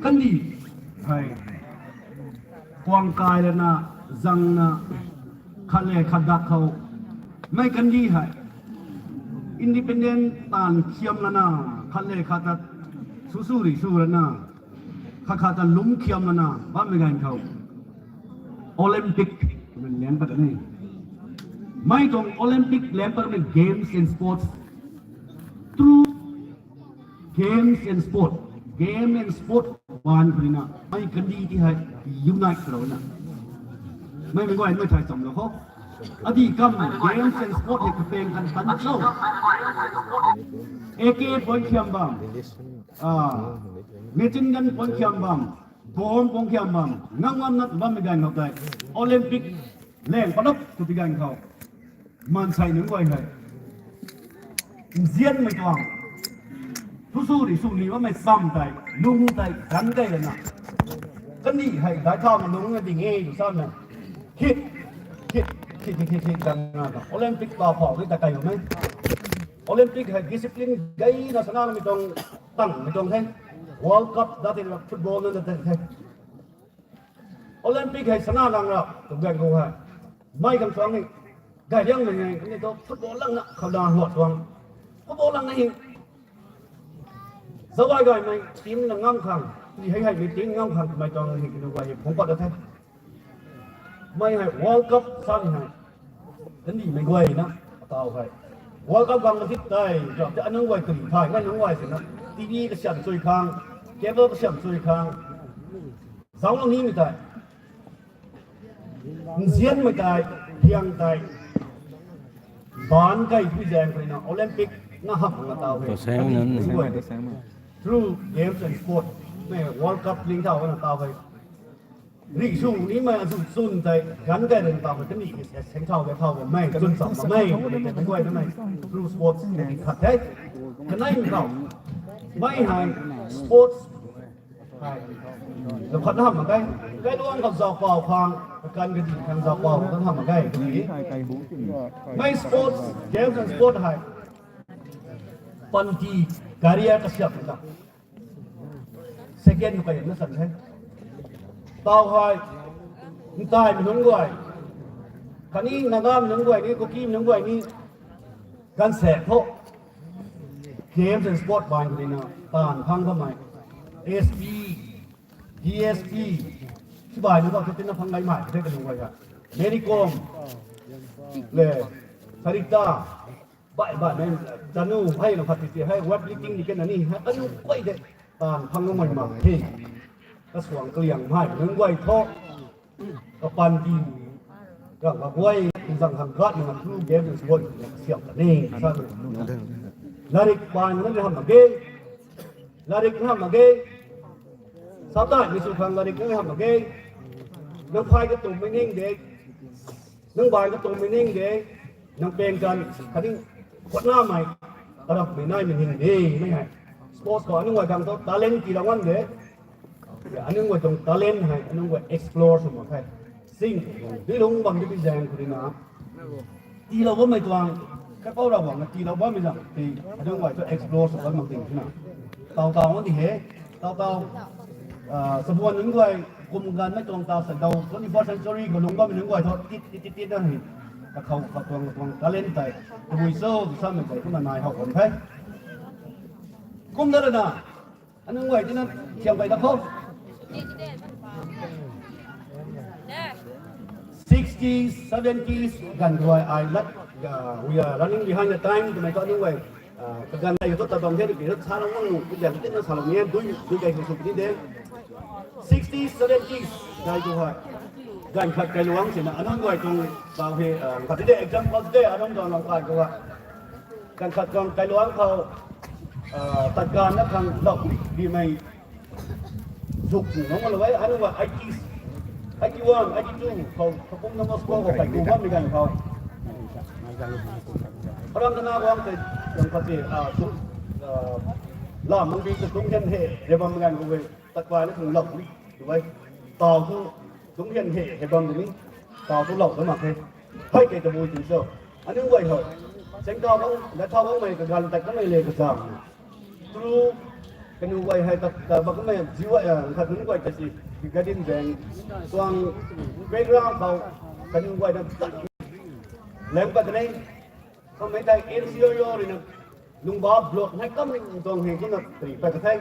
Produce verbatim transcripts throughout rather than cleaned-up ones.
Kandih hei kuang kai lana, zangna, khat le khat dak khou, mei kandih hei independent taanv khiam lana, khat le khat ta su su ri su lana, khat khat ta lum khiam lana bammei ganv khou Olympic twmei liang pat ni. Mei tuang Olympic liang patmei games and sports, through games and sport, game and sport ban khou rina, mei kandih ti hei unite lou na. Mei mei guay mei thay cham lou kho. Adi kam games and sport hei kapeng kan tan cho. A K point khiam bam, ah, machine gun point khiam bam, bomb point khiam bam, ngam ngam nat bammei ganv khou tei Olympic leng padap tu pi ganv khou, maansei nunc guay hei nzianmei tuang, thu su ri su ni bammei cham tei, lung tei gan kei lana, kandih hei dai thauna lung na ding e tu samei, khit khit khit khit khit khit gan na ta Olympic pa phau ni ta kai lou mei. Olympic hei discipline gayna sana mei tuang, tangmei tuang the. World Cup dat the, football na dat the. Olympic hei sana lang ra tu gan khou hei, mei khang suang ni, gay liangmei hei ni tu football lang na khou dan huat tuang, football lang na hi, zawai gaymei team na ngam khang, ti hei hei mei team ngam khang twmei tuang hei kanu guay hei phungc pat da the. Mei hei World Cup sa ni hei, kandihmei guay na, ataw hei World Cup gang mathit tei rap tei anunc guay kari thay nai nunc guay sina, T V kasiam chui khang, cable kasiam chui khang, zauc lou nimei tei, nzianmei tei, hiang tei, ban kai thui zaeng khou rina Olympic na hamh na taw hei, Taw saeng kandih nan, nunc guay through games and sport, mei World Cup ling thau na taw hei, ri su nimei azu chwn tei gan kai run taw hei kandih hei seng thau de thau de mei chwn cham na mei, mei guay na mei, through sports khat the. Kanei khou, mei hei sports hei, lou khat na hamh mak ge. Kailuangc khou zauc pau khang, kakan kadi khang zauc pau khang hamh mak ge. Mei sports, games and sport hei, panty, career kasiam ta, second khou kai na san the. Taw hei, ntaimei nunc guay, khatni Nagamei nunc guay ni, Kukimei nunc guay ni, gaanvsaekc thu, games and sport baanv khou rina taanv phang bammei, S P, D S P, si baanv na bam the, tina phang gaymei the kanu guay ha. Mary Kom, le, Sarita, baih baihmei, Chanu hei na khat ti ti hei weightlifting ni kena ni hei aniu guay de, taanv phang bammei mak the. Kasuang kaliang hei nunc guay thu, kapanty, kang kaguay, zang khang gat nunc through games and sport kasiam ta ni sa, latrik baanv na ni hamh mak ge, latrik na hamh mak ge, sa taimei sw khang latrik na ni hamh mak ge, nang phay katummei ning de, nang baanv katummei ning de, nang peng kan khatni khuatnamei, karamhmei naimei ning de, mei hei sports khou aniu guay khang thu talent tiilou ngam de. Aniu guay tuang talent hei aniu guay explore sw mak khe. Sing, dilungc bam di zaeng khou rina, tiilou bammei tuang, kaipouc Ravguangc na tiilou bammei zang ti, aniu guay thu explore sw bam mak ding twna, taw taw ni he, taw taw, ah, sabuan nunc guay, kum ganvmei tuang ta sa daw twenty-first century khou lungc bammei nunc guay thu tit tit tit tit na hei, kakhou katuang katuang talent tei, tabui cho tu samei tei kumna nai how bam the. Kum da lana, aniu guay tina thiam kai da khou, sixties, seventies ganv guay ai lat, uh, we are running behind the time twmei thu aniu guay, uh, kaganv dei thu ta bam the, ki thu salou nang nu, kaganv tina salou ni, dui, dui kai khou sw ni de. Sixties, seventies dai tu hei, ganv khat kailuangc sina aniu guay tuang taw hei, uh, khat ti de example de, aniu tuang lang kai khou hei, ganv khat tuang kailuangc khou, uh, tat ganv na khang lou dimei zuk tu nunc lou e, aniu guay eighties, eighty-one, eighty-two khou, Kapumna Moscow khou kaitu bammei ganv khou, aram tana guang tei, ganv khat ti, ah, tu, ah, lam mung di tu tung hian he, de bammei ganv khou e, tat kai na khang lou di tu e, taw thu tung hian he, he bam di ni, taw thu lou ta mak khe. Hei kei tabui tu cho, aniu guay hou, seng taw bang, lat thau bangmei kaganv tat kamei le kachang, through Kaniw guay hei ta, ta bakummei ziu, eh, khat nunc guay ta si, garden zaeng tuang background khou kaniw guay na tat lem pat ni. Kamei tei N C O yo rui na Lungba block hei kam tuang hei kumna ri pat ka the.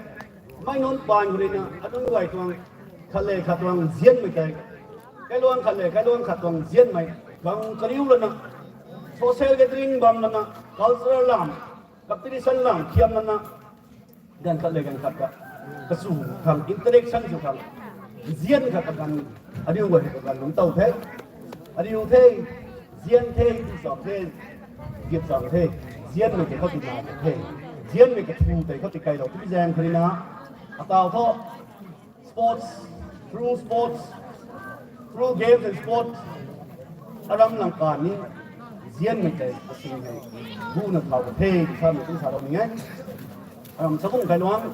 Mei nunc pan rui na anunc guay tuang khat le khat tuang zianmei tei, kailuang khat le kailuang khat tuang zianmei, gang kariu lana, social gathering bam lana, cultural lam, competition lam khiam lana, ganv khat le ganv khat ka, kasu khang, interaction sw khang, zian khat kaganv, aniu guay kaganv lungc tow the. Aniu the, zian the, tu cham the, git cham the, zianmei tei khou ti na the, zianmei kathu tei khou ti kailou tu zaeng kharina, ataw thu, sports, through sports, through games and sports, aram lang kan ni, zianmei tei kasing hei, bu na thau ka the, samei kum sa rou ni e. Aram sabung kailuang,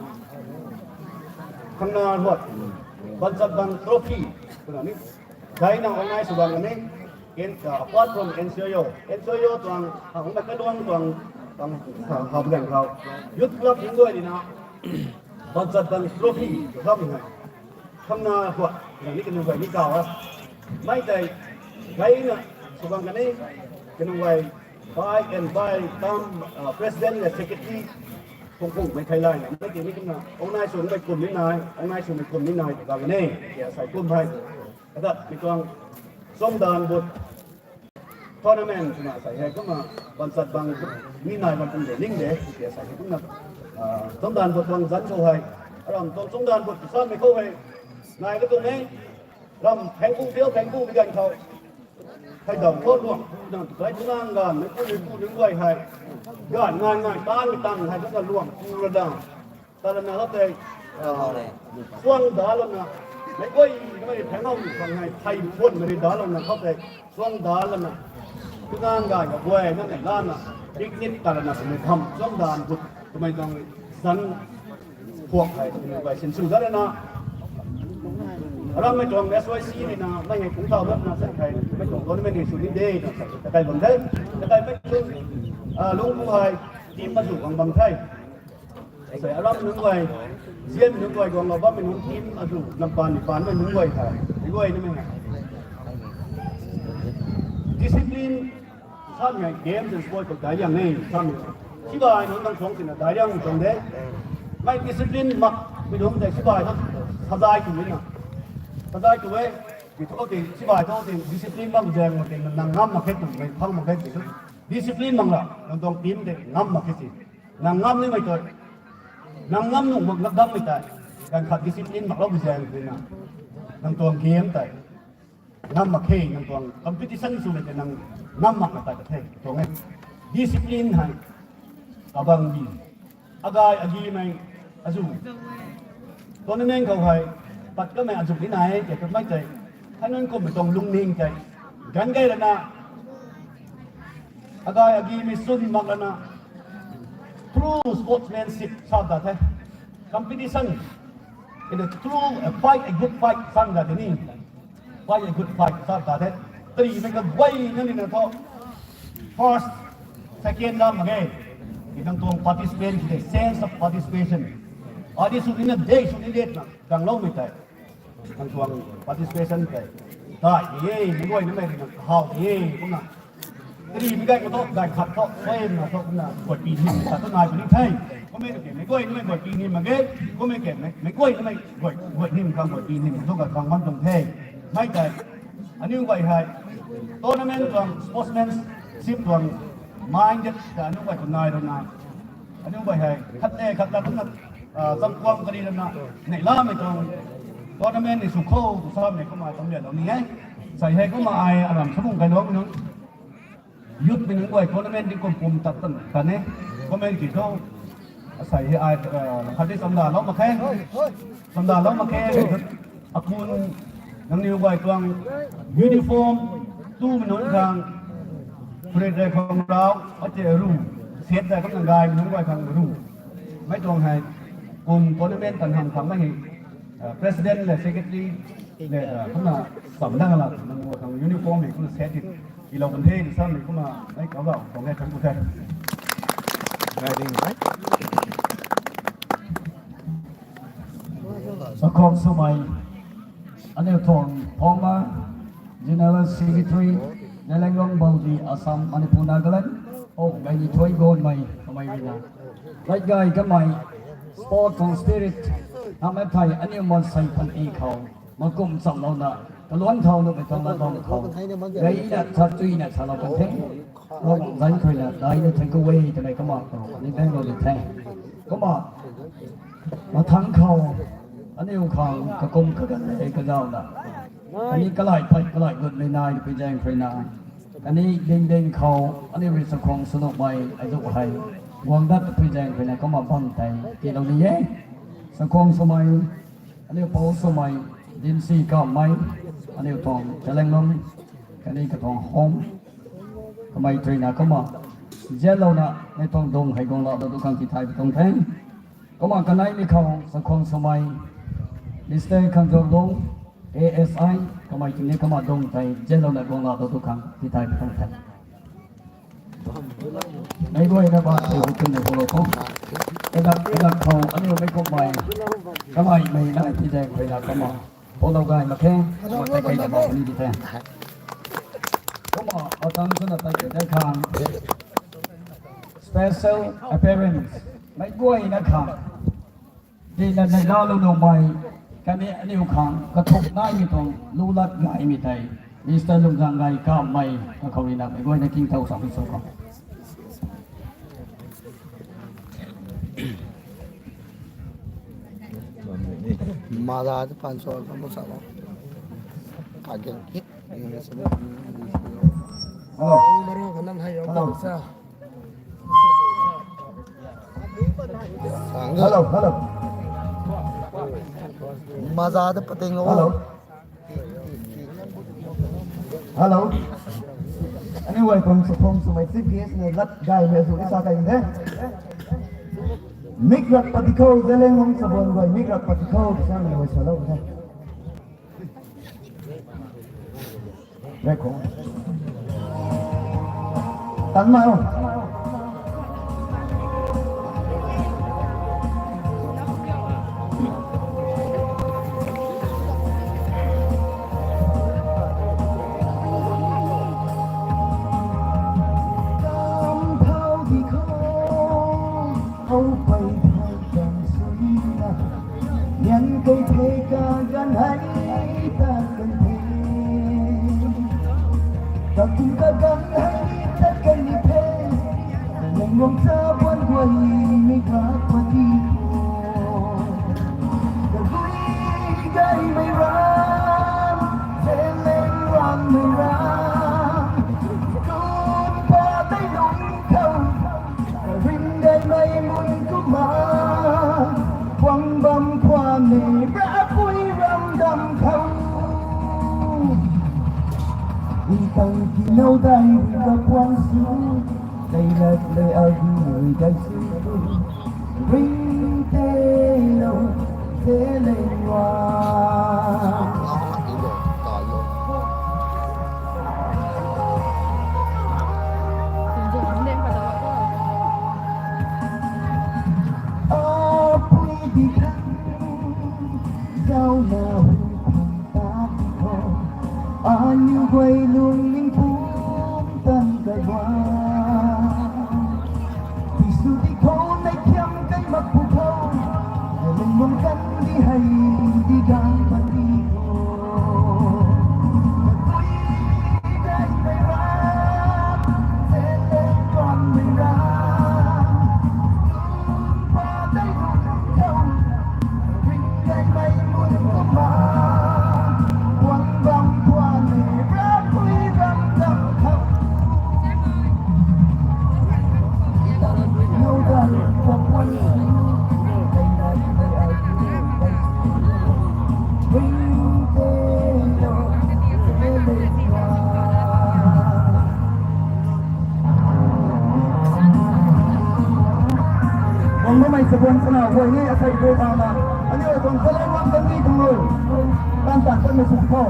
khangna ruat, Banchatbang Trophy twna ni, daina organize sw bam ni, in, uh, apart from N C O yo, N C O yo tuang, uh, hangna kailuang tuang, tuang, uh, hap gang khou, youth club nunc guay rui na, Banchatbang Trophy twna ni hei, khangna ruat, twna ni kaniw guay ni kaw e. Mei tei, daina sw bam ni, kaniw guay, by and by, tam, uh, president le secretary, kung kungmei thei layna, mei tei ni kumna, organize swmei kum ni nai, organize swmei kum ni nai, tw bam ni, tia sei kum hei. Kadat mi tuang, Chomdan But tournament twna sei hei kumna, Banchatbang ni nai bam kum de, ning de, tia sei hei kumna, uh, Chomdan But tuang zanc khou hei, aram tuang Chomdan But samei khou hei, nai katuang e, ram phengpu, field phengpu bi ganv khou, hei dam khou luang pu dang tu kai tu nang ganv, meipu meipu nunc guay hei, ganv ngai ngai tan mi tang hei kumna luang pu ra dang. Talana khou tei, ah, suang da lana, meic guay kamei pheng hou ni khang hei, thei phuanmei rui da lana khou tei, suang da lana, tu nang ganv kaguay na nei lana, picnic talana twmei tham, Chomdan But twmei tuang zanc phuak hei, twmei guay sinsw dat lana, arammei tuang S Y C ni na, mei hei kung thau dat na sei hei, mei tuang tournament ni sw ni de na sei, takai bam the, takaimei tuang, ah, lungc pu hei, team azuh khang bam the. Sei aram nunc guay, zianmei nunc guay guanglou bammei nunc team azuh, lam pan ni panmei nunc guay hei, mei guay nimei hei, discipline, samei hei games and sport khou daic liang e, samei. Sibai nunc nang suang tina daic liang tuang de. Mei discipline makmei nunc tei sibai thu, sazai tu na. Sazai tu e, mi thu ti, sibai thu ti, discipline mak zaeng mak ti, nang ngam mak khe twmei phang mak khe ti. Discipline mak ra, nang tuang team tei ngam mak khe ti. Nang ngam nimei tu, nang ngam nuh mak ngam dammei tei, ganv khat discipline maklou bi zaeng ti na. Nang tuang game tei ngam mak khe, nang tuang competition swmei tei nang ngam mak na tat the, tuang e. Discipline hei, kabang di. Agay agimei, azuh. Tournament khou hei, pat kamei azuh ni nai e, tei kamei tei. Hei nunc kummei tuang lungning tei, ganv gay lana, agay agimei swn mak lana, through sportsmanship sa ta the. Competition, in a true, a fight, a good fight, sa ta the ni. Fight a good fight, sa ta the. Tarimei kaguay na ni na thu, first, second na mak ge. Nang tuang participant ki de, sense of participation. Adi sw ni na de, sw ni de na, kangloumei tei. Nang tuang participation tei, dai ni e, mei guay nimei rui na, how ni e, kumna. Tarimei gay ma thu, gay khat thu, suai na thu, kumna, guay pi ni, sa thu nai puni the. Kummei tei, mei guay nimei guay pi ni mak ge, kummei ke, mei, mei guay nimei guay, guay ni khang guay pi ni, thu ka khang bam tuang the. Mei tei, aniu guay hei, tournament tuang, sportsmanship tuang, minded, ta aniu guay khou nai rui na. Aniu guay hei, khat le khat la kumna, ah, chamkuang kari lana, neihlamei tuang tournament ni sw khou, tu samei kumna tam lian lou ni e. Sei hei kumna ai aram sabung kailuang nunc, youth mei nunc guay tournament di kum pum tat tan, tan e. Comment ki thu, sei hei ai, ah, khat di chamda lou mak khe. Chamda lou mak khe. Akun, nangniw guay tuang uniform, tumei nunc khang, phurit rei khang rau, ate ru, set rei khang gaymei nunc guay khang ru. Mei tuang hei, kum tournament tan ham khang mei hei, ah, president le secretary le, ah, kumna cham dang la, nang guay khang uniform hei kumna set hei, ilou kan the, samei kumna, mei kau rau, tuang hei khang ku the. Riding, right? Sakhwang swmei, aniu tuang former General Secretary, Zeliangrong Bauzi, Assam, Manipur, Nagaland, o, gaini thuy gonmei kamei rui na, lat gay kamei, sport tuang spirit, hamh e thei aniu maansei panty khou makum chamlouna, kaluan khou nuhmei tuang lat bam khou, gayna chatchuina salou kan the. Ravguangc zanc khou rui na daina thank you e twmei kumna khou ni thank you the. Kumna, mathangc khou, aniu khang kakum kaganv le kazauna, kaniw kalai pat kalai gut mei nai pui zaeng khou rui na, kaniw ding ding khou, aniu rui chakhwang sw nuhmei azuh hei, guang dat pui zaeng khou rui na kumna bam tei tiilou ni e. Chakhwang swmei, aniu pou swmei, Dinsi Kamei, aniu tuang Zeliangrong, kaniw katuang home, kamei tei rui na kumna, zianlouna, mei tuang dung hei guang la dou tu khang tithay pi tuang the. Kumna kaneimei khou, chakhwang swmei, Mister Khangjorlung, A S I, kamei tei ni kumna dung tei zianlouna guang la dou tu khang tithay pi tuang the. Meic guayna baanc tei hu twmei phoulou khou, kadak kadak khou aniu mei kummei, kalaimei nai pui zaeng khou rui na kumna, phoulou gay mak khe, kumna tei kei na bam puni di the. Kumna, mathangc swna tei kei tei khang, special appearance, meic guayna khang, dina neihlalou nuhmei, kaniw aniu khang kathuk naimei tuang lu lat gaymei tei, Mister Lungzanggay Kamei, kakhou rui na meic guayna kingtow samei sw khou. Maza tu pan so kan bu sa lo. Kageng hit. Hello. Hello. Hello, hello. Maza tu pating lo. Hello. Hello. Anyway, tuang chakhwang swmei chief guest na lat gaymei azuh ni sa kai the. Mik rak pati khou, Zeliangrong chabuan guay mik rak pati khou, sa na guay salou the. Rek khou. Tan mai o. Kam thau di khou, hou pei thei kan sui na, nian kei thei kaganv hei tat kan the. Kakum kaganv hei tat kan ni the. Leng wang sa buan guay mei rak pati khou, kagui gaymei ram, Zeliangrong mei ram, kum pa tei lung khou, ring gaymei mun kumna, guang bam khwan ni rapui ram dam khou. Ntang ki now dai rui ra puan sw, dai lat le a gu rui dai sw, ring tei lou, Zeliangrong. Apui di khang, zauc na hu khang ta di khou, aniu guay lungning pum tan kaguang. Tisw di khou nei thiam kai mak phu khou, lungmang kan di hei di gang pan di khou. Pui dai mei ram, Zeliangrong mei ram, kum pa tei lung khou, ring gaymei mun kumna, guang bam khwan ni rapui ram dam khou. Bang mamei chabuan sana guay ni asei guay thana, aniu tuang Zeliangrong kan ni khang o. Tan tan kan na sung khou.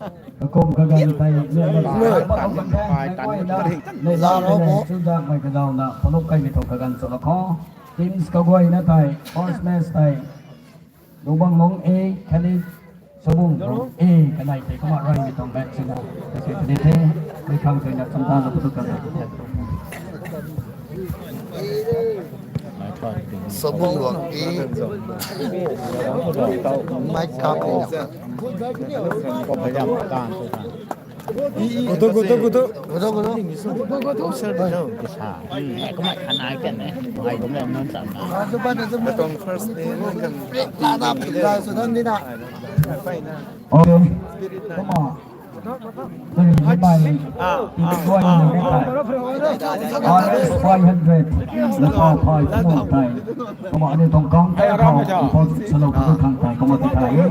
Kakum kaganv tei, ne, ne, ne, ne, ne, ne, ne, chudak mei kadauna, paluk kaimei tuang kaganv chwlou kho. Teams kaguayna tei, first match tei, Lubang Long A, Khalid Sabung Long A, kanei tei kumna raimei tuang match swna, kasi tini the, mei khang tei na chamdan na patu kan na tei. Sabung Long A, Mike Cup ni na. Kutu, kutu, kutu. Kutu, kutu. Kutu, kutu. Sa, hmm, eh, kumna khanai kan eh. Hai kumna non cham na. Tuang first day na kan. Tada, tada, sudan di na. Okay. Come on. Three, ah, ah, ah, ah. R S five hundred. Lapa phai kumna tai. Kumna aniu tuang kang tai khou, deposit salou khang tai, kumna ti thai e.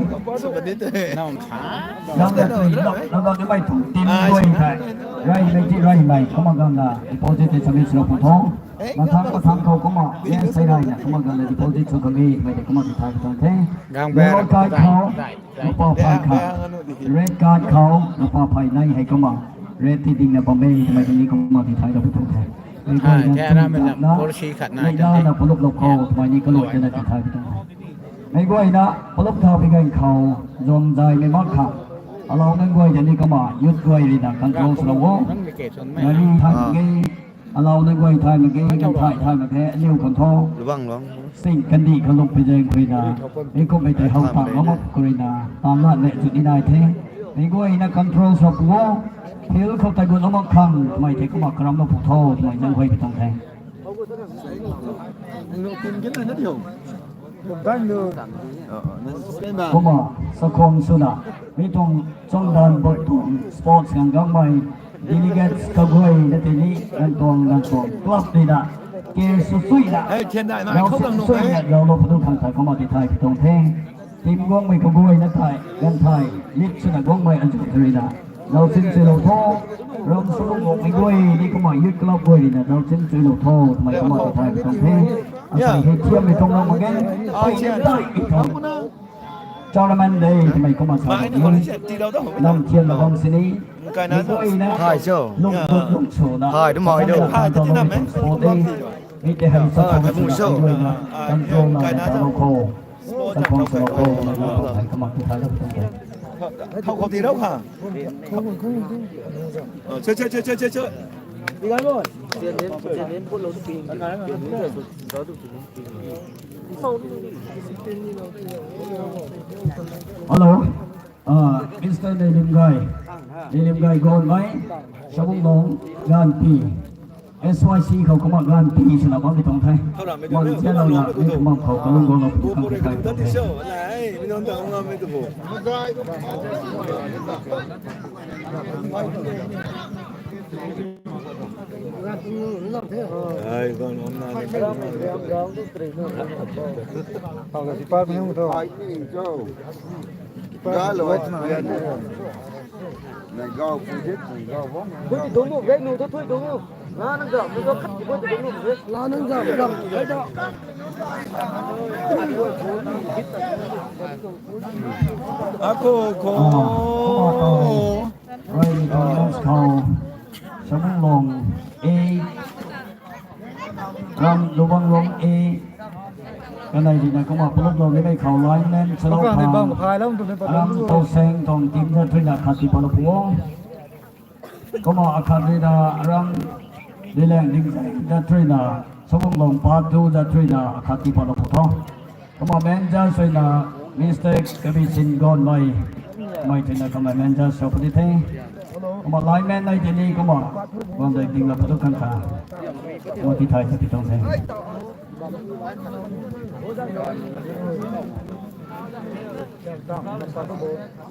Nang na tui, nang, nang na mei tuang team guay thai. Rai mei ti rai mei, kumna ganv na deposit te submit salou pun tho. Mathang, mathang khou kumna, yes, sai rai na, kumna ganv na deposit sw khang e, mei te kumna ti thai tuang the. Gang yellow card khou, lapa phai khat. Red card khou, lapa phai nai hei kumna. Red ti ding na bam e, mei ti ni kumna ti thai da pun tho the. Mei guay na tui khat na, mei na na palup lou khou, mei ni kalui na ti thai tuang the. Mei guay na, palup thau pi gan khou, zom zai mei mak kha. Alau nang guay de ni kumna, youth guay rui na control swlou o. Gari thai mak ge, alau nang guay thai mak ge, kan thai thai mak ge, aniu kan tho. Luang, luang. Sing kandih kalum pi zeng khui na. Mei kum mei tei hau tang lou mak kuri na. Tan la le zut ni nai the. Mei guay na control swlou o. Field khou tei gun lou mak khang, mei tei kumna karam lou pu tho, mei zang huay pi tuang the. Kumna, sakhwang swna, mi tuang Chondan Bot tuang sports khang gangmei, delegates kaguay na tei ni, gan tuang, gan tuang, club tei na, care sw sui na, rau sw sui na, rau lou padu khang thai kumna ti thai pi tuang the. Team guangmei kaguay na thai, gan thai, lead swna guangmei azuh tei rui na. Rau chin chuilou tho, ram sw lung guangmei guay ni kumna youth club guay rui na, rau chin chuilou tho, twmei kumna ti thai pi tuang the. Asei hei thiammei tuang ram mak ge, ai thai pi tuang. Tournament day, twmei kumna sa ni. Nam thiam na bam sini. Ni guay na. Hai cho. Lung, lung, lung sw na. Hai, dum hai do. Hai, dum hai do. Sport day. Mi te hei sa, ah, thau, thau, thau, thau, control na, thau, thau, thau, thau, khou. Thau, thau, thau, khou, thau, thau, thau, hai, kamak tu thai lou, thau, thau. Thau, khou ti rau kha. Thau, khou, khou, khou. Oh, che, che, che. Hello. Ah, Mister Nelimgai, Nelimgai Gonmei, Sabunglong, Ganpi. S Y C khou kumna Ganpi swna bammei tuang the. Mang zianlou na, mi kumna khou kalung guanglou pu khang thai tuang the. Ako ko. Ah, kumna tau. Rui ni tau last khou. Sabunglong A. Ram Lubanglong A. Kanei rui na kumna palup lou ni mei khou lineman swlou khang. Ram Tauseng tuang team zat rui na khat ti palup o. Kumna akhat rui na Ram Dileng Dingzeng zat rui na, Sabunglong Patu zat rui na akhat ti palup tho. Kumna man judge rui na Mister Kabisin Gonmei, mei tei na kumna man judge sw puni the. Kumna lineman nai tei ni kumna, guang dei ding la patu kan kha. Kumna ti thai ti tuang the.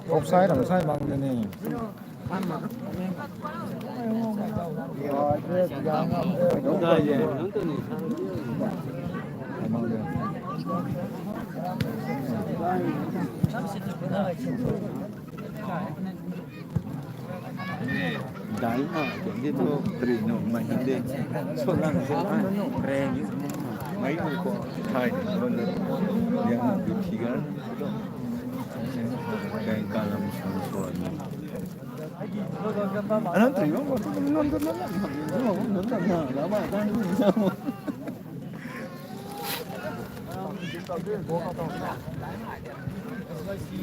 Offside, offside bang de ni. Dai na, kung di tu, tri nu, mai hindi. So lang, so lang, reng, mai nu ko, thai, nun, yang, du, thigar. Keng kalam, so, so, ni. Anang tri, oh, tu, nun, tu, nun, nun, nun, nun, nun, nun, nun, nun, nun, nun, nun, nun,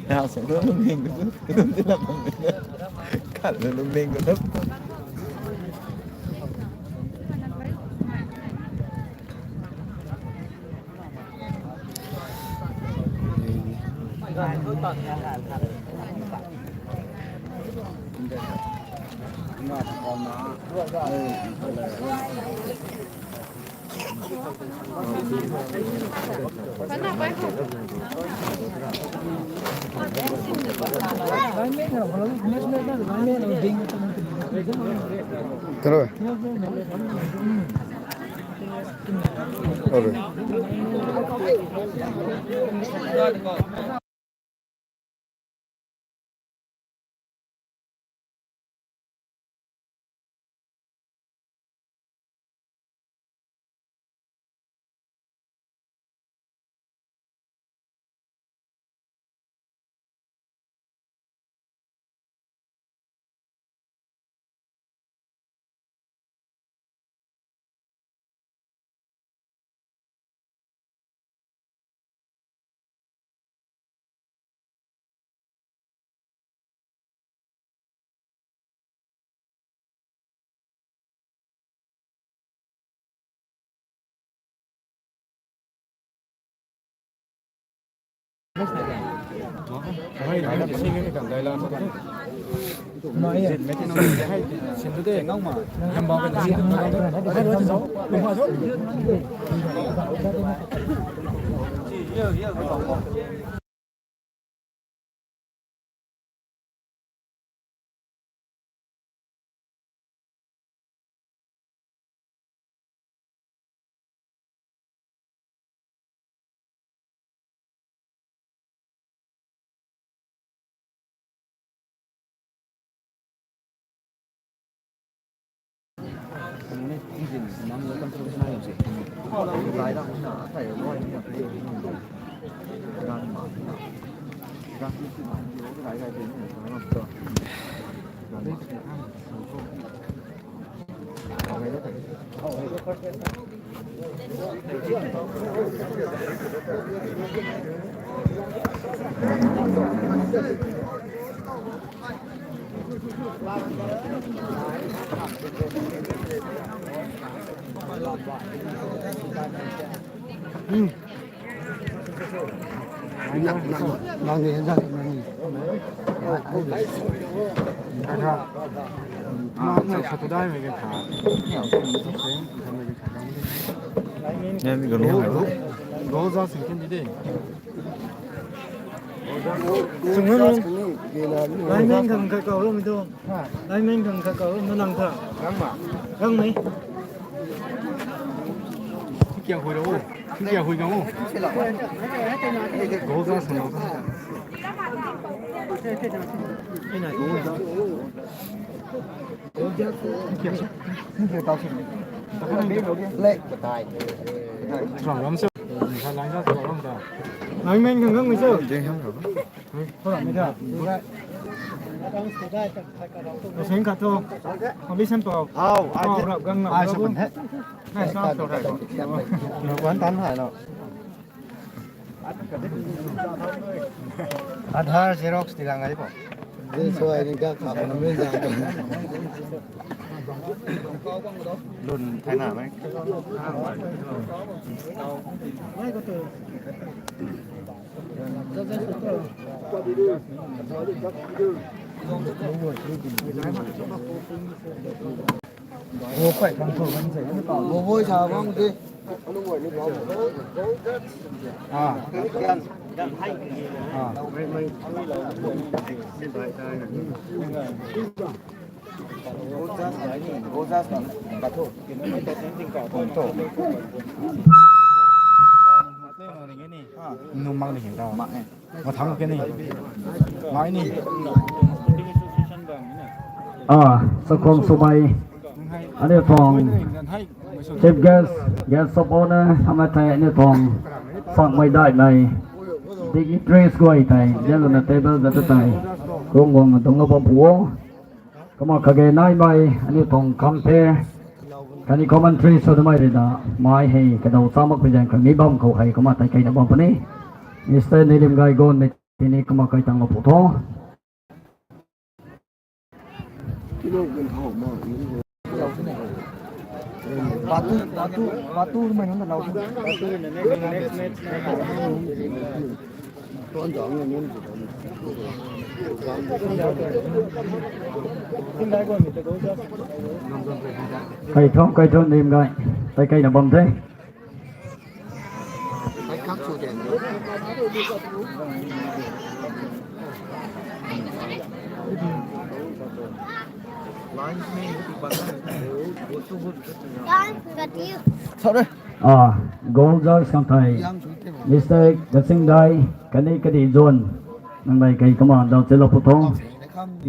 Ya, so, tu, lungning, tu, tu, tu, tu, lungning, tu. Khat, tu, lungning, tu, tu. Hello. Lineman khang khat kau ram tu. Lineman khang khat kau ram tu nang tha. Rang mei. Kya hui ro? Kya hui ro? Goal za sung. Lineman khang khat kau ram tu. Sing khat tu. Kami sen pau. Au, ai rap gang na. Ai sa pun the. Nai sa tau rai. Wan tan hai lo. Aadhaar Xerox ti lang ai po. Zin suai ni ga kha na mi zang. Lun thai na mai. Numang ni hing tau. Mathang ke ni. Mai ni. Ah, sakhong swmei. Aniu tuang chief guest, guest of honour, hamei tei aniu tuang sakmei daihmei dignitaries guay tei, zan lana table zat tei, kung guang dung lou bam pu o. Kumna kage naimei, aniu tuang compare, kani commentary sw damei rui na, mai hei kadaw cha mak pi zaeng khang ni bam khou hei kumna tei kei na bam puni. Mister Nilim Gaigon mei tini kumna kai tang lou pu tho. Batu, batu, batu mei nunc ta lou. Kai thong, kai thong nim gai. Tai kai na bam the. Sorry. Ah, goal judge khang thei. Mistake, kasing dai, kani kadi zone. Nang dai kai kama dau chelo pu thong.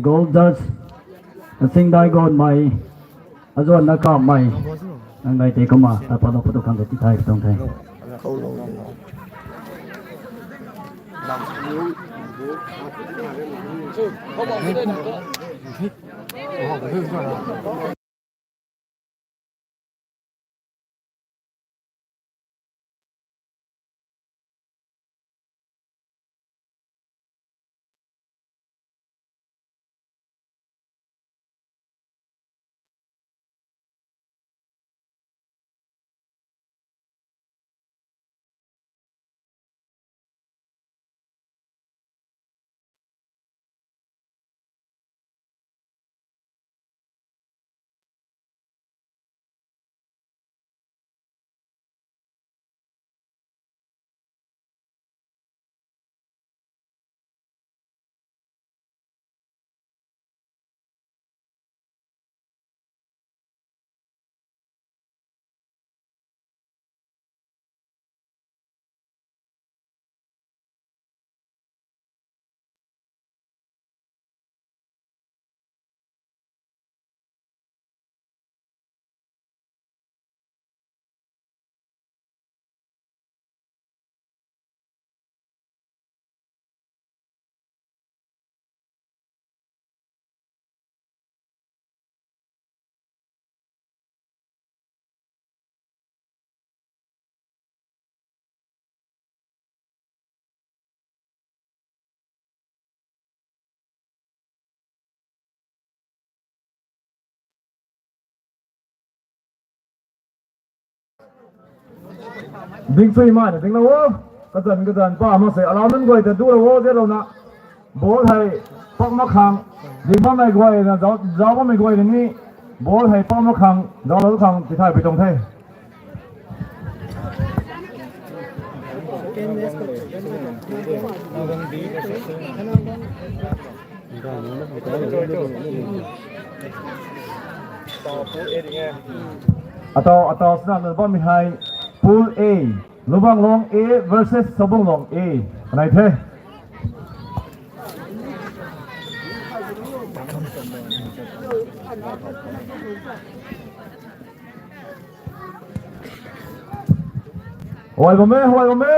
Goal judge, kasing dai gon mai. Azuan na kap mai. Nang dai tei kama, ta pa lo pu thong khang tei tithai pu thong thei. Ding sui mai na ding lo o. Kazan kazan pa ma se alau nunc guay ta du lo o, de lo na. Ball hei pak mak khang, ding bammei guay na zau, zau bammei guay na ni. Ball hei pak mak khang, zau lo khang, tithai pui tuang the. Atau, atau sna na bammei hei Pool A, Lubanglong A versus Sabunglong A. Kanei the. Huay bam e, huay bam e.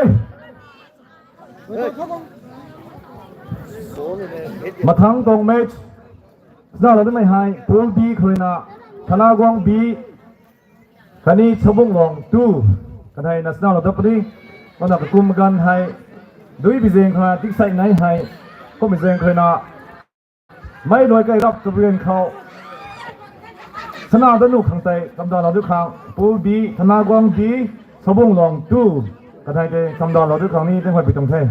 Mathang tuang match sna lou damei hei Pool B khou rui na Thanaguang B khatni Sabunglong two kanei na sna lou dat puni. Kumna kakum ganv hei dui bizaeng khou na tiksai nai hei kummei zaeng khou rui na mei luai kai rap tu bian khou sna dat nuh khang tei kamdalou diu khang Pool B, Thanaguang B, Sabunglong two kanei tei kamdalou diu khang ni tinghuay pui tuang the.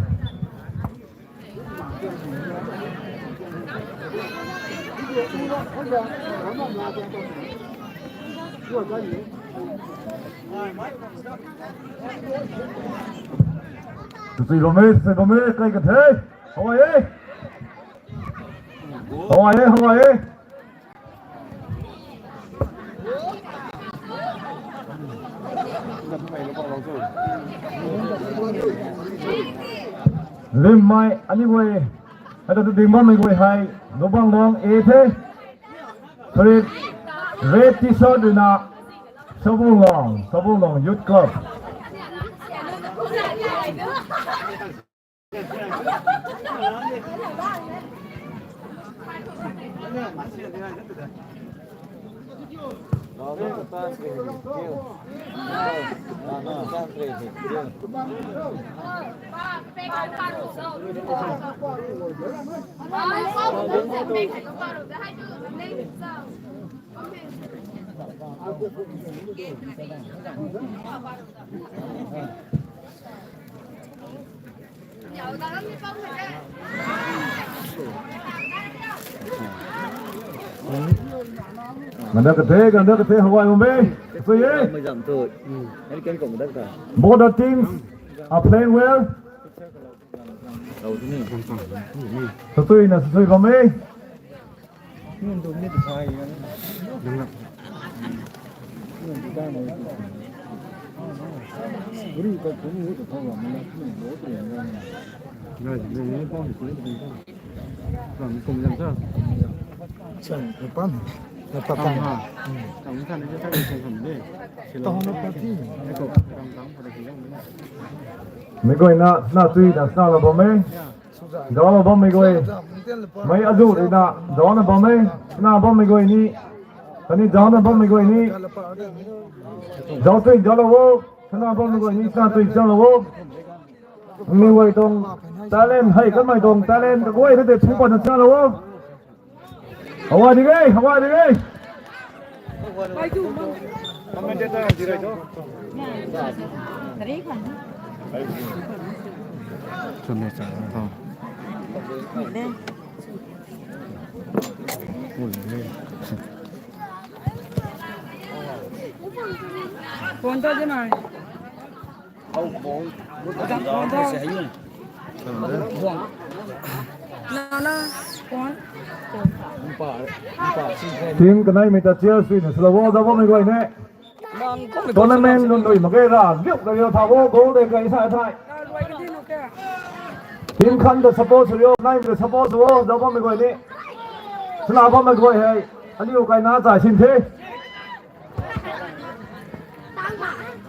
Sui bam e, sui bam e, kai ka the. Huay e. Huay e, huay e. Limmei aniu guay, hei ta tu ding bammei guay hei Lubanglong A the. Kharit red T-shirt rui na Sabunglong, Sabunglong Youth Club. Ganda kate, ganda kate, hawai bam e. Sui e. Both the teams are playing well. Sui na sui bam e. Mi guayna sna tui na sna la bam e. Zauc la bammei guay. Mei azu rui na zauc na bam e. Sna bammei guay ni. Kani zauc na bammei guay ni. Zauc tui zauc la o. Sna bammei guay ni sna tui zauc la o. Mi guay tuang talent hei kamei tuang talent kaguay na de thu pat na sna la o. Hawai ding e, hawai ding e. Phone ta de mai. Team kanei mei ta cheer sui na slow ball da bammei guay ne. Tournament lun lui mak ge ra, liuk da rio tha o, goal de kai sa thai. Team khan da support sui o, nai da support sui o, da bammei guay ne. Sna bammei guay hei, aniu kai na chai sin the.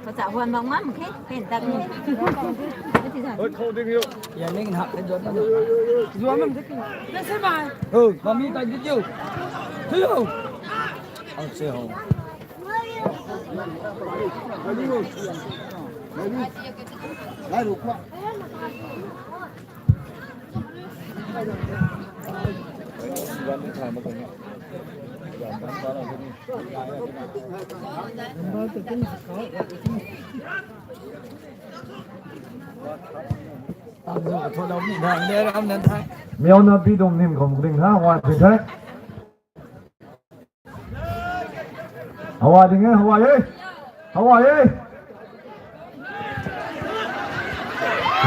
Kacha huan bang mam khe, pen tak ni. Oi, khou ding yo. Ya ning hak the zuan mam. Zuan mam the. Na se bai. Oh, mami ta di yo. Hello. Ang se ho. Lai ru kwa. Miauna bi dong nim khom ding ha, wa ti the. Hawai ding e, hawai e. Hawai e.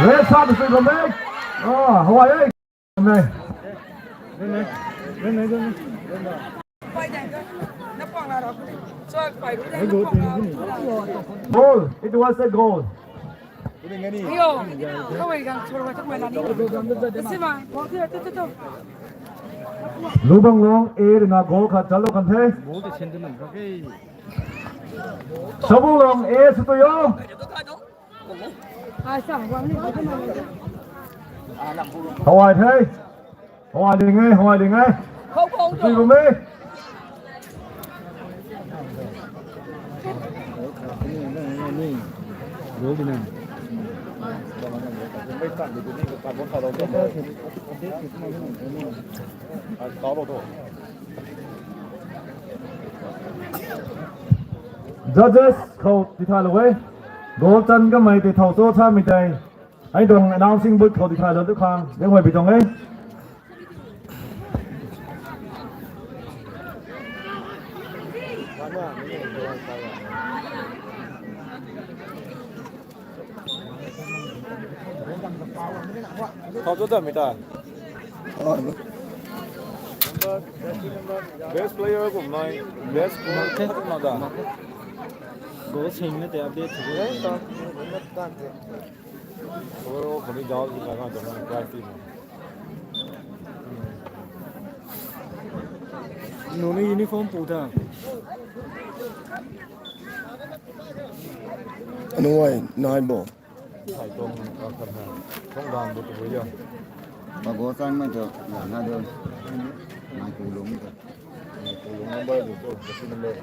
Red side sui bam e. Ah, hawai e. Bam e. Goal. It was a goal. Lubang Long A rui na goal khat chalo kan the. Sabung Long A sw tui o. Hawai the. Hawai ding e, hawai ding e. Sui bam e. Judges khou tithaylou e. Goal chan kamei tei thau cho thamei tei. Ai dong announcing booth khou tithaylou tu khang, deng huay pi tuang e. Thau cho ta mi ta. Best player kum nai, best player kum na da. Goal sing na te update. Overall kani jao si ka ka jao na prize team. Nuni uniform pu tha. Anuai nai bo. Thai tong ka khan ha. Tong dan bu tu ya. Ba go sang mai tu la na do. Mai ku lung tu. Mai ku lung number bu tu, jersey number.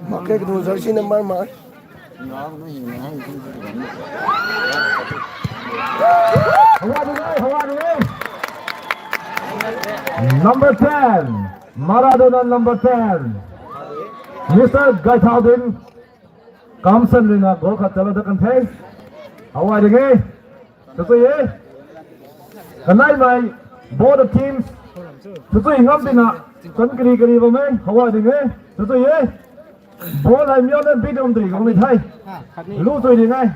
Mak ke tu jersey number ma. Number ten, Maradona number ten, Mister Gaithaudin Kamsan rui na goal khat chalo da kan the. Hawai ding e. Sa sa ye. Kanaimei, both the teams. Sachui ngam tina, chan kari kari bam e, hawa ding e, sachui e. Ball hei mian na bit dum dui kong ni the. Lu chui ding e.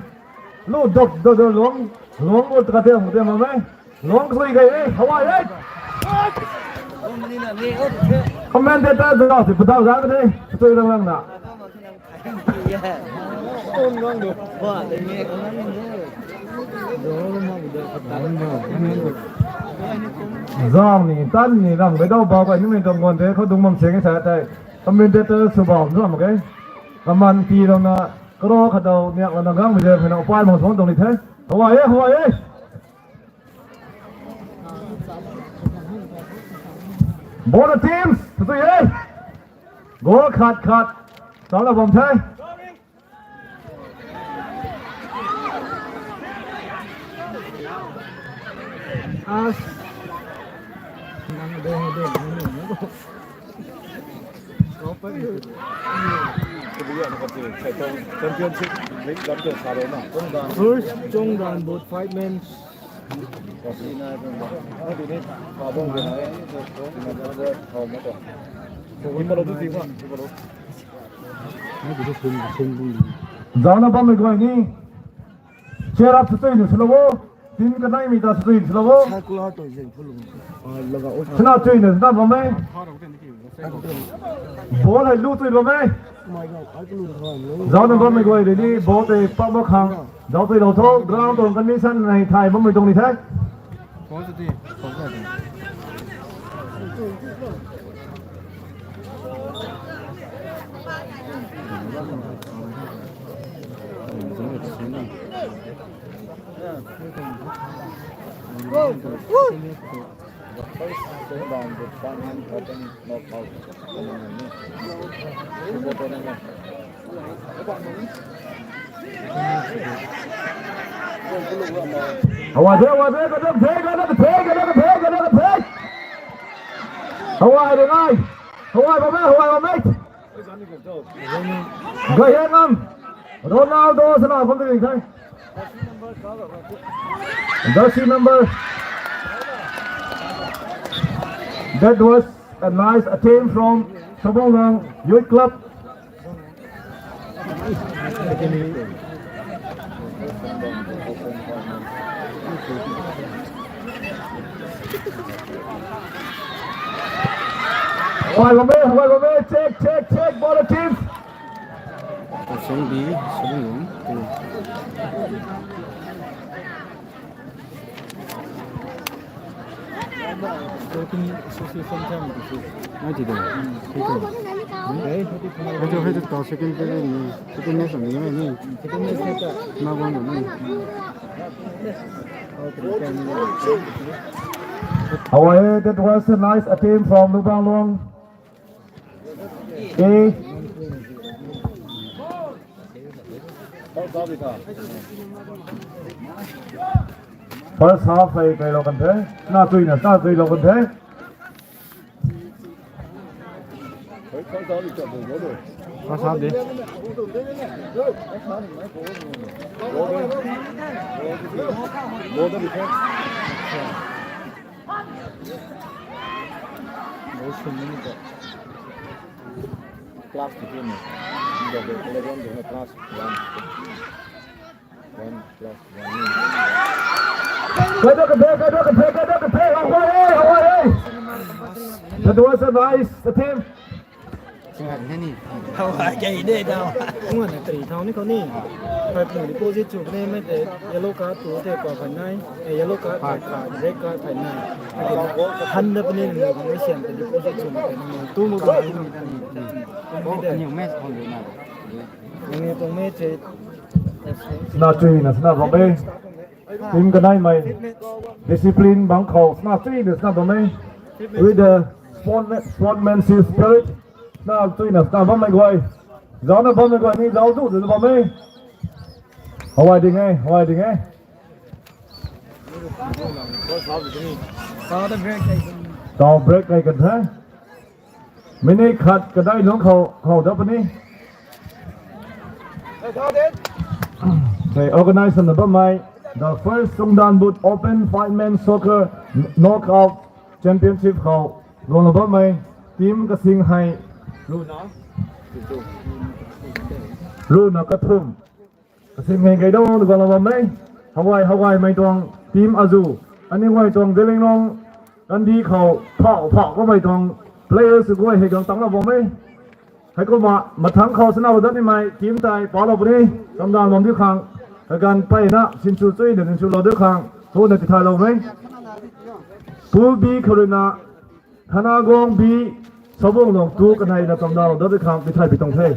Lu dok dok dok luang, luang ball ka tem tem bam e. Luang chui kai e, hawa e. Commentator zau si padau zau ka de, sachui lang lang na. Zang ni, tan ni, ram gay dau bau kai ni mei tuang guan the, khou dung bam seng e sa tei. Commentator sw bau zam mak ge. Kaman pi rau na, karo khat dau, niak la na gang mei de, phey na upai mang suang tuang ni the. Hawa e, hawa e. Both the teams, sachui e. Goal khat khat, chau la bam the. As. Championship league lam tei sa rou na. First Chongdan both five men. Zaucna bammei guay ni. Cheer up sachui ni swlou o. Team kanaimei ta sachui ni swlou o. Sna chui ni sna bam e. Ball hei lu chui bam e. Zaucna bammei guay rui ni ball tei pak mak khang. Zauc tei lou tho, ground tuang condition hei thay bammei tuang ni the. Hawa the, hawa the, kadam the, kadam the, kadam the, kadam the. Hawa hai de ngai. Hawa bam e, hawa bam e. Gay e ngam. Ronaldo sana bam de thei. Jersey number. That was a nice attempt from Shobonglang Youth Club. Hawa bam e, hawa bam e, check, check, check, ball team. Song di, song long. Sporting Association tham tu si. Ai ti de. Hei tu. Hei tu, hei tu, second player ni. Second match ni, ni. Second match ni ta. Na guang ni. Hawa e, that was a nice attempt from Lubang Luang. E. First half hei kai lou kan the. Na tui na, na tui lou kan the. First half de. Class fifteen ni. Class one. One plus one ni. Kado kado, kado kado, kado kado. Hawa e, hawa e. That was a nice attempt. Hawa, kei de tau. Kung na three thau ni khou ni. Five ni deposit chu ne mei te yellow card tu te kwa phan nai. Eh, yellow card, red card, red card phan nai. Han da puni ni khou ni sian te deposit chu ne. Tu mo ba ni. Ni tuang match hei. Sna chui na sna bam e. Team kanaimei. Discipline bang khou sna chui na sna bam e. With the sport-, sportsmanship spirit. Sna chui na sna bammei guay. Zaucna bammei guay ni zauc zu na bam e. Hawa ding e, hawa ding e. Tau break kai kan the. Minute khat kadai lungc khou, khou da puni. Sei organize na bammei. The first Songdanbut Open Five Men Soccer Knockout Championship khou guangna bammei team kasing hei runa, runa kathum kasing hei gaydau guangna bammei. Hawai hawai mei tuang team azu, aniu guay tuang Zeliangrong kandi khou phau phau kamei tuang players guay hei gang tangna bammei. Heikumna mathangc khou sana lou dat nimei team tei palou puni, kamdan bam diu khang, kaganv peyna sinsw chuina sinsw lou diu khang, huna tithaylou mei. Pool B khou ruina, Thanaguang B, Sabunglong two kanei na kamdan lou dat diu khang tithay pi tuang the.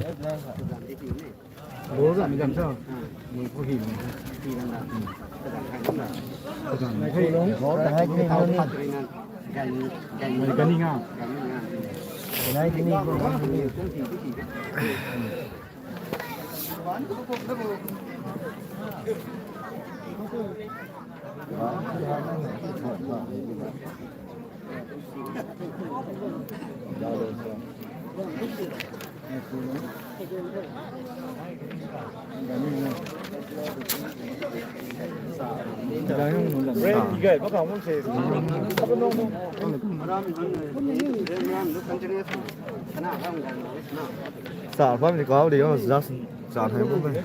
Sa pham ni kau di o, just sa thai pham ni.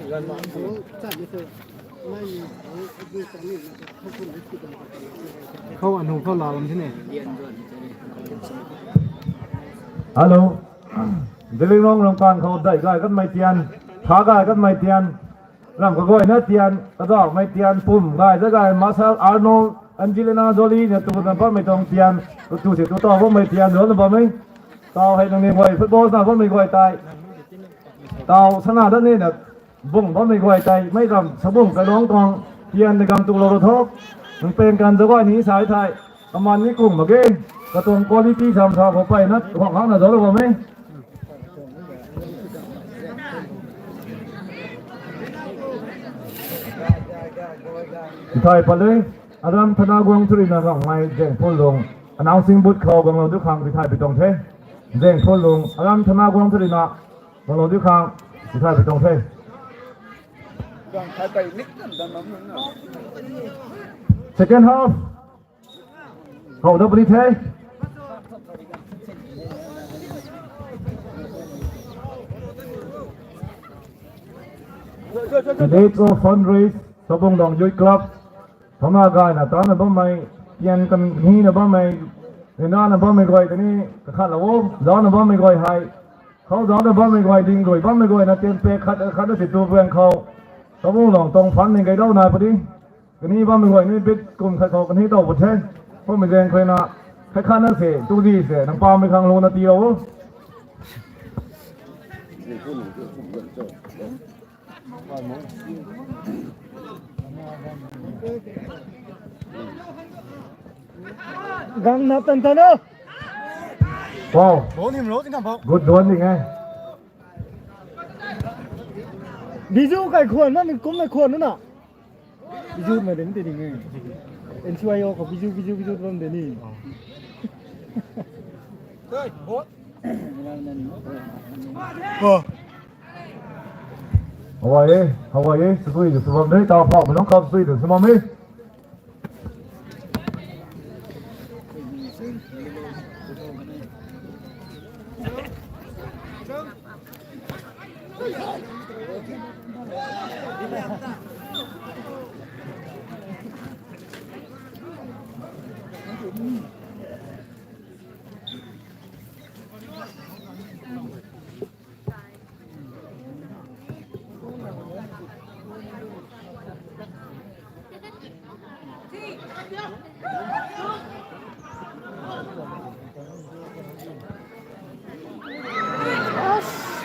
Khou anu khou la lam sini. Hello. Zeliangrong ramkan khou dai gay katmei tian, tha gay katmei tian, ram kaguayna tian, kadaumei tian, pum gay, zagay, Marshall, Arnold, Angelina Jolie na tu na bammei tuang tian, tu si tu tau bammei tian, zona bammei. Tau hei nangniw guay football na bammei guay tei. Tau sana dat ni na bung bammei guay tei, mei ram Sabung kaluang tuang tian na gang tu lou ro tho. Nang peng kan zagay ni sai thei, kaman ni kung mak ge, katuang quality sam sa khou peyna, khwang hak na zalou bammei. Tithay pat e, aram Thanaguang thurina rangmei Zengphulung, announcing booth khou guanglou diu khang tithay pi tuang the. Zengphulung, aram Thanaguang thurina guanglou diu khang tithay pi tuang the. Second half. Hou da puni the. Today to fundraise, Sabunglong Youth Club. Thana gayna tana bammei, tian kan hina bammei, rina na bammei guay tani kakhat lou o, zana bammei guay hei. Khou zana bammei guay ding guay bammei guay na tian pe khat khat na si tu buang khou. Sabunglong tuang fund ni gaydau nai puni. Kani bammei guay ni bit kum khat khou kani tau put the. Kummei zaeng khou na, khat khat na se, tu di se, nang pamei khang lou na ti lou o. Gang na tan tan o. Wow. Ball him ro ting kam ball. Good one ding e. Biju kai khuan na, min kum na khuan na. Biju na ding te ding e. N C Y O ko biju, biju, biju ram de ni. Oh. Hawai e, hawai e, sui de sumam de, tau phau mei nung kham sui de sumam e.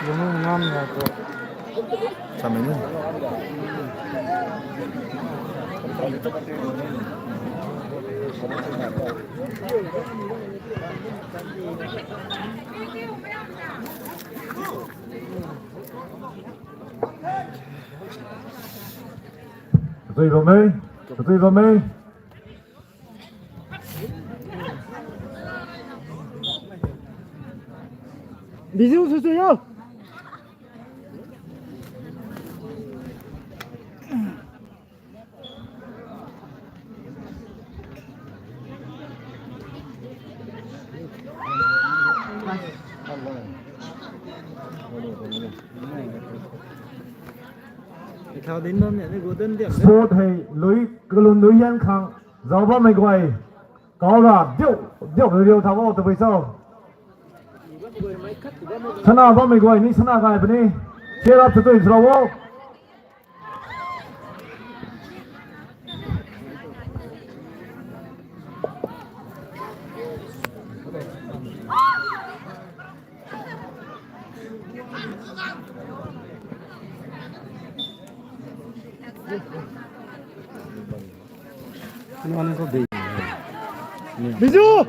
Lungc ngam na tu. Samei ni. Katui bam e, katui bam e. Biju sui sui o. Sport hei lui kalun lui hian khang zau bammei guay. Kau ra diu diu riu riu tha o tabui cho. Sana bammei guay ni sana gay puni. Cheer up tw tw ra o. Biju!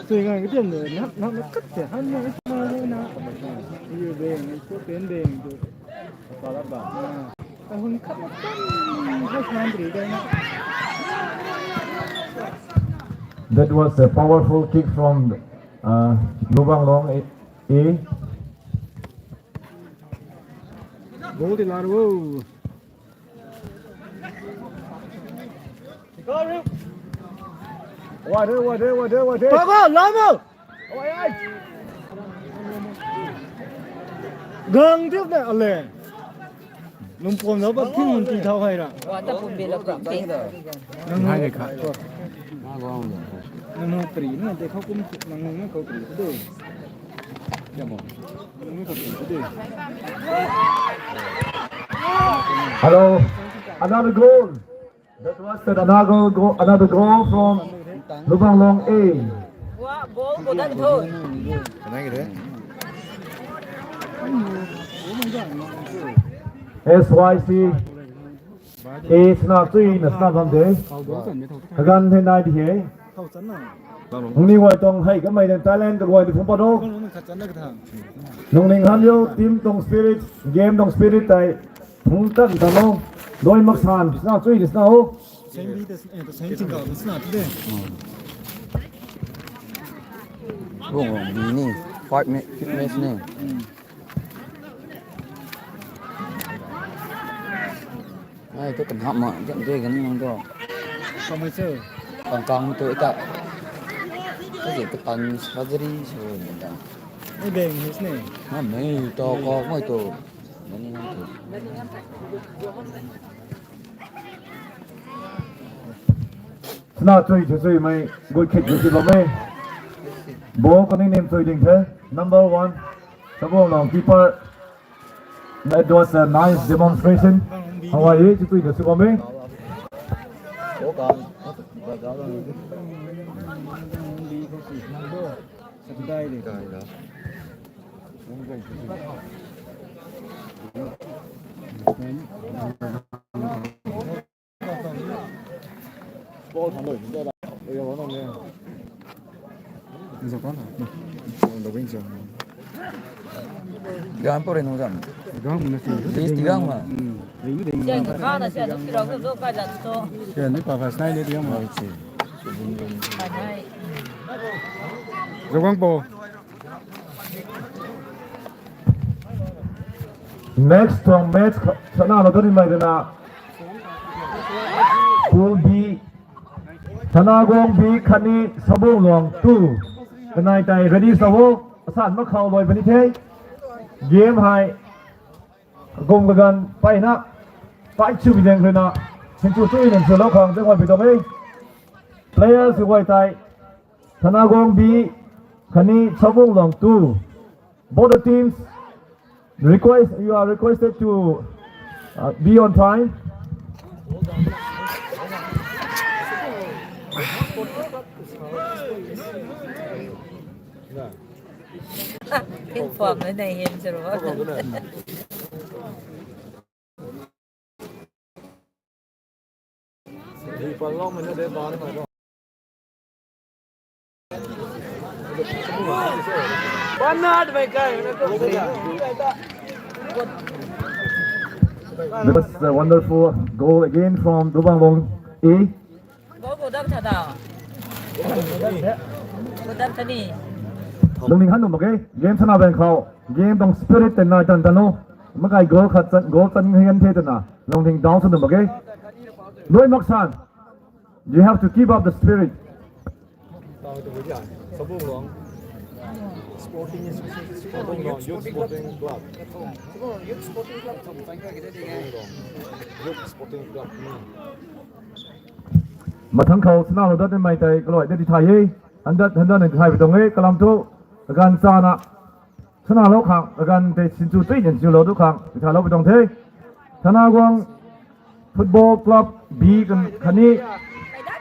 Tui ngai ka tiam de, nap nap na kat te han na na na. Yu beng, ko pen beng tu. That was a powerful kick from uh, Lubang Long A. A. Goal di lar wo. Wade, wade, wade, wade. Papa, lama. Gang thiu na ale. Lumpom na ba thing ti thau hai ra. Wa ta pum be la pum ti. Nang hai kha. Nang ho pri na de khou kum nang ho na khou pri de. Nang ho khou pri de. Hello. Another goal. That was the another goal, another goal from Lubang Long A. Wa goal ko dan tho. Kanai ke de. S Y C A sna chui na sna bam de. Kagan the nai di he. Hungni wai tong hei kamei den talent ka guay di phung pa do. Nung ning han yo team tong spirit, game tong spirit tai. Phung tan ta mo. Doi mak san sna chui di sna ho. Rong rong di ni. Five minute, fitness ni. Ai, tu kan hap ma, jam de kan mang tu. Kamei chu. Kan kang tu ita. Ka je ka tan surgery so ni da. Ni beng his ni. Na mei to ko moi tu. Mani nang tu. Sna chui chui chui mei, good kick chui chui bam mei. Ball kani nim chui ding the. Number one. Sabong long keeper. That was a nice demonstration. Hawaii, chu tui na si bam e. Gan pore nung zam. Gan na si. List gang ma. Jeng ka na se tu kira ko zo ka jan to. Ke ni pa first nai ni gang ma. Oi chi. Zo gang po. Next tuang match sana lo tani mai dana. Pool B. Thanagong B khatni Sabong Luang two. Kanai tai ready sa wo. Asan makhau loi bani the. Game hai. Gong kagan paina. Pai chu bideng rena. Hinchu chu inen chu lo khang deng wai bidong e. Players who wai tai. Thanagong B khatni Sabong Luang two. Both the teams request, you are requested to uh, be on time. Inform na him zero. That's a wonderful goal again from Lubang Long A. Goal ko dam tha da. Ko dam tha ni. Lungning han num mak ge, game sana bang khou, game tuang spirit tei nai tan tan o. Makai goal khat chan, goal chan hian the tana. Lungning down sa num mak ge. Loi mak san. You have to keep up the spirit. Sporting Association, Youth Sporting Club. Youth Sporting Club. Youth Sporting Club. Mathang khou sana lou dat mei tei kaloi dat di thay e. Handat handat ni thay pi tuang e kalam thu. Agan sana sana lou khang agan tei sinchu tui ni sinchu lou du khang di thay lou pi tuang the. Thanaguang Football Club B kan khatni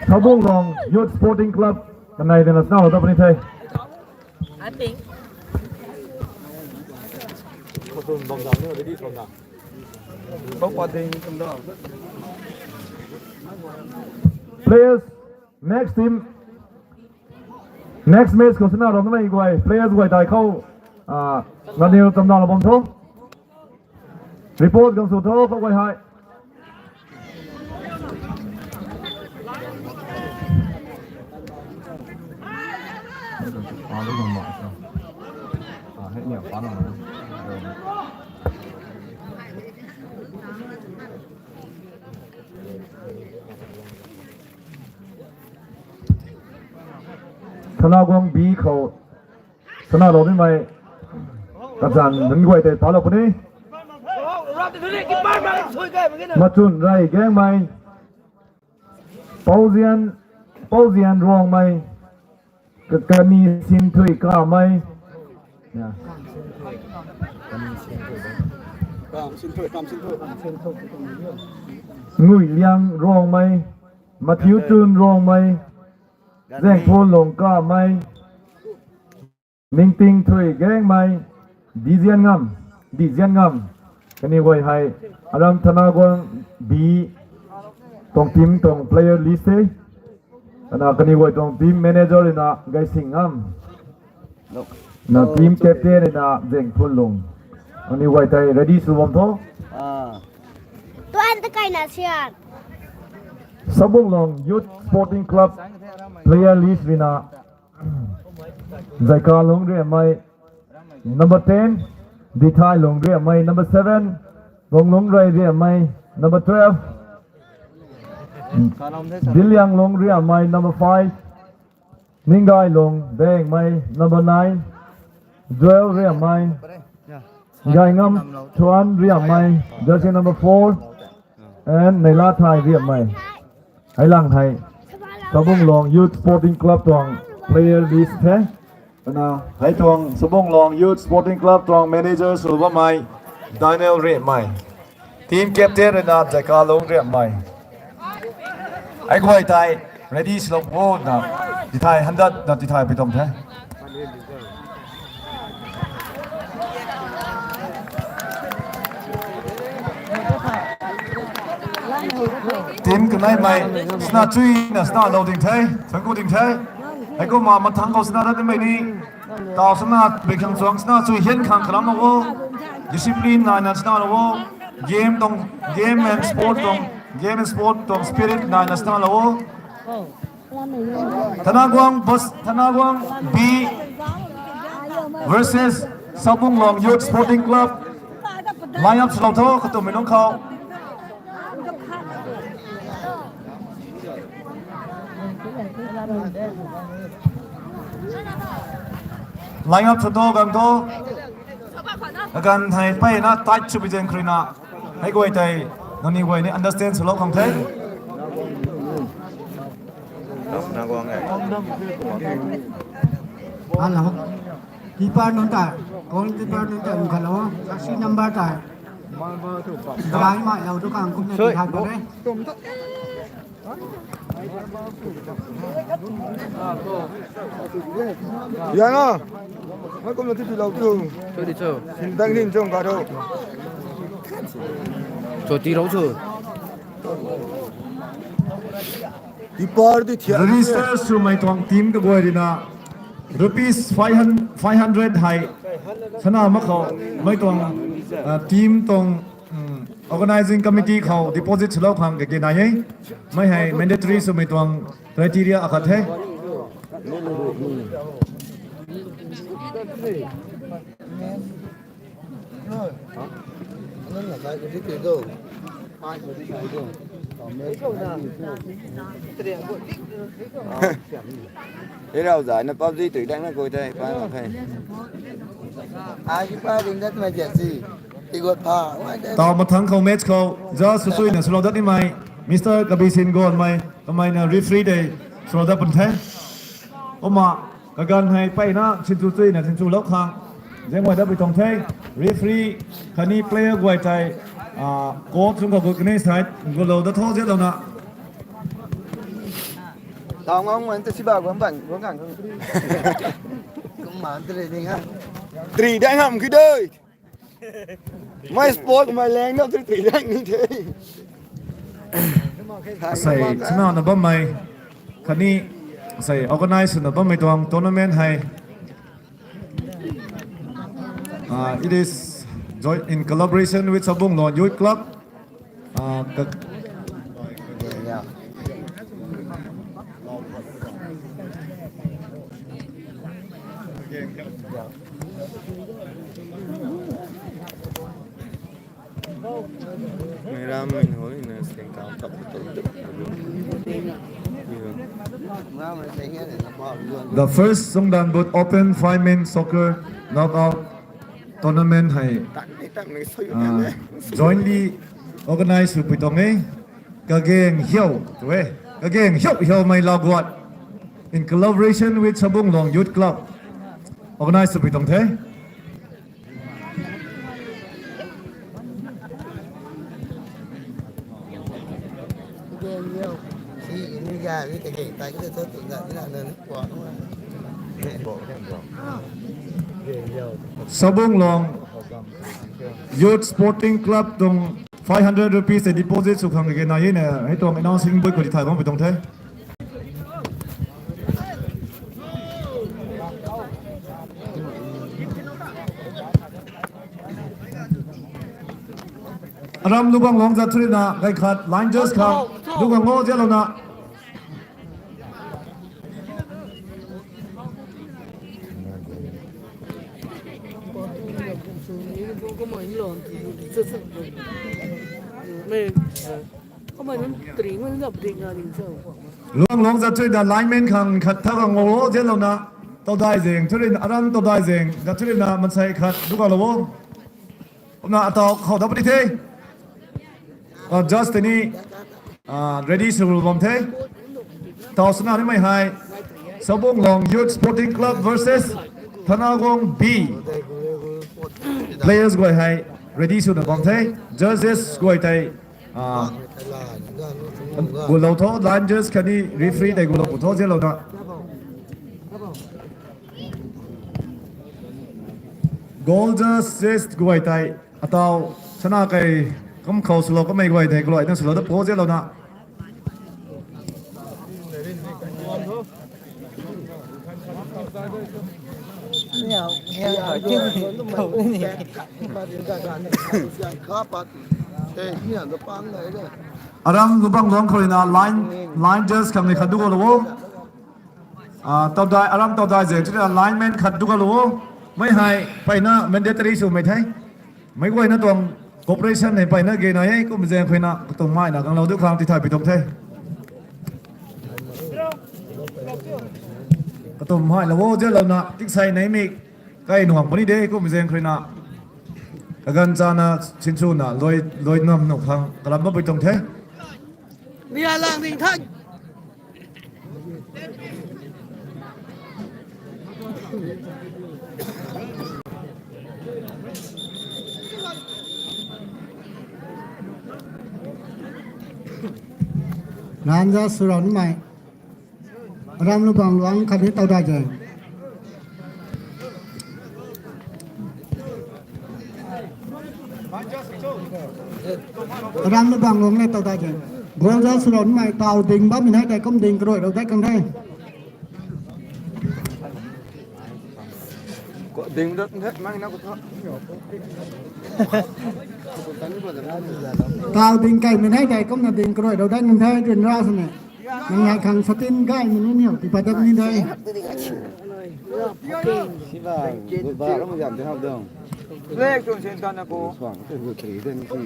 Sabunglong Youth Sporting Club kanei dana sana lou dat puni the. Ating. Khou tun bam dam ni ready bam dam. Khou pa ding tum dam. Players, next team, next match khou sana rong na guay players guay tai khou, ah, nganil tam na la bam tho. Report gang su tho khou guay hai. Thanaguang B khou sana lou nimei kazan nunc guay tei palou puni. Machun Rey Gangmei, Pouzian, Pouzian Ruangmei, Ka-, Kani Sinthui Kamei. Ya. Ngui Liang Ruangmei, Matthew Chun Ruangmei, Zengphun Lung Kamei, Ningting Thui Gangmei, Dizian Ngam, Dizian Ngam. Kaniw guay hei, aram Thanaguang B tuang team tuang player list the. Ana kaniw guay tuang team manager ina Gaising Ngam. Na team captain ina Zengphun Lung. Kaniw guay tei ready sw bam tho. Ah. Tuan ta kai na sian. Sabunglong Youth Sporting Club player list rina Zaika Lungriamei, number ten, Dithai Lungriamei, number seven, Gonglungrai Riamei, number twelve, Diliang Lungriamei, number five, Ninggai Lung Dengmei, number nine, Joel Riamei, Gaingam Chuan Riamei, jersey number four, and Neila Thai Riamei. Hei lang hei Sabunglong Youth Sporting Club tuang player list the. Ana hei tuang Sabunglong Youth Sporting Club tuang manager sw bammei Daniel Riamei. Team captain rui na Zaikalung Riamei. Hei guay tei ready swlou o na, tithai handat na tithai pi tuang the. Team kaneimei, sna chui na sna lou ding the, thangku ding the. Hei kumna mathang khou sna dat nimei ni. Tau sna bik khang chuang sna chui hian khang kalam lou o. Discipline naina sna lou o. Game tuang, game and sport tuang, game and sport tuang spirit naina sna lou o. Thanaguang bus, Thanaguang B versus Sabunglong Youth Sporting Club. Line up swlou tho, katummei nunc khou. Line up sw tho, gang tho. Agan hei peyna tight sw pi zaeng kharina. Hei guay tei, nangniw guay ni understand swlou khang the. Hello. Keeper nunc ta, goalkeeper nunc ta, hello. Jersey number ta. Dai mai lou tu kang kum na ti hat bam e. Yang a, mai kum na ti ti lou tu. Sorry, cho. Sin dang din chong ka do. Cho ti rou cho. Keeper ti thian. Register swmei tuang team kaguay rina rupees five hundred, five hundred hei sana mak khou mei tuang, uh, team tuang, um, organizing committee khou deposit swlou khang kage nai e. Mei hei mandatory swmei tuang criteria akhat the. Hei rau zai na PUBG tui dang na koi the, pa ma the. Ai ki pa ding dat ma jet si. Ti got pha. Tau mathang khou match khou just sui na swlou dat nimei Mister Kabisin Gonmei, kamei na referee de swlou dat pun the. Kumna kaganv hei peyna sinchu chuina sinchu lou khang zeng guay dat pui tuang the. Referee khatni player guay tei, ah, coach sung khou gut kani side gutlou dat tho ziatlouna. Tau ngam ngan te siba guang bang guang gang. Kum man te ding ha. Tri dang ham khi dei. Mei sport mei leng na tri tri dang ni the. Sei chana na bammei khatni sei organize na bammei tuang tournament hei. Uh, it is joint in collaboration with Sabunglong Youth Club. Uh, ka- Mei ram mei hoi na seng kam thap thap thap. The first Sungdanbut Open Five Men Soccer Knockout Tournament hei, ah, jointly organize sw pui tuang e. Kageng Hiau, tu e. Kageng Hiau Hiaumei Lauguat in collaboration with Sabunglong Youth Club organize sw pui tuang the. Sabunglong Youth Sporting Club tuang five hundred rupees te deposit sw khang kage na ye na hei tuang announcing bui khou di thay bam pui tuang the. Aram Lubang Long zat thurina gay khat line just khang dugang ngo ziatlouna. Lubang Long zat thurina lineman khang khat thak ang ngo ziatlouna. Todai zeng thurina, Aram Todai zeng zat thurina mansei khat dugalou o. Kumna atau khou da puni the. Ah, just tini, ah, ready sw bam the. Tau swna nimei hei Sabunglong Youth Sporting Club versus Thanagong B. Players guay hei ready swna bam the. Judges guay tei, ah, gutlou tho, line judge khatni referee tei gutlou tho ziatlouna. Goal judges guay tei atau sana kei kum khou swlou kamei guay tei guloina swlou da po ziatlouna. Aram Lubang Long khou rina line, line judge khang ni khat dugalou o. Ah, Todai, Aram Todai zeng thurina lineman khat dugalou o. Mei hei peyna mandatory swmei the. Mei guayna tuang cooperation hei peyna gena e, kum zeng khuina katum maina ganglou du khang tithay pui tuang the. Katum mailou o ziatlouna tiksei neimei kai nuang puni de, kum zeng khuina kaganv chana sinchuna loi, loi nam nu khang kalam bam pui tuang the. Mia lang ding thai. Line just sw rau nimei. Aram Lubang Long khatni Todai zeng. Aram Lubang Long le Todai zeng. Goal just sw rau nimei, tau ding bammei nai tei kum ding karuai rau dai khang the. Tau ding kaimei nai tei kumna ding karuai rau dai khang the, ryanra swna. Nang nai khang satin gaymei ni niu tipat dat ni de. Siba, bu ba ram zam te hap dong. Lek tun sen tan na ko. Suang te bu tri den si.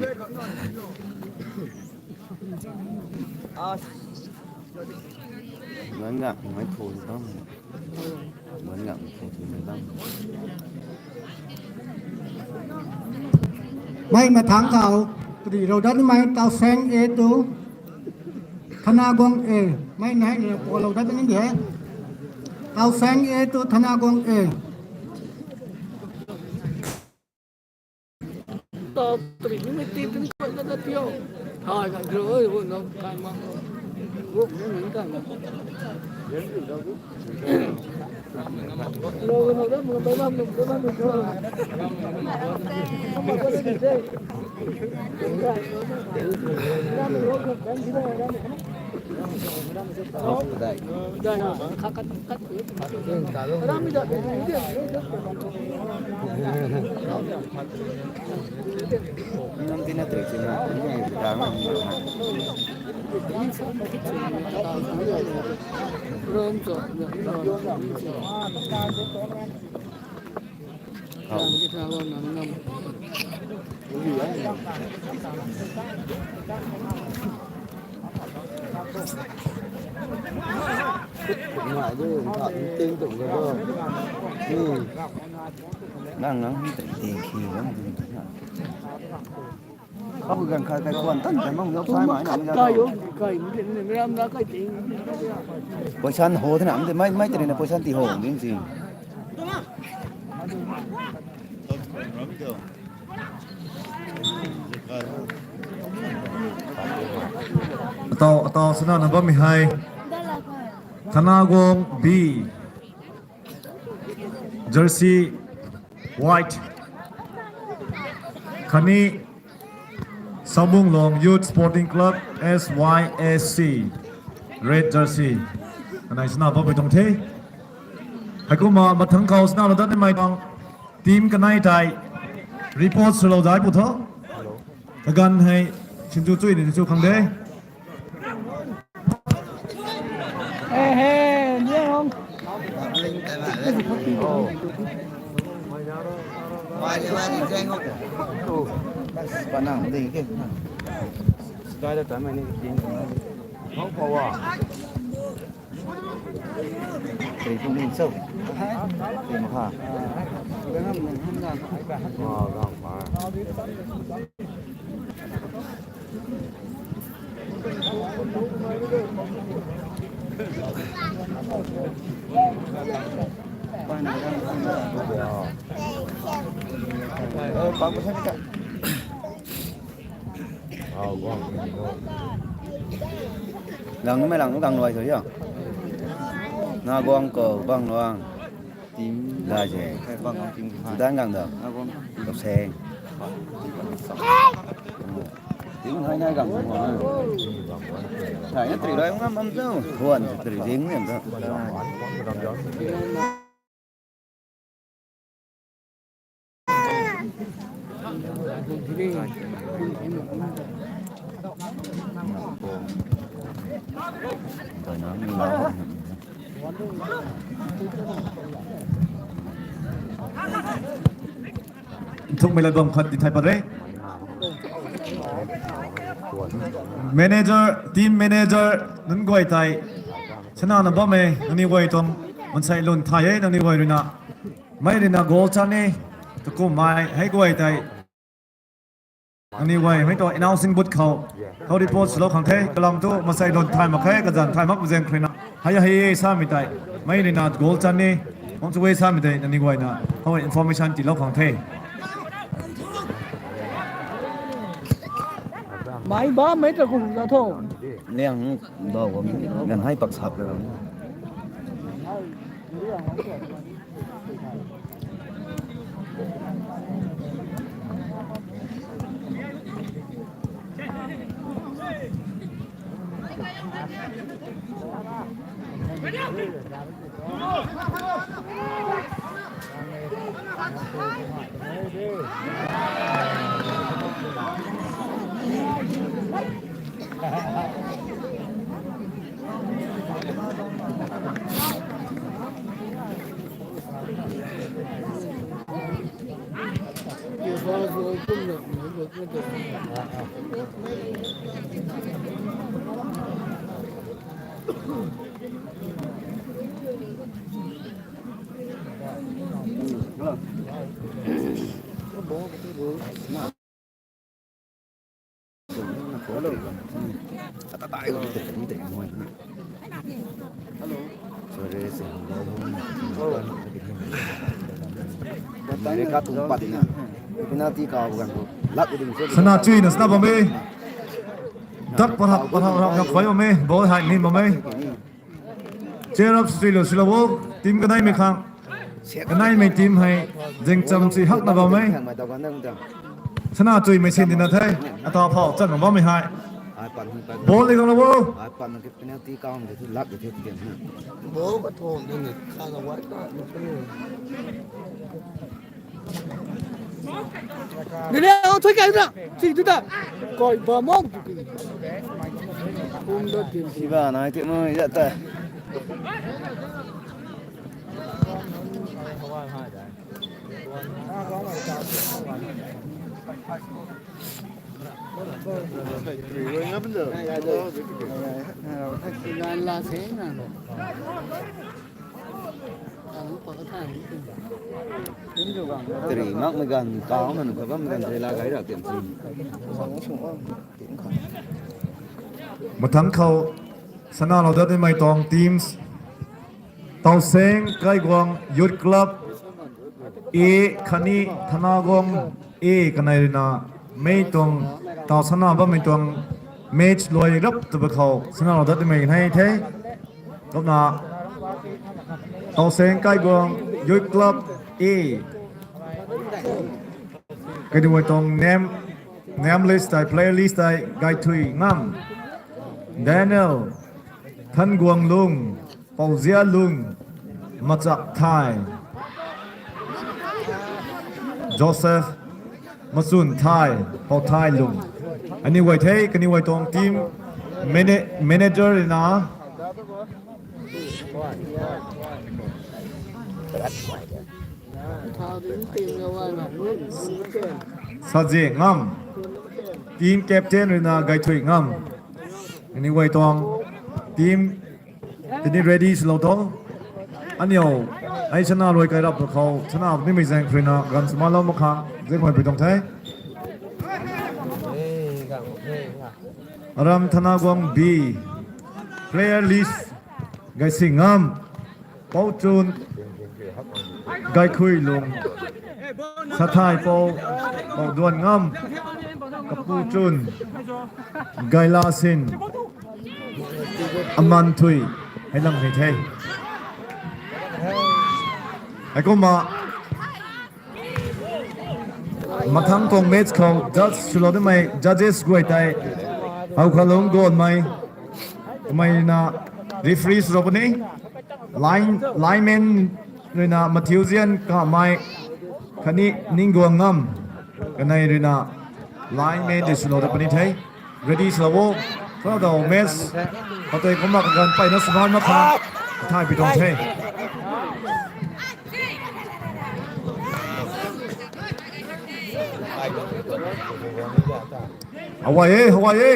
Luan ngak mei phu ni bam. Luan ngak mei phu ni bam. Mei mathang khou, pari rou dat nimei Tauseng A two, Thanaguang A. Mei nai ni phu lou dat ni di he. Tauseng A two, Thanaguang A. Nang nang ting khi nang. Khou gan khai kai kuan tan tan mong yau sai mai nang yau. Poisan ho thena am de mai mai teri na poisan ti ho ding si. Atau atau sana na bam hei. Thanaguang B. Jersey white. Khatni Samunglong Youth Sporting Club, S Y S C, red jersey. Kanei sana bam pui tuang the. Heikumna mathang khou sana lou dat nimei tuang team kanei tei report swlou dai pu tho. Kaganv hei sinchu chui ni chu khang de. Lang mei lang gang luai tho ya. Na guang ko bang luang. Tim la je. Bang tim. Dan gang da. Na guang. Ko seng. Tim hai nai gang. Thai na tri rai ngam am zau. Huan tri ding nem da. Thukmei lat bam khat di thai pat re. Manager, team manager nunc guay tei sana na bam e, nangniw guay tuang mansei lun thay e, nangniw guay ruina. Mei ruina goal chan e, takum mei hei guay tei. Nangniw guay mei tu announcing booth khou, khou report swlou khang the, kalam tu mansei lun thay mak khe, kazanc thay mak zaeng khruina. Hei hei samei tei, mei ruina goal chan e, mang chu e samei tei, nangniw guayna, khou information tiilou khang the. Mai ba mei ta kum na tho. Liang ba kum, liang hei pak sap le. Sana chuina sana bam e. Dak parhak parhak rap na khuai bam e. Ball hei ni bam e. Cheer up silo silo wo. Team kaneimei khang. Kaneimei team hei zingcham si hakna bam e. Sana chuimei sin dina the. Ata phau chang bam e hei. Ball ni kang lo wo. Penalty count the lak the tian ha. Ball ka thom the ni kha na wai ta. Dile o thoi kai na. Chi tu ta. Koi ba mo. Kum da tin. Siba nai te mo ya ta. Teri mak mei ganv kau na nu kha bam ganv teri la gai ra tiam si. Mathang khou sana lou dat nimei tuang teams. Tauseng Kaiguang Youth Club A khatni Thanaguang A kanei ruina mei tuang tau sana bammei tuang match luai rap twba khou sana lou dat nimei nei the. Kumna Tauseng Kaiguang Youth Club A kaniw tuang name, name list tei, player list tei Gaithui Ngam, Daniel, Thanguang Lung, Pauzia Lung, Machak Thai, Joseph, Machun Thai, Pau Thai Lung. Aniw guay the, kaniw guay tuang team mana-, manager ruina Saje Ngam, team captain ruina Gaithui Ngam. Aniw guay tuang team tini ready swlou tho. Aniw ai sana luai kai rap khou sana nimei zaeng ruina ganv smalou mak khang zaeng khuay pui tuang the. Aram Thanaguang B, player list, Gaising Ngam, Pouchun, Gaikhui Lung, Sathai Pou, Pouduan Ngam, Kapu Chun, Gaila Sin, Aman Thui, hei lang ni the. Heikumna mathang tuang match khou judge swlou nimei judges guay tei, hau khalung gonmei, kamei na referee swlou puni, line, lineman ruina Matthew Zian Kamei, khatni Ningguang Ngam, kanei ruina lineman tei swlou dat puni the. Ready swlou o. Kha dau match katei kumna kaganv peyna swan mak kha thay pi tuang the. Hawai e, hawai e.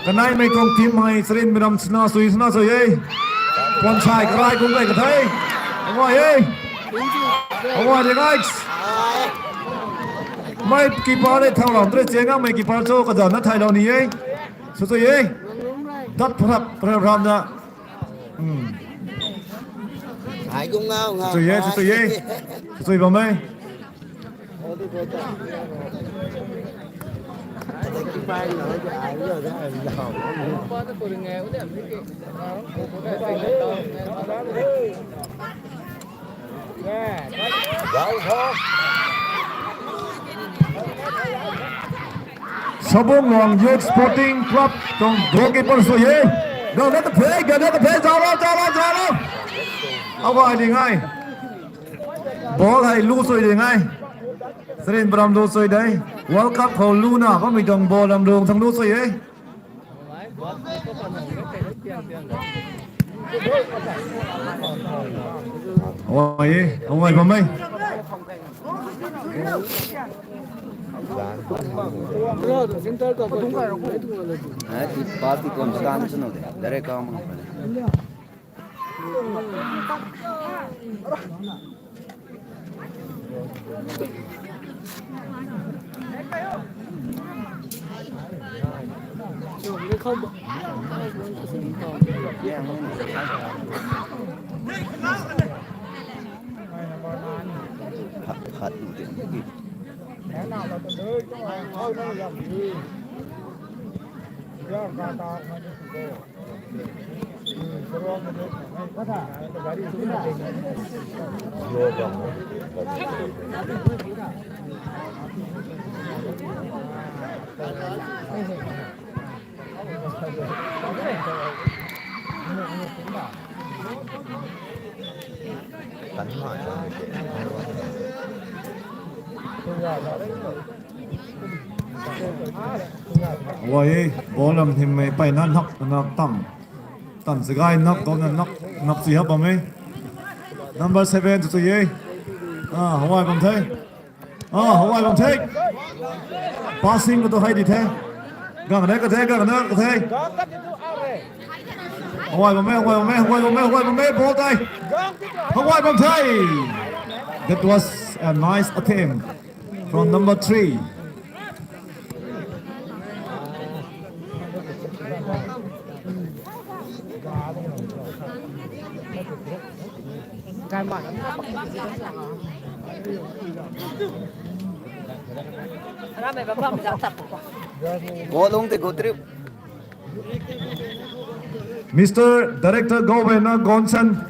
Kaneimei tuang team hei charinmei ram sna sui, sna sui e. Puansai karai kum kai ka the. Hawai e. Hawai de guys. Mei keeper le thau lam tre chiang a mei keeper cho kazanc na thaylou ni e. Sw sui e. Dat phrap phrap ram na. Ai kum ngau ngau. Sw sui e, sw sui e. Sw sui bam e. Sabungluang Youth Sporting Club tuang goalkeeper sw e. Ganv na ta phe, ganv na ta phe, zalo, zalo, zalo. Awa di ngai. Ball hei lu sui di ngai. Charinmei ram lu sui de. World Cup khou luna bammei tuang ball lam lung thang lu sui e. Oi, oi, bam e. Pass ti tuan stan sw nu de. Direct kam. Wai, ball lam hymei peyna nak, nak tam. Tam sagai nak, dona nak, nak si hap bam e. Number seven tu tu ye. Ah, hawai bam the. Ah, hawai bam the. Passing ko tu hei di the. Gang ne ka the, gang ne ka the. Hawai bam e, hawai bam e, hawai bam e, hawai bam e, ball tai. Hawai bam the. That was a nice attempt from number three. Mister Director Governor Gonson,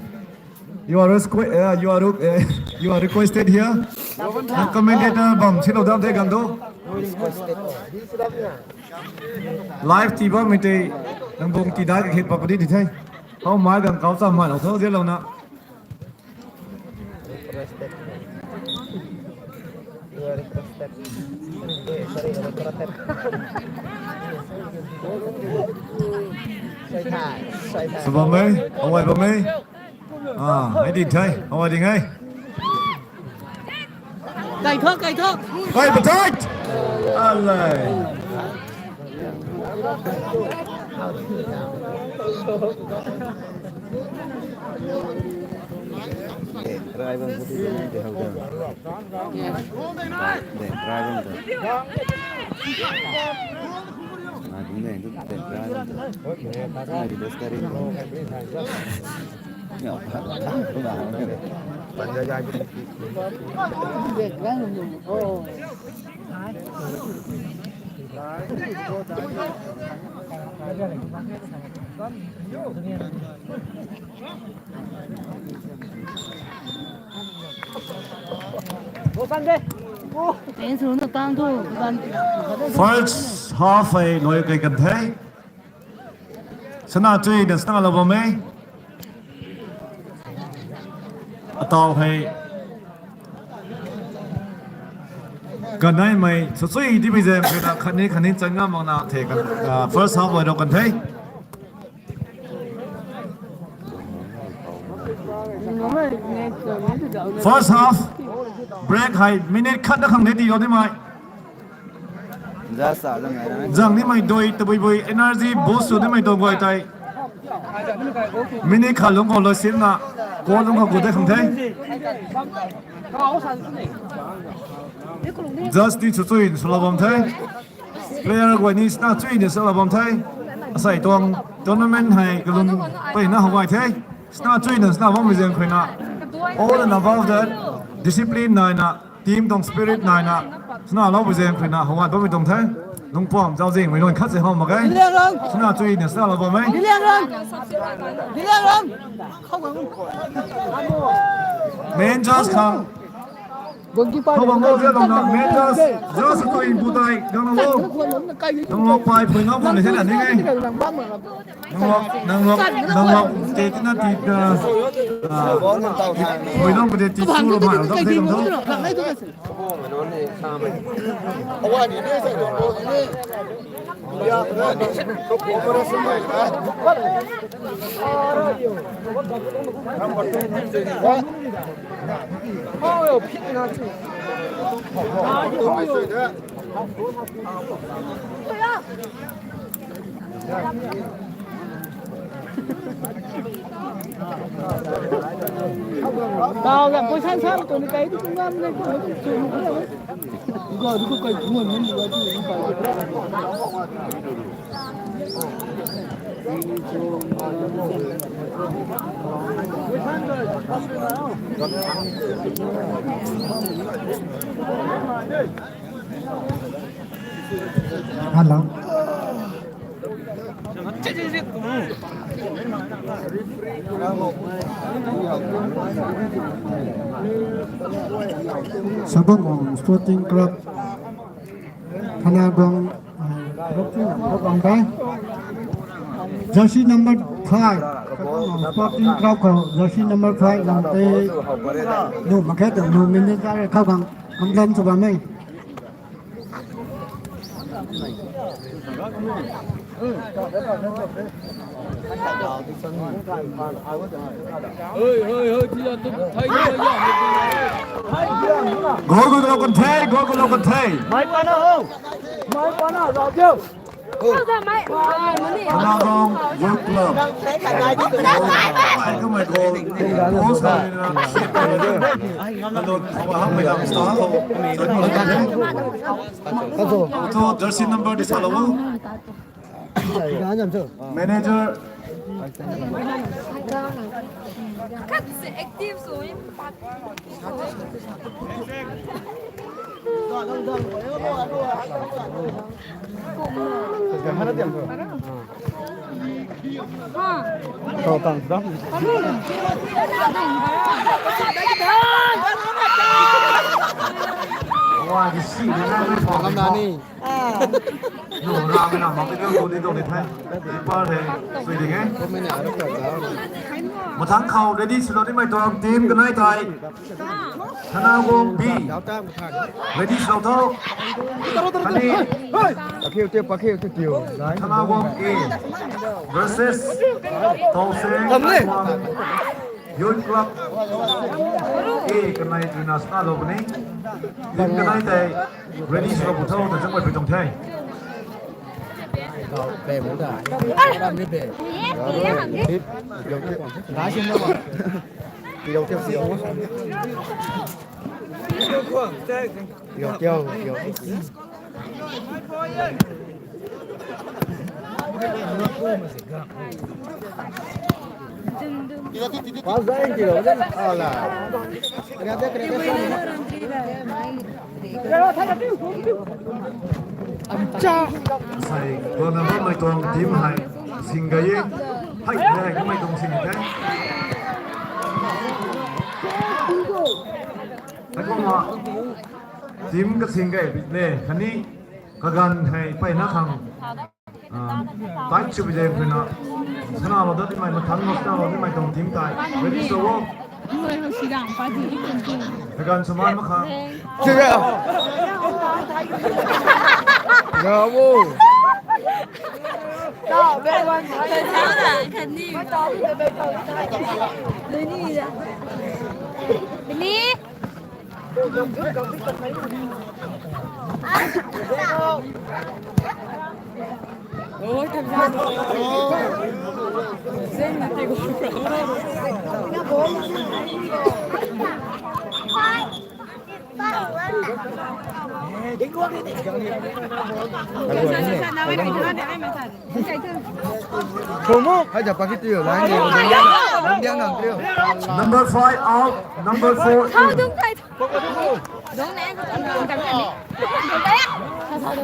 you are, requ- uh, you are, uh, you are requested here. Nang commentator bam silo dam the gang do. Live ti bammei tei nang bung ti dai ka khit pa padi di the. How mai gang kau cham mai lo tho zia lo na. Sw bam e, hawai bam e. Ah, hei di the, hawai di ngai. Kai thok, kai thok. Kai pathai. Alai. First half hei loi kai kan the. Sana chui na sana lou bam e. Atau hei kaneimei sw chui di mei zam khat ni khat ni chan ngam mak na the kan, ah, first half loi rau kan the. First half break hei minute khat na khang ni ti lou ni mei. Zang nimei dui tabui bui energy boost sw nimei dui guay tei. Minute khat lungc khou lou sim na, goal lungc khou gu de khang the. Just ni sw chui sw lou bam the. Player guay ni sna chui ni sw lou bam the. Asei tuang tournament hei kalung peyna hawai the. Sna chui na sna bam mei zam khuina. All and above that, discipline nai na. Team tuang spirit nai na, sna lou bui zam khuina hawai bammei tuang the. Lungpuam zauzian mei luan khat se how mak ge. Sna chui na sna lou bam e. Main judge khang. Goalkeeper. How bang lou zia bang na main judge. Judge tu in bu tai gang na lou. Gang lou pai phui ngam bam ni the na ni ngai. Nang lok, nang lok, nang lok, te tina ti, ah, ah, hoi nang pade ti su lo ma, dam te dam tho. Tau la, position sam tu ni kai tu ngam ni tu. Hello. Sabong Sporting Club, Thanagong, uh, Sporting Club ang kai. Jersey number five, Sabong Sporting Club khou, jersey number five lang te. Nu market, nu minute kau gang complain sw bam e. Goal khou lou kan the, goal khou lou kan the. Mai pana ho. Mai pana, rau diu. Thanagong Youth Club. Kamei goal. Goal sa. Hello, how many times? Tho, jersey number di salou o. Manager. Wow, the sea, the sea, the sea. Nang ramei na mak tei goal di dou di the. Keeper the, sui ding e. Mathangc khou ready swlou nimei tuang team kanei tei. Thanagong B. Ready swlou tho. Khatni Pakhiu tei, pakhiu tei tiu. Thanagong A versus Tauseng. Youth Club A kanei rui na salou puni. Team kanei tei ready swlou pu tho, ta zangmei pui tuang the. Sai, goal number bammei tuang team hei sing gay e. Hei, hei, kamei tuang sing the. Hei kumna team kasing gay le, khatni kaganv hei mpeyna khang, ah, tight sw bi de puna. Sana lou dat nimei, mathangc lou sana lou nimei tuang team tei. Ready swlou o. Kaganv swmei mak kha. Bravo. Number five out, number four in.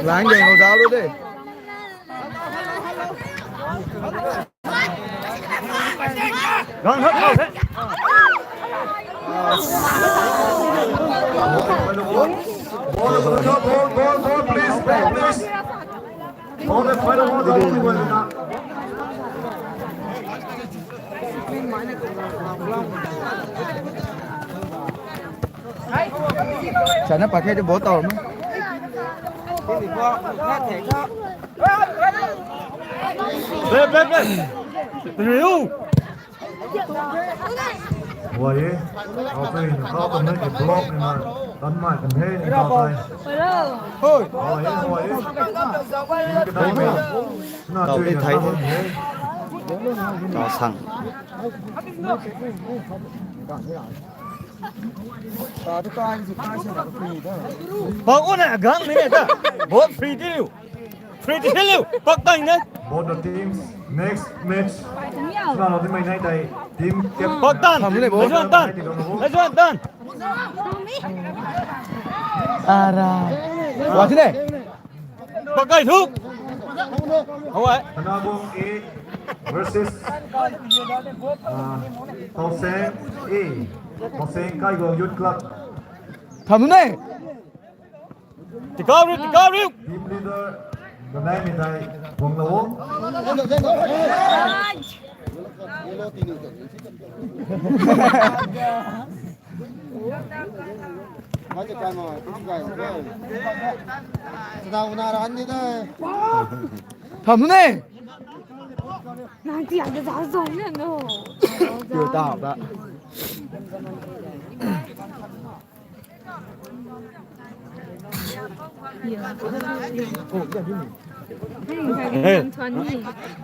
Lang de, ngau zau lu de. Ball, ball, ball, ball, please, ball, please. Ball, ball, ball. Sana pakhe de ball tau ma. Be, be, be. Riu. Huai e. Kau tei na kau kan na ki block ni na tan mai kan he ni kau tei. Hello. Huai e, huai e. Ni ka dai me. Na tui na kau kan he. Kau sang. Pak o na gang ni ne ta. Ball free di liu. Free di liu. Pak tang ne. Both the teams. Next match. Suna lo di mai nai tai. Team cap. Pak tan. Tham le ball. Let's run tan. Let's run tan. Ara. Wa si ne. Pak kai thu. Hawai. Tanabong A versus uh, Tauseng A. Tauseng Kaigo Youth Club. Tham ne. Tikau riu, tikau riu. Team leader, banai mi dai, buang lo. Tham ne. Nang tiang ta zau zong na no. Yo ta ta. Hey.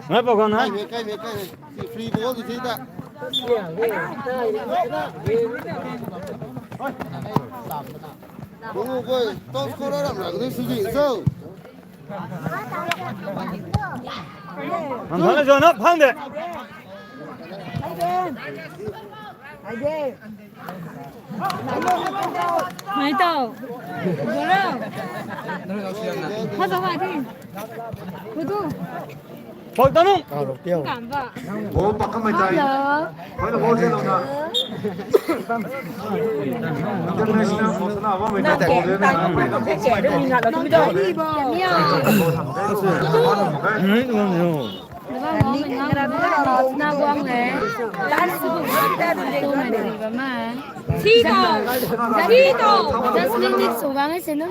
Ngai pa kong na. Kai me, kai me, kai me. Free ball di ta. Bung koi, top scorer ram rak ni sigi so. Ang thana zona phang de. Mai tau. Gora. Hazo wa di. Kudu. Pau tanung. Kam ba. Ball pak kamei tai. Hello. Hoi na ball se lo na. International ball sana ba mai tai ball de na. Ball ham. Ball ham. Nai, nai, nai. Naguang le. Tan su. Tu mai ni ba ma. Tito. Tito. Just minute su bang hai se na.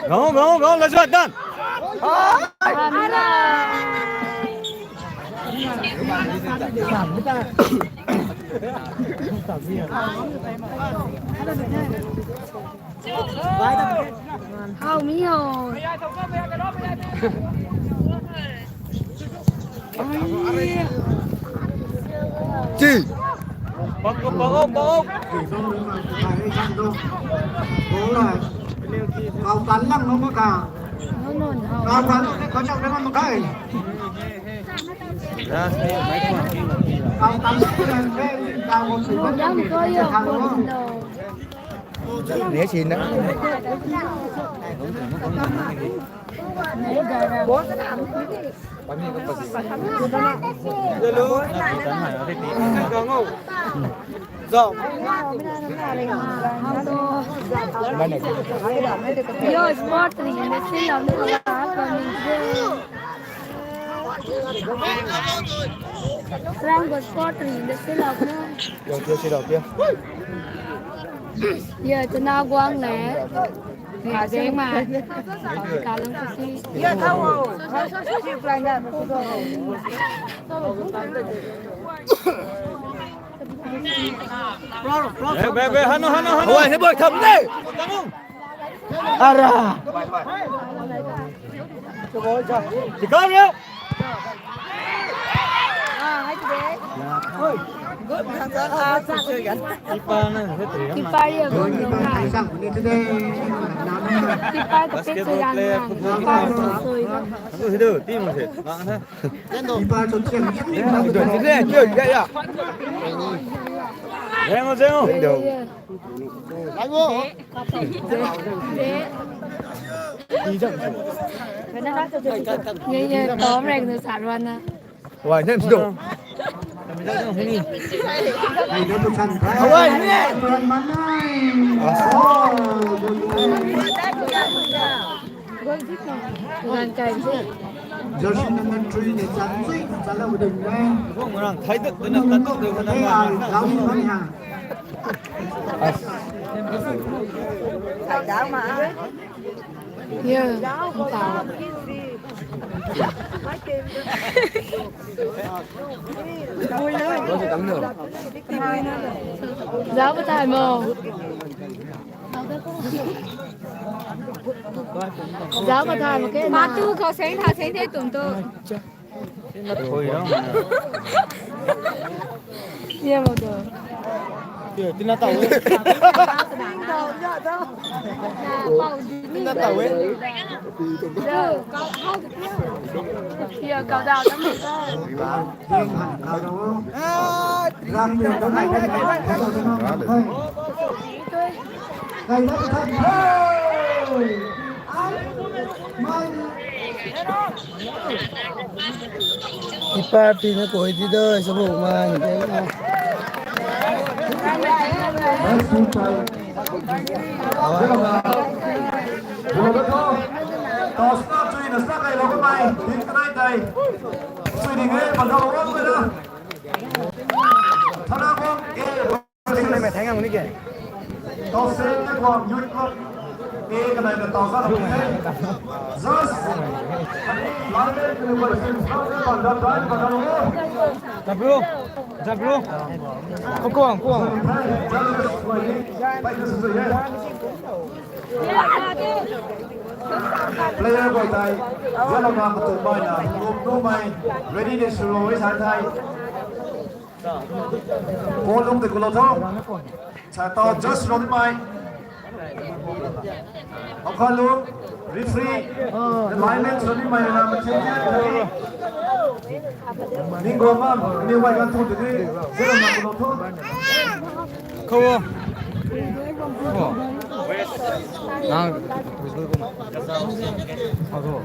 Go, go, go. Let's go. Done. Amina. Hau mi ho. Chi. Bak, bak, bak, bak. Kau tan lang lo ma ka. Kau tan lang ko chak lang ma kai. Kau tan lang ko chak lang ma kai. Ni si na. Yo, sport ni, ni si na. Strong go sport ni, ni si na. Yo, tu si lo, yo. Yo, tu na guang le. Nga zeng ma. Ka lang kasi. Yo, tau. Hey, hey, hey, hanu, hanu, hanu. Oi, hey, boy, tham de. Ara. Tikam ya. Ipa na, ipa ya. Ipa ta pek sa lang na. Ipa na soi na. Ipa tu chen. Ipa tu chen. Ya, ya. Zeng o, zeng o. Ye, ye, tom reng nu sa ruan na. Wai, nem si do. Wai, ne. Gan kai. Jersey number three ni chan zui, chan la bu ding ne. Kong rang thai duk, duk na, duk na, duk na. Hey, ah, lau ni bam ha. Thai dau ma. Ye, thai. Zau pa thai mo. Zau pa thai mo ke. Ma tu khou seng tha seng the tum tu. Ye mo tu. Tina taw e. Tina taw e. Ipa pi na koi ti do, sa bu ma ni. Tosna chui na sa kai lo ka mai, tin kanai tai. Chui ding e, pa lo wang na. Thana bong e. Tau se na kuang youth club. E kanai na tau sa na. Just. London University, London, London, London. Jabro, jabro. Kuang, kuang. Player guay tei, zalou na katuang bai na, group two mei, ready de sw rui sa thei. Goal lung tei kulou tho. Sa tau just run mei. Akhalo, referee, lineman sw ni mei na, machine ni. Ning go mam, ni wai kan thu de, zalou na kulou tho. Khou. Khou. Nang.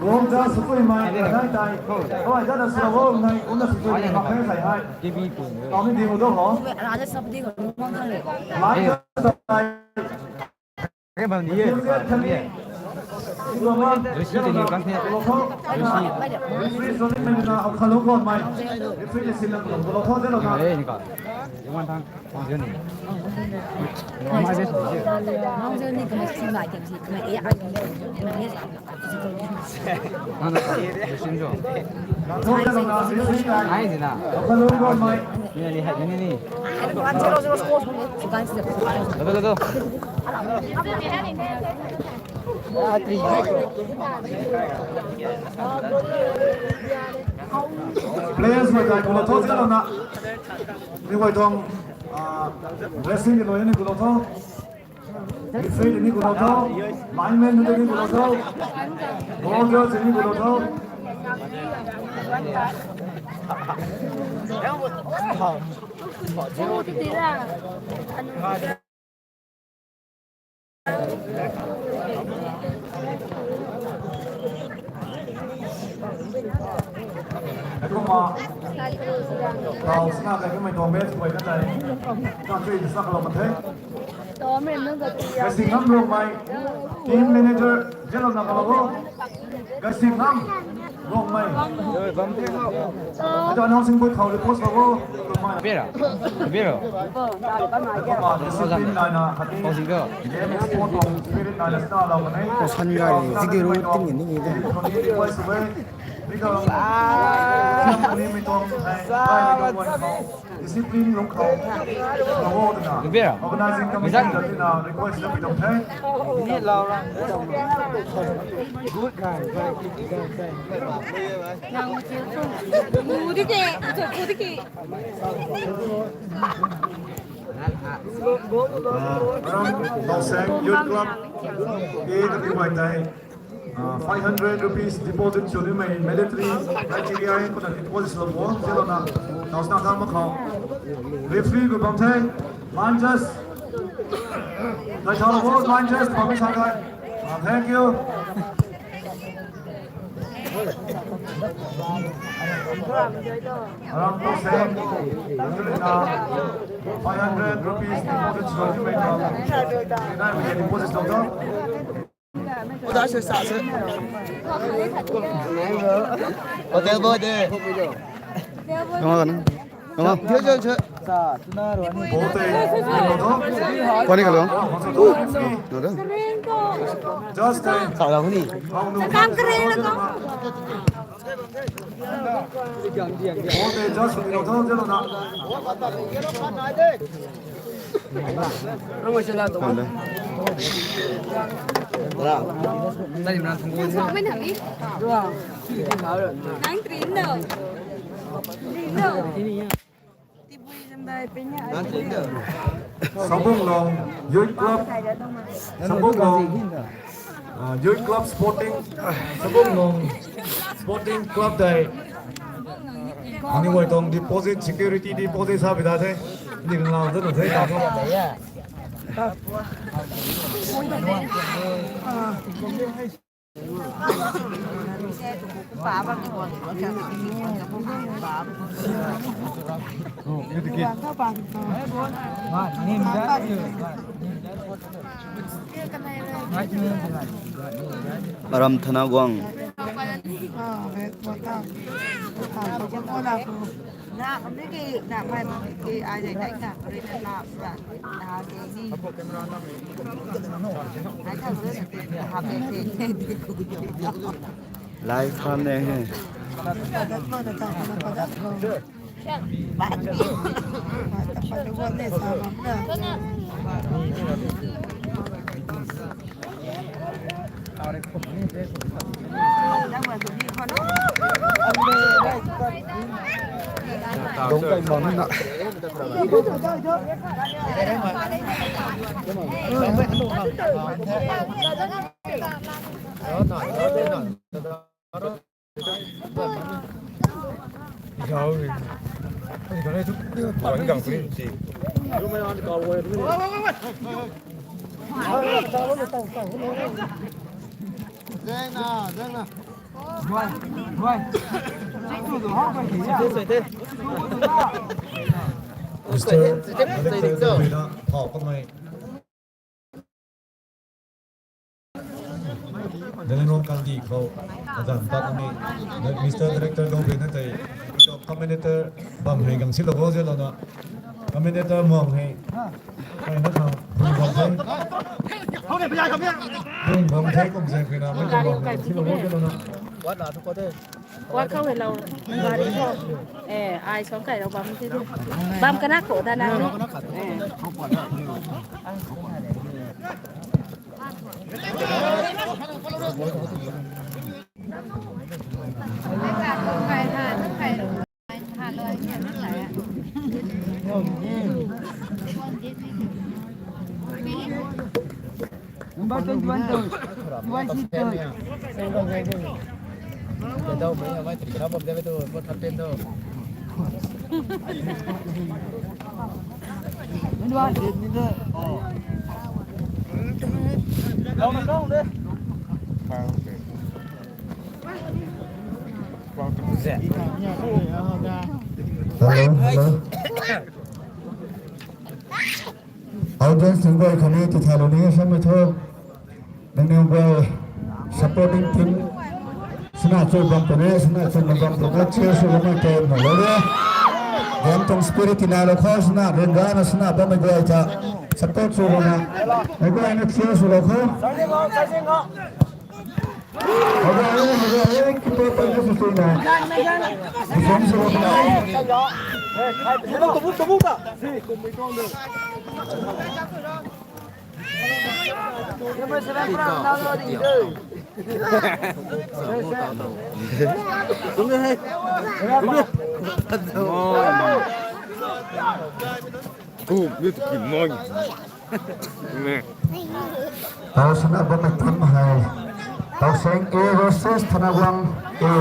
Gong za sukui mai, nai tai. Khou, za na sukui nai, kumna sukui ni mak hai sai hai. T V pun. Kau ni di mo do ho. Lai za tai. Ke bam ni ye, ni ye. Joshi te ni kan the. Joshi. Referee sw ni mei na, akhalo go mai. Referee ni sw na kulou tho de lo na. Eh, ni ka. Yang wan thang. Wang Zhou ni. Wang Zhou ni kama si mai tem si kama e ai. Nana ka, Zhou Zhou. Ai ni na. Ni ni hai ni ni. Lado, lado. Players mei kai kulou tho zalou na. Ni wai tuang, ah, dressing ni loi ni kulou tho. Referee ni kulou tho. Lineman ni kulou tho. Ball girls ni kulou tho. Kumna, tau sna kai kamei tuang match guay na tei, na chui sa kalou mak the. Kasi ngam rung mei, team manager, zalou na kalou. Kasi ngam rung mei. Ata nang sing bui khou repost lou o. Bira. Bira. Kumna discipline nai na khatni game sport tuang spirit nai na sna lou kan e. San gari, zigi ru ting ni ni de. Discipline lung khou. Lou o twna. Bira. Organizing committee ta tina request na pi tuang the. Good guy. Pu di ke, pu di ke. Ah, Ram Tausang Youth Club, A W Y tei, ah, five hundred rupees deposit sw nimei mandatory criteria e, kumna deposit sw lou o, zalou na, tau sna kang mak khou. Referee gu bam the, line judge. Dai thau lou o, line judge, bam sa kai. Ah, thank you. Ram Tausang, five hundred rupees deposit sw nimei tuang. Nai mei deposit sw tuang. Hotel boy de. Come on. Come on. Ball tei. Kau ni ka lou? Just tei. Sa lou ni. Kam kare na ko. Ball tei just ni lou tho, zalou na. Nang train no. Train no. Sabunglong Youth Club, Sabunglong, uh, Youth Club Sporting, Sabunglong Sporting Club tei. Anyway, tuang deposit, security deposit sa bida the. Ning lau zan the ta. Aram Thana Guang. Live tham ne he. Mister Director Zubina, thau kamei. Zeliangrong kandi khou, azan pat ami, Mister Director Zubina tei, commentator bam hei gang silou bo zelana, commentator mong hei, ai na khang, bung bam the, bung bam the kum se kina, mei bam hei gang silou bo zelana. Wa khou hei lou, gari khou. Eh, ai song kai lou bam the. Bam kana khou da na ni. Eh. Number twenty-one tu. Twenty-two. Twenty-one. Hello, hello. Audience nunc guay khatni tithaylou ni samei tho. Nangniw guay supporting team swna chu bam puni, swna chu bam puni, cheer sw bammei tei nalou re. Game tuang spirit tinailou khou swna ryanrana swna bammei guay ta support sw rana. Meic guayna cheer swlou khou. Hei, hei, hei, keeper pang na sw sw na. Defense sw sw na. Kum ni tu ki mong. Tau sana bammei team hei. Tau Seng A versus Thanaguang A.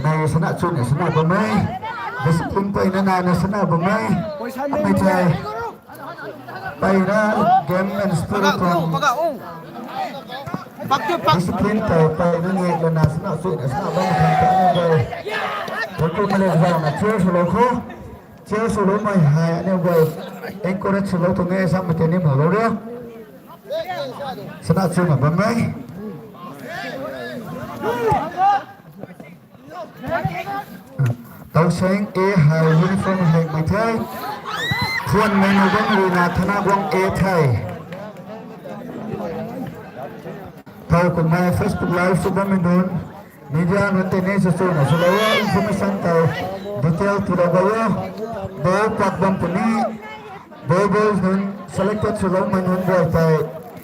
Nei sana chun sana bammei. Discipline peyna nai na sana bammei. Amei thei. Peyna game and spirit tuang. Discipline tei peyna ngek lana sana chun sana bammei team hei. Thank you, Malek Zau na cheer swlou khou. Cheer swloumei hei aniu guay encourage swlou tuang e, samei tei ni mulou rio. Sana chuna bammei. Tau Seng A hei uniform hei mei the. Phone mei nu bam rui na Thanaguang A the. Tau kumhmei Facebook live sw bammei nunc. Media nunc tei ni swchuna swlou o, information tei detail tiilou gay o. Ball pak bam puni, ball boys nunc selected swloumei nunc guay tei,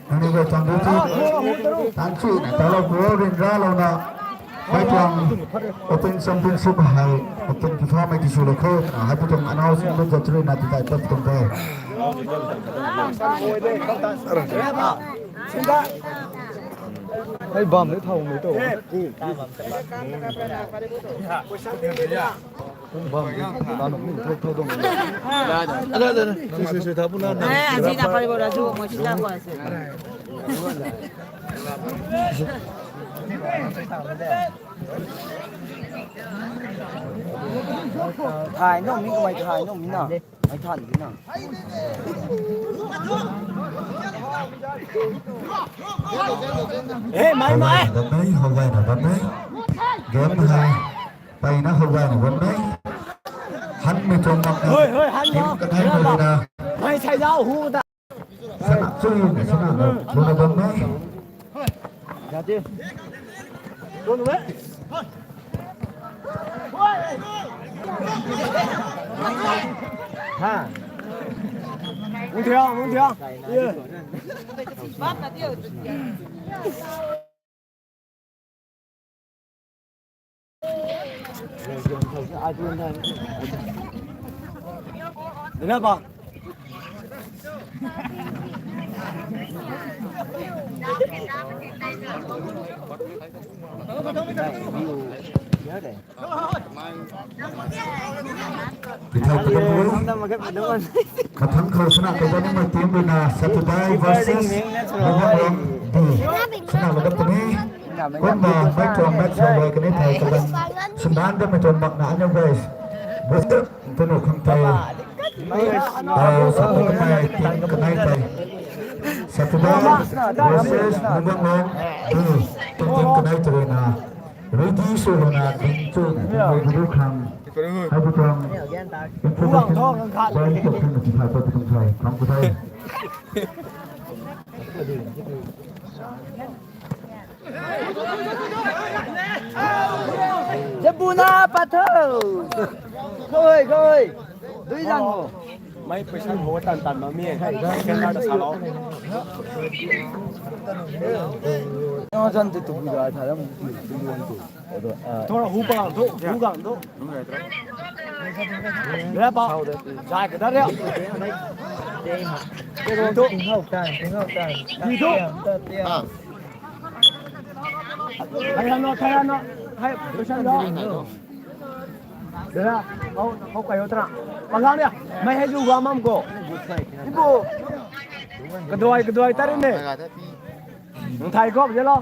nangniw guay tuang duty tan chuna talou pu o, ryanralouna. Hei tuang Open Championship hei Open FIFA mei tiswlou kho twna hei pu tuang announcement zat rui na tithay pat tuang the. Hei bam le thau mei tu. Bam le ta nung ni thau thau dong. Sui sui sui thau pu na. Eh, aji na pari bo ra ju mo sida ko ase. Thay no mi ko mai thay no mi na. Mai than di na. Eh, mai mai. Bam mai, hou gay na bam mai. Game hai. Peyna hou gay na bam mai. Han mei tuang mak na. Hoi, hoi, han lo. Team kanei hou gay na. Mai sai lau hu ta. Sana chui na sana lo. Luna bam mai. Jadi. Luna bam. Ha. Mung thiang, mung thiang. Ye. Dina ba. Tithay pat tuang the. Mathang khou sana kaizanou mei team rui na Satubai versus Muganglong D. Sana lou dat puni. Kumna mei tuang match hou gay kanei thei kagan. Sumban da mei tuang mak na aniu guys. Booster tunu khang thei. Ah, Satubai team kanei thei. Satubai versus Muganglong D. Team kanei thei rui na. Ready sw lana ding chuna tingmei guru khang. Hei bu tuang information point tok thena tithay pat tuang the. Khang ku the. Jabuna patho. Goi, goi. Dui lang ho. Mai paisa ho tan tan ma mi. Kan na sa lo. Nang jan tu tu bu da tha lam tu tu tu. Thora hu pa tu, hu gang tu. Re pa. Jai ka da re. Ting hou tan, ting hou tan. Di tu. Thai ano, thai ano. Hai, paisa lo. Dera, kau, kau kayo tana. Palang dia. Mai hei ju gua mam ko. Ibu. Kaduai, kaduai tarin ne. Nang thai kop je lo.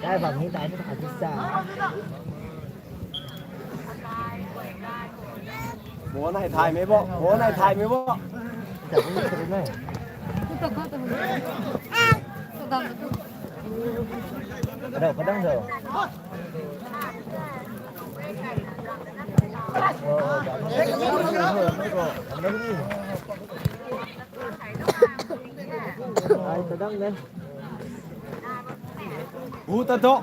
Thai bam ni thai ni thai pisa. Mo nai thai mei bo, mo nai thai mei bo. Kadang, kadang do. Ai, kadang ne. Bu ta do.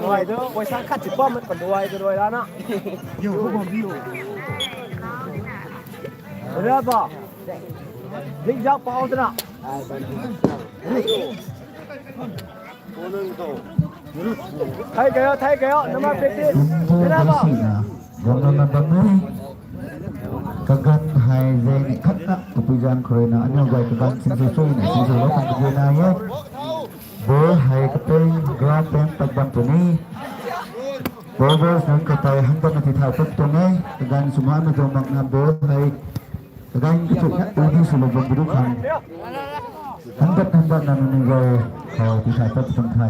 Duai do, paisa khat si pam kan duai, duai la na. Yo, bu bam yo. Ra ba. Dik jak pau tana. Thai kayo, thai kayo, nama peti. Ra ba. Gomna na bam e. Kagan hei zeng khat na kapui zan khou rui na aniu guay kagan sing sui sui na sing sui lou khang kagun na ye. Ball hei kapeng ground peng pat bam puni. Ball ball nang katai hang bam na tithay pat tuang e. Kagan sumana tuang mak na ball hei kagan kachu na udi sw lou bam bru khang. Hang bam hang bam na nunc guay khou tithay pat tuang the.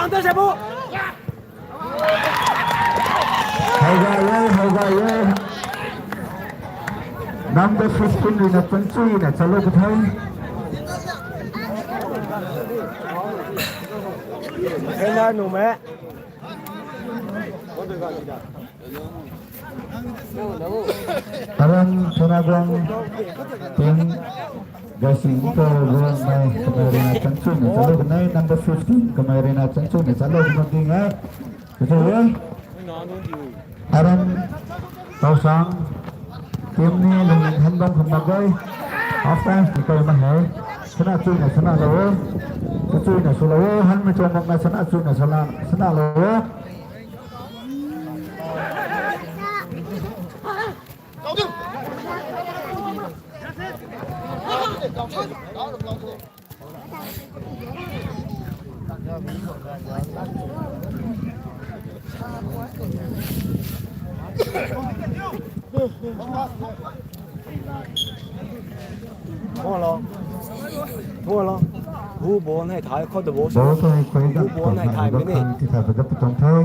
Hou gay e, hou gay e. Number fifteen rui na chanchui na chalou ka the. Hei na nuh me. Aram Thanaguang team gasing ko guang mei kamei rui na chanchui na chalou kanei number fifteen kamei rui na chanchui na chalou kanei ding e. Kachau e. Aram Tausang team ni lungning han bam kham mak e. Half time ni kai ma hei. Sana chuina sana lo. Chuina sw lo. Han mi chong mak na sana chuina sana sana lo. Thua lo. Thua lo. Hu ball nei thai khou ta ball. Ball tu koi da. Hu ball nei thai mei ni. Ti thai pada putong thai.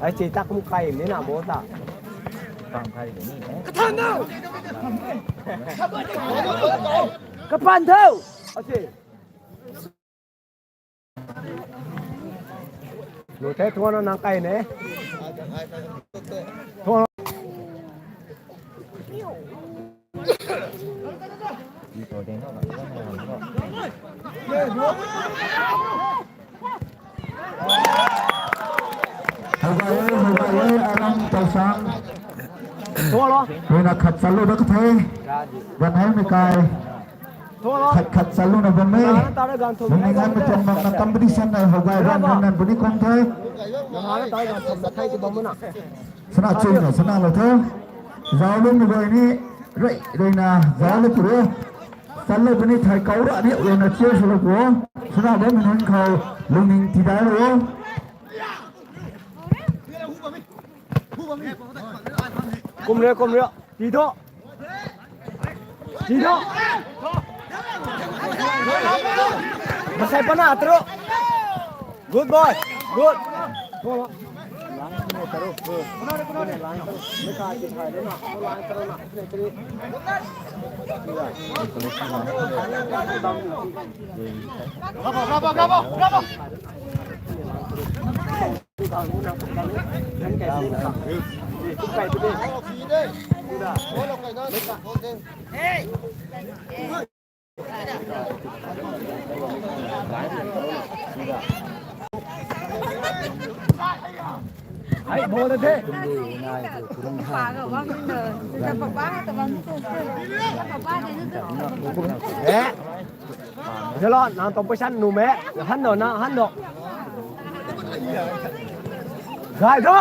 Ai chi tak kum kai ni na ball ta. Kapan thau. Ai chi. Lu the thua na nang kai ne. Thua. Hei bai e, hei bai e, Aram Taisang. Thua lo. Rui na khat chalu da ka the. Gan hei mi kai. Khat khat chalu na bam e. Lungning ngan mi tuang mak na competition na hou gai ran nan nan puni kong the. Sana chuina sana lo the. Zau lu mi goi ni rei rei na zau lu pure. Chalu puni thai kau ra ni rei na cheer sw lo pu. Sana bam mi nunc khou lungning ti dai lo. Kum re, kum re. Ti tho. Ti tho. Masai pana tro. Good boy. Good. Bravo, bravo, bravo, bravo. Hey, bol de the. Eh. Zalo, nang tong paisan nu me. Han do na, han do. Gai do.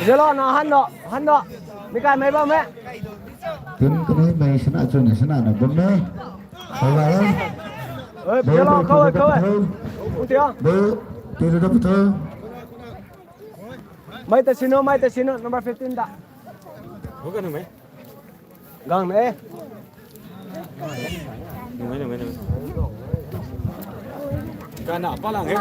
Zalo, nang han do, han do. Mi kai mei bam me. Tun kani mei sana chun sana na bam me. Bye bye. Oi, zalo, kau, kau. Ung tio. Be, tiro da puto. Mai ta sino, mai ta sino, number fifteen ta. Hoka na mai. Gang na e. Nungai, nungai, nungai. Kana pa lang e.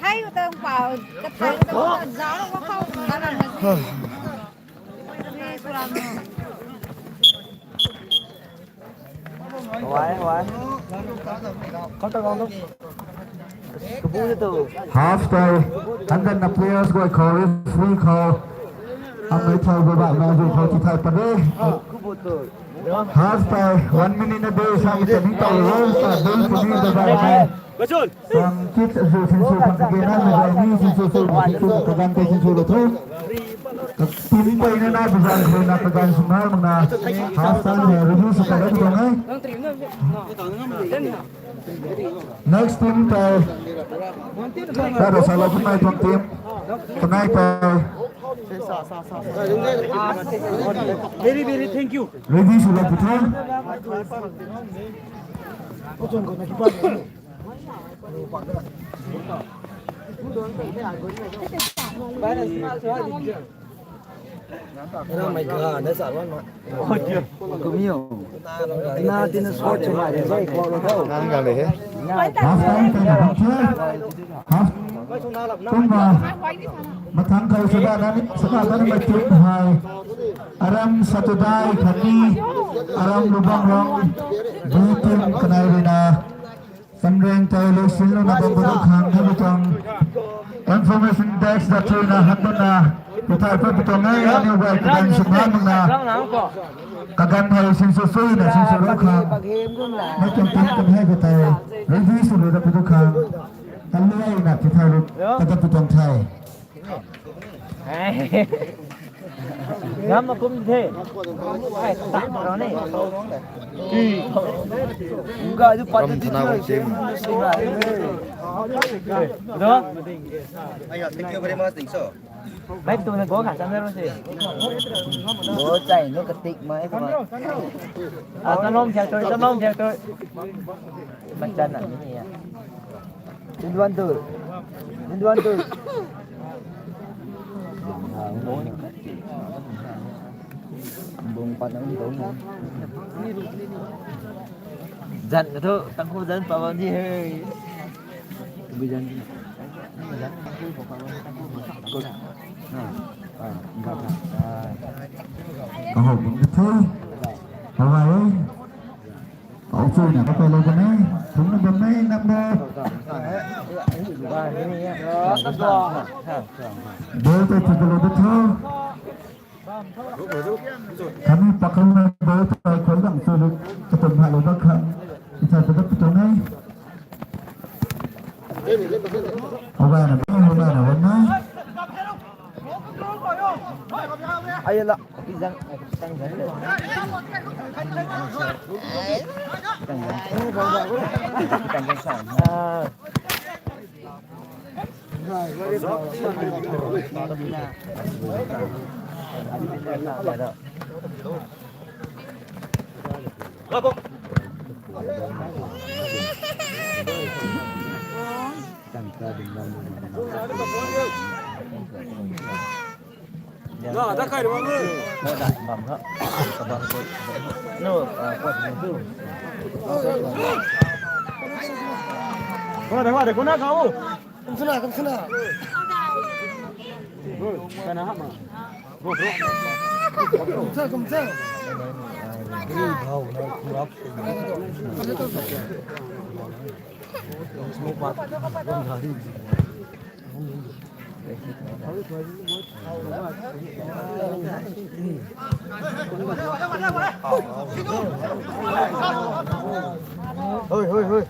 Hai, utam pau, kathai utam zalo wa khou, kana na si. Ni suram no. Wai, wai. Kau ta gang tu. Kabu tu. Half time. Handan na players guay khou, referee khou. Amei thau ba ba na ju khou ti thai pa de. Half time, one minute na de sa ki tani tau lo, sa dun puni da ba na. Bachun. Tang kit zu sin su pang kage na, na ni sin su su, sin su, kagan te sin su lo thu. Team pai na na, bazan khou na, kagan sum na, mang na. Half time hai, review sw ka la dong e. Next team pai. Ta da sa lo, kunai tuang team. Kunai pai. Very, very thank you. Ready sw lo pu tho. Oh my God, that's a one. Kumio. Na tin sport chu mai de zai ko lo tho. Nang ga le he. Half time ka na bam the. Half. Kum ba. Mathang khou saba na ni, saba na ni mai team hai. Aram Satudai khatni Aram Lubang Rong. Blue team kanai rui na. Samreng tei lusin luna bam bam khang na bam tuang. Information desk da tui na han bam na. Puthai pa bam tuang ngai, aniu guay kagan sum han bam na. Kaganv thei sinsw suina sinsw rou khang. Mei tuang team kan hei ka tei. Ready sw rou da pu tu khang. Kan luai na ti thei rou. Ka da pu tuang thei. Ngam ma kum the. Ai, tak rou ni. Ga du pat du ti ti. Do. Thank you very much, Dingso. Mei tu na go kha cham na ro si. Go chai nu katik mai kha. Ah, ta nom thiak tu, ta nom thiak tu. Machan na ni ya. Induan tu. Induan tu. Bung pat nang bung. Zan ka thu, tang khu zan pa bam ni he. Bi zan. Kahou bung di thu. Hawa e. Kau chui na ka pei lou bam e. Thum na bam e, nam de. Ball tei thu ka lou da thu. Kami pakhang na ball tei khuay lang chui lu. Katum hai lou da khang. Isai ta da pu tuang e. Hawa na bam, hawa na bam e. Ai la, ki zang, tang zang le. Tang zang. Tang zang sa. Ah. Kum suna, kum suna. Kum suna, kum suna. Hoi, hoi, hoi.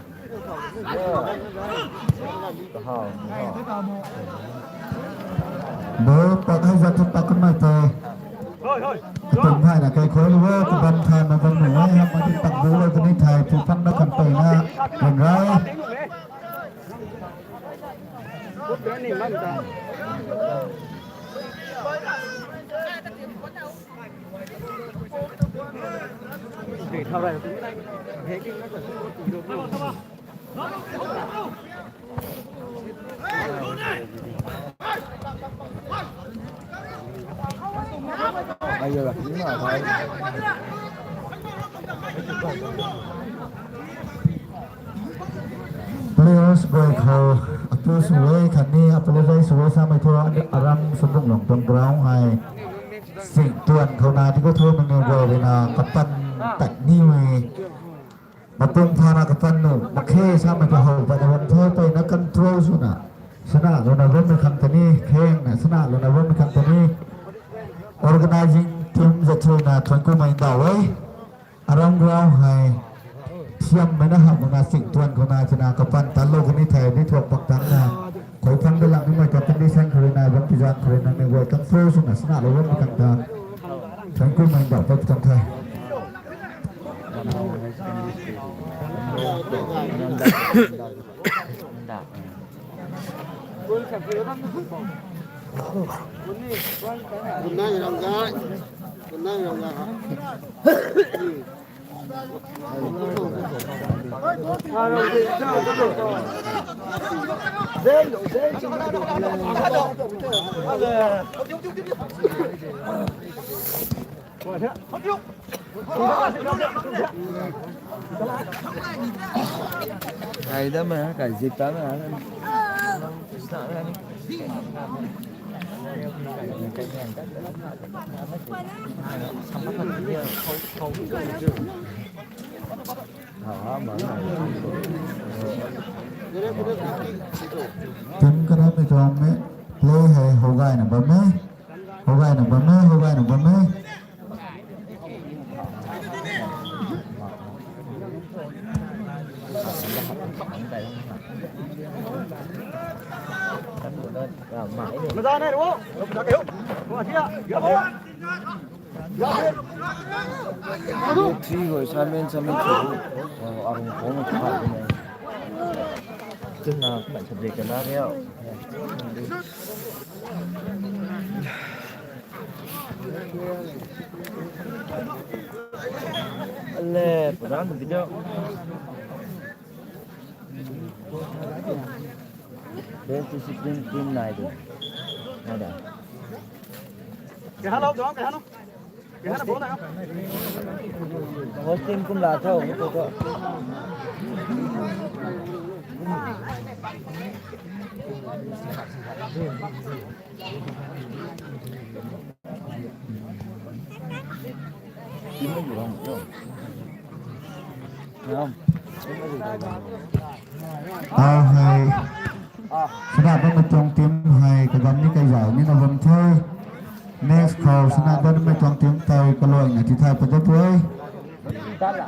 Bo pat hei zat thu pat kan mai te. Katum hai na kai khoi lu e, kabam thai ma bam nu e, ham ma ti pak bu lo kani thai, phu phang na kan pei na, bam rai. Players guay khou appeal sw e khatni apologize sw e samei thu, aram Sambungc Lungpam ground hei sing tuan khou na di khou thu nangniw guay rui na kapan tat ni e. Mapung phana kapan nu makhe samei thu how pat na bam the, peyna control swna sana lou na bammei khang ta ni, kheng na sana lou na bammei khang ta ni. Organizing team zat thei na thuan kumei ndau e. Aram ground hei siammei na hamh na sing tuan khou na china kapan tan lou kani thei di thuak pak tang na. Khui phang da lang nimei ta condition khou rui na, bam pi zan khou rui na, mei guay control swna sana lou bammei khang ta. Thuan kumei ndau pat kan the. Kai da ma, kai zip ta ma. Team karamei tuang mei play hei how gayna bam e, how gayna bam e, how gayna bam e. Maza ne ro. Three hoi, Simon, Simon, three. Oh, arung phone three ne. Tuna, kumna subject kana rio. Ale, padang video. Best discipline team nai tu. Nai da. Kehalo, dong, kehalo. Kehalo, bol na. Host team kum la tho, ko ko. Tau hei. Suna bammei tuang team hei kagam ni kaizau ni na bam the. Next khou suna bammei tuang team tei kaluaina tithay pat dat e.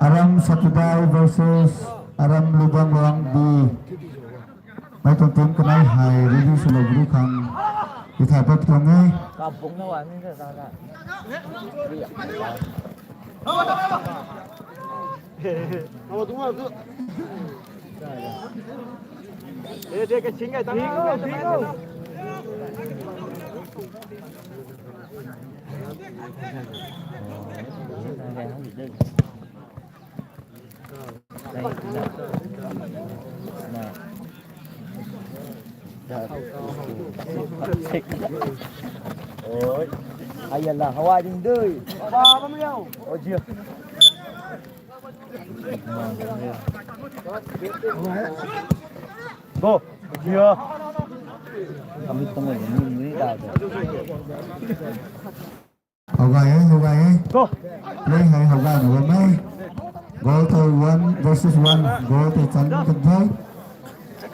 Aram Satudai versus Aram Lubang Luang B. Mei tuang team kanei hei ready swlou bru khang tithay pat tuang e. Oi. Ai la, hawai ding dui. Ba bam liao. Oh, jia. Go. Jia. Kami tong ni ni da. Hou gay e, hou gay e. Go. Play hei hou gay na bam e. Goal to one versus one. Goal to chan kan the.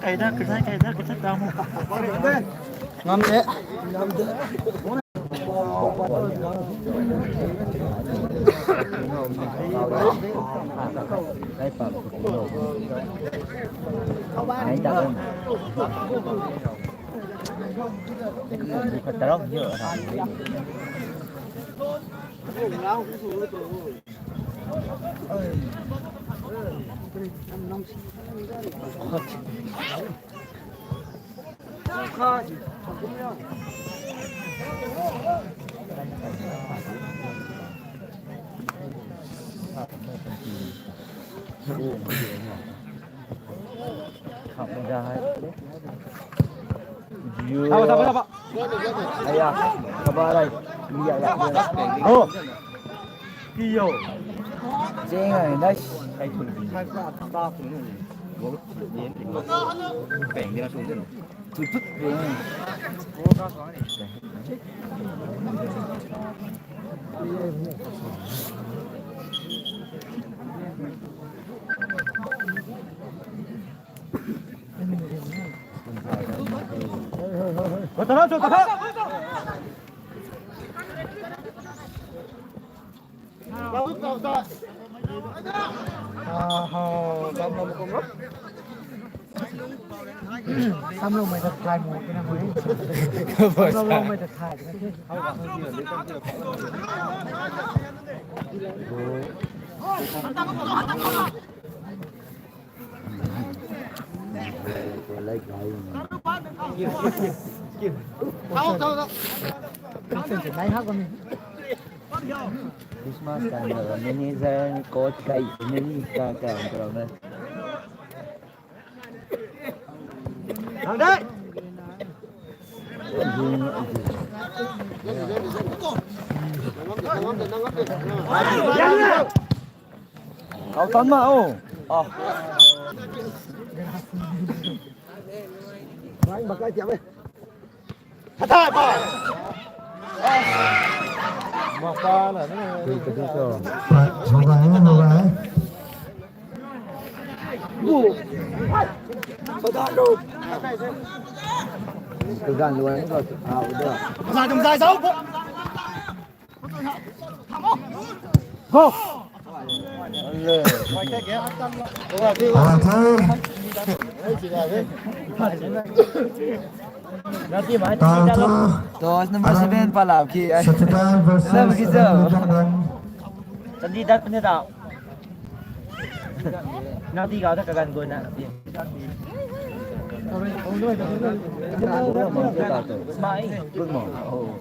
Kaida, kaida, kaida, kaida, kamu. Ngam de. Ngam de. Ai da. Thapa, thapa, thapa. Aya, thapa rai. Liya, liya, liya. Oh. Kiyo. Jeng ai, nice. Peng dina sung din. Tut, tut, tut. Samlou mei ta thay mo kina mo. Samlou mei ta thay kina the. Christmas time la manager, coach kai, mini ka ka ang karo na. Nang dai. Kau tan ma o. Ah. Bang bakai tiam e. Thai thai pa. Ma pa na na. Hou gay, hou gay. Kagan luan ko, ah, udah. Masai tum sai sau. Go. Alright, hey. Tau thu, Toh, number seven palau ki ai. Sachitai versus Ram Lajang Ram. Chandi dat puni tau. Nang ti gau ta kagan guna. Smile. Good morning. Oh.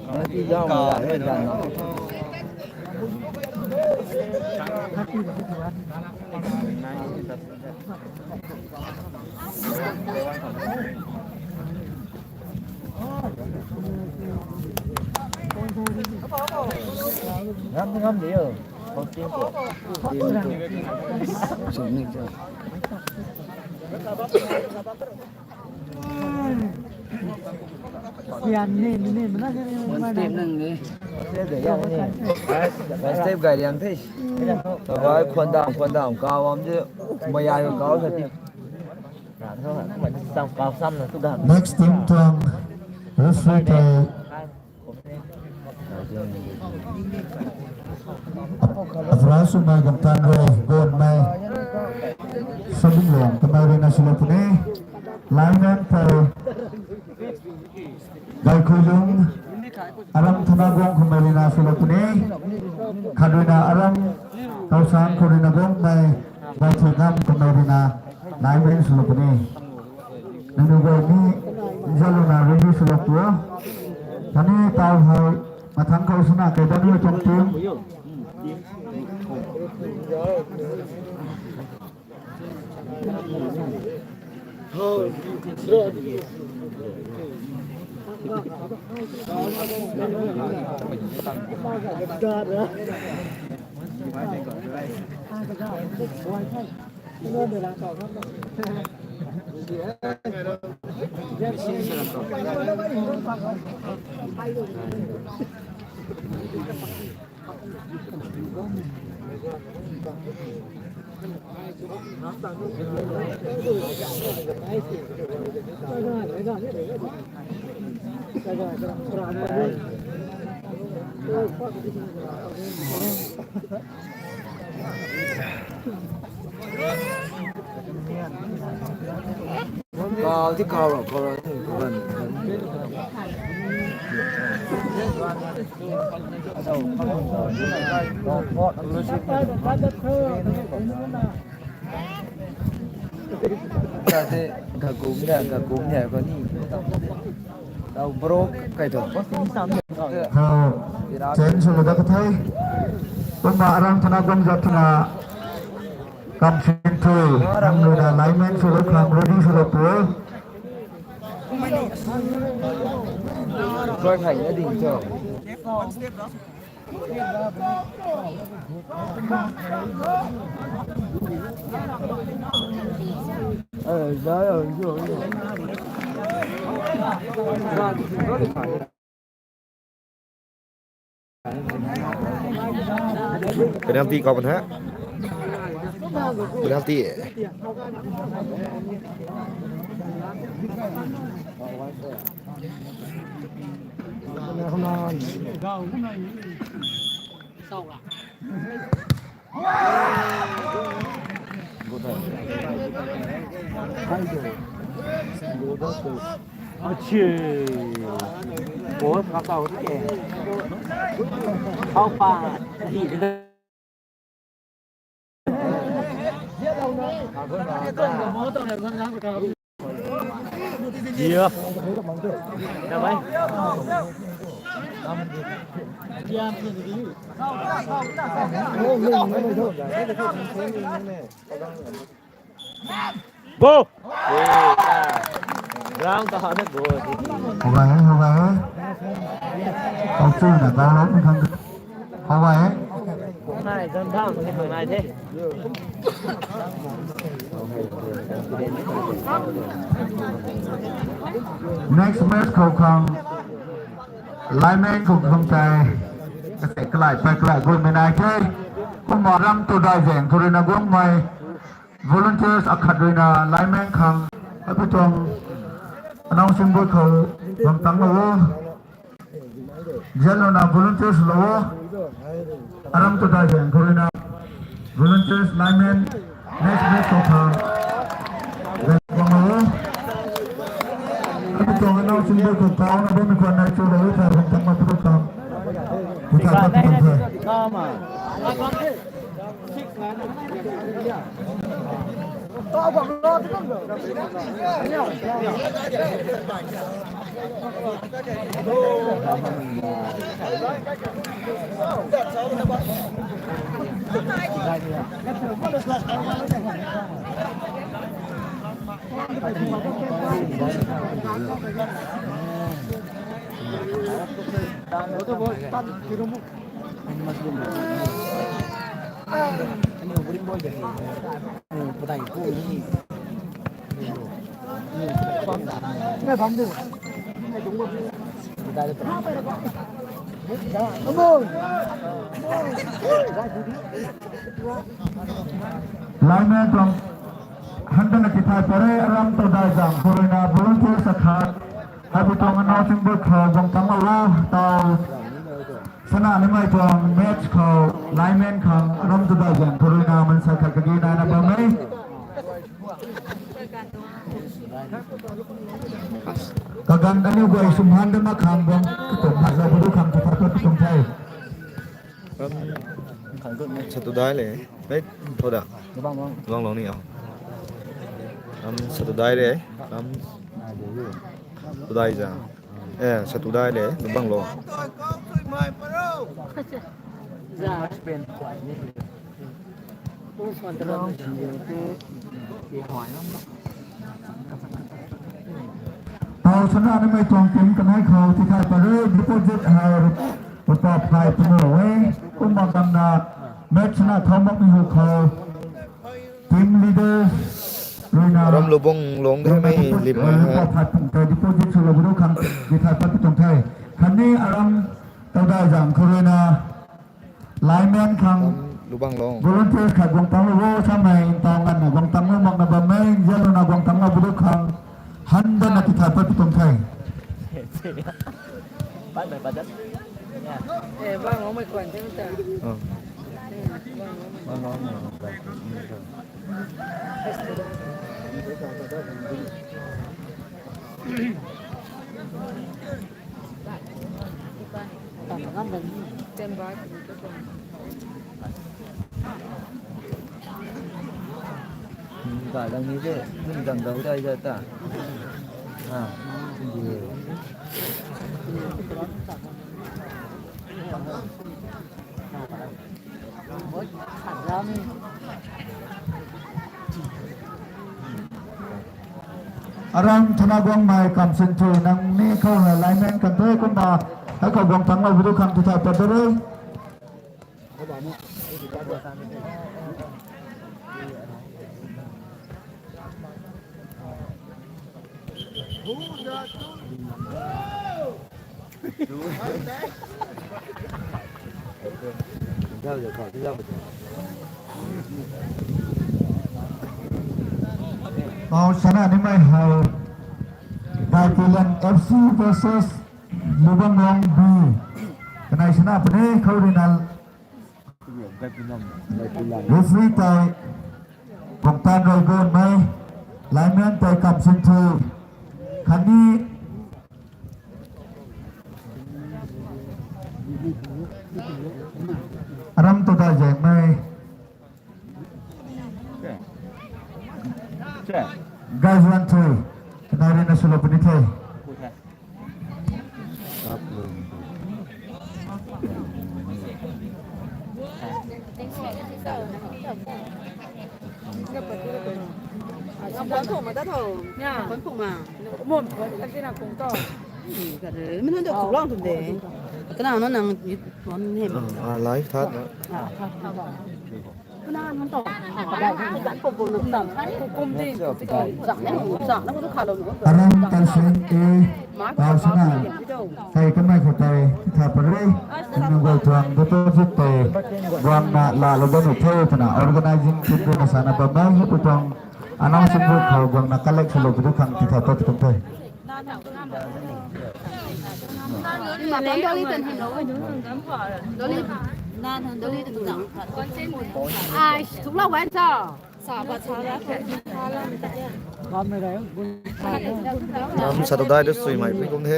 Nang ti gau ta kagan. Ngam, ngam liu. One step nang ni. One step gay liang the. Tawai khwan dam, khwan dam, kaw am de, mayai kaw sa ti. Next team tuang referee tei Ap-, Apra Sumai Gamtan Rui, Gonmei, Sabinglong kamei rui na swlou puni, lineman tei Gaikhuilung, Aram Thanagong kamei rui na swlou puni, khat rui na Aram Kausang khou rui na Gongmei, Gaithuigam kamei rui na lineman swlou puni. Nangniw guay ni nzalouna ready swlou pu. Khatni tau hei mathangc khou swna kei dat ni tuang team. Kau ti kau ro, kau ro, kau ro. Tate gakum da, gakum da ko ni. Tau bro kai to. Hau, chen sulu da kathai. Kumna Aram Thanagong zat na kam sin thu, nang lu na lineman sulu khang ready sulu pu. Koi khai na ding cho. Penalty kau pun ha. Penalty. Achhe. Ball kau tau the. Kau pa. Iya. Ya, bhai. Go! Round ka hana go. Ho gaya hai, ho gaya hai. Kau chu na ball out ni khang. Ho gaya hai. Nai, zan thang ni khang nai the. Next match khou khang lineman khou khang tei. Kasek kalai, pai kalai, gui mei nai the. Kumna Aram Tadai Zaeng khou rui na Guangmei. Volunteers akhat rui na lineman khang, api tuang announce booth khou bam tang lo. Zan lo na volunteers lo. Aram Tadai Zaeng khou rui na. Volunteers, linemen, next break khou khang. Guang o. Abituang anau chingdui khou tauna bammei khwan nai chu rui tha guang tangma pru khang. Tithay pat tuang the. Linemen tuang handana tithay pat re, aram Tadaizang khou ruina volunteer sakhat. Abituang anau chingdui khou guang tangma o, tau. Sana nimei tuang match khou linemen khang aram Tadaizang khou ruina mansei khat kagi naina bam e. Kaganv aniu guay sumhan dama khang guang katuang phatlou bu du khang tithay pat tuang the. Ram khang gun satu dai le. Nei, thoda. Bang long ni o. Ram satu dai le. Ram tu dai za. Eh, satu dai le. Bang long. Tau sana nimei tuang team kanei khou tithay pat re, deposit hei rupa phay puni e. Kumna kamna match na thau mak ni hu khou team leader ruina Ram lubang long de mei lim mei ha. Rupa phay pung tei deposit swlou bu du khang tithay pat tuang the. Khatni aram Tadaizang khou ruina linemen khang Ram lubang long. Volunteers khat guang tangma o, samei tau nganvna guang tangma makna bam e, nzianlouna guang tangma bu du khang handana tithay pat tuang the. Pat mei pat dat. Eh, bang long mei khwan the ta. Oh. Bang long mei khwan. Standby. Ka lang ni de, kum dang dau dai da ta. Ha. Aram thana guangmei kamsin thui nang ni khou hei linemen kan the kumna hei khou guang tangma bu du khang tithay pat de re. Mau sana nimei hei Daipuilan F C versus Lubang Long B. Kanei sana puni khou ruina referee tei Bongtan Roigonmei, lineman tei Kamsinthui, khatni aram Tadaizangmei, Gaizuanthui, kanei ruina swlou puni the. Live that. Aram Kalseng A, Tausana, tei kamei khou tei tithay pat re, nang guay tuang deposit tei guangna laalou bam nuh the twna organizing team ruina sana bam e, hei pu tuang announce bu khou guangna collect swlou bu du khang tithay pat tuang the. Ai, thunglau wan cho. Lam sa tu dai tu sui mai pi kum the.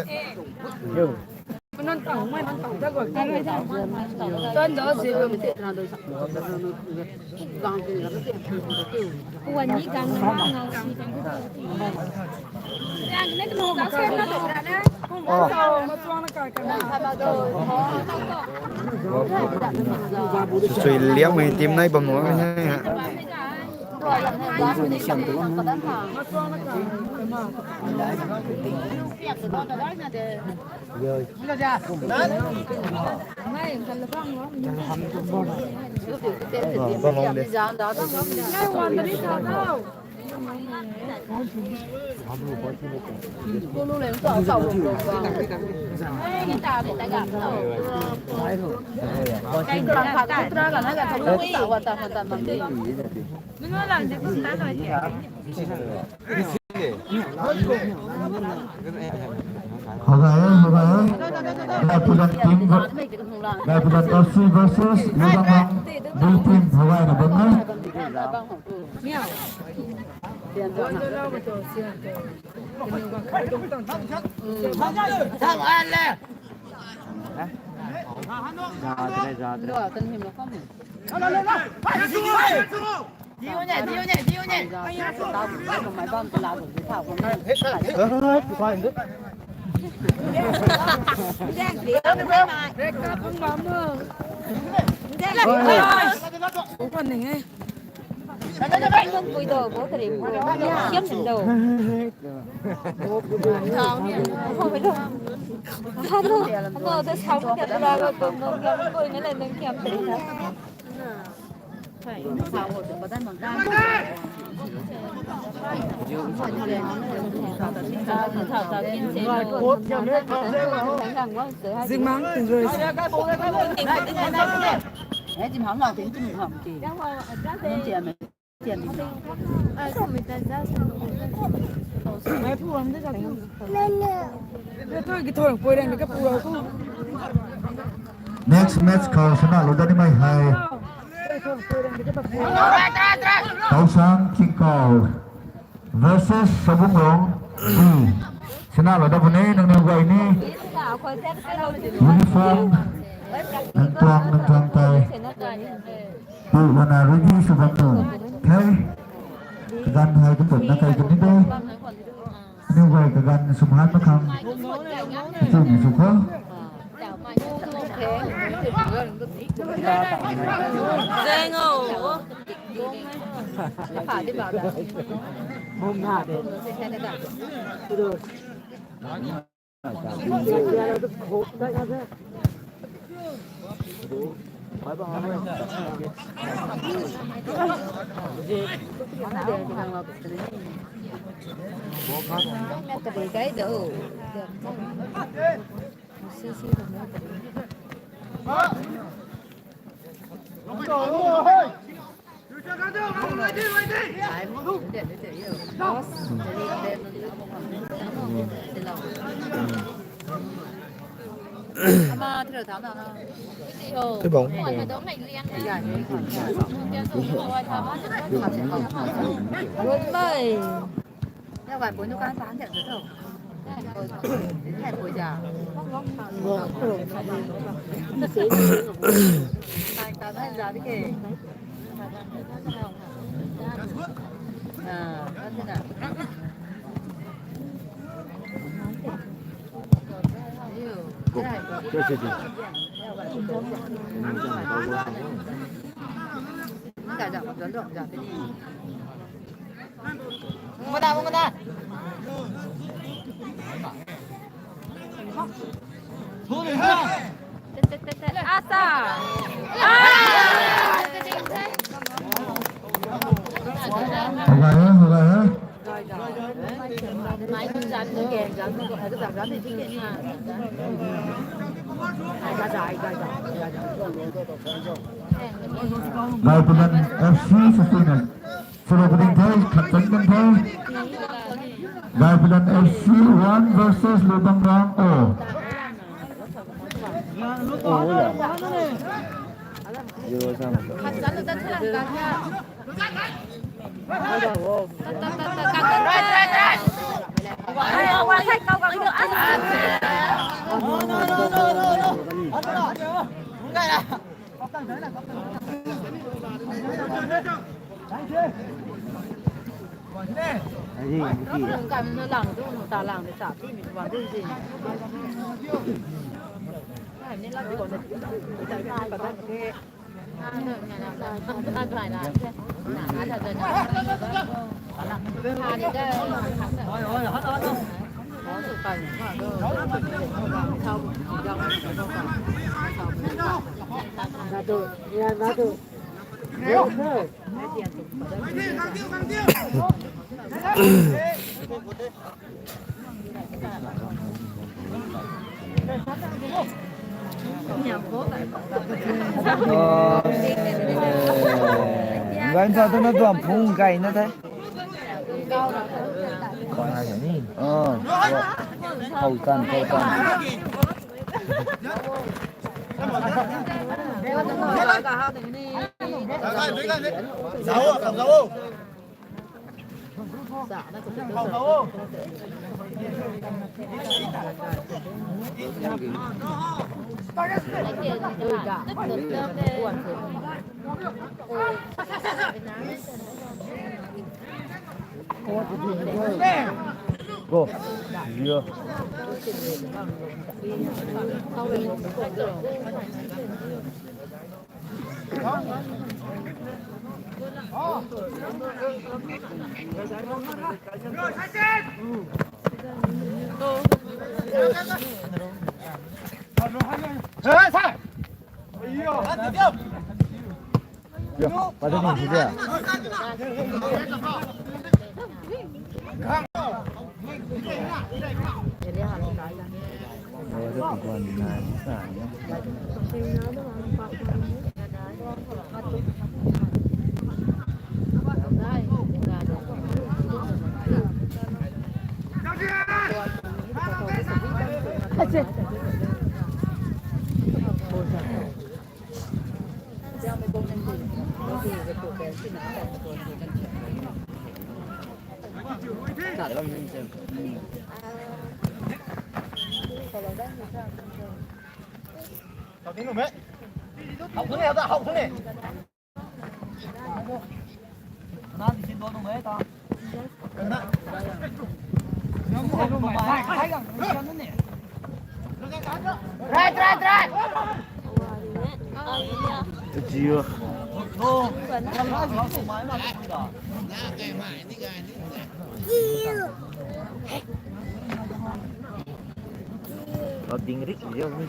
Sui liang mei team nai bam nuh he. Hogai, hogai. Gaipulan team, Gaipulan F C versus Lubang Rang B team, hogai na bam na. Zingmang, enjoy. Next match khou sana lou dat nimei hei Tausang Chingkau versus Sabungrong B. Sana lou dat puni nangniw guay ni uniform nang tuang nang tuang tei. Pu wana ready sw bam tuang the. Kaganv hei katumna kai kan ni de. Aniw guay kaganv sw han mak khang. Chu ni sw kho. Zeng o. Tui bang. Gaipulan F C fifteen. Solo puting the, khat chan kan the. Gaipulan F C one versus Lubang Rang O. Ngai sa tu na tuam phung kai na the. Kwan hai ni. Ah. Khou tan, khou tan. Zao, zao. Go. Yeah. Right, right, right. Jiu. Ding rik jiu ni.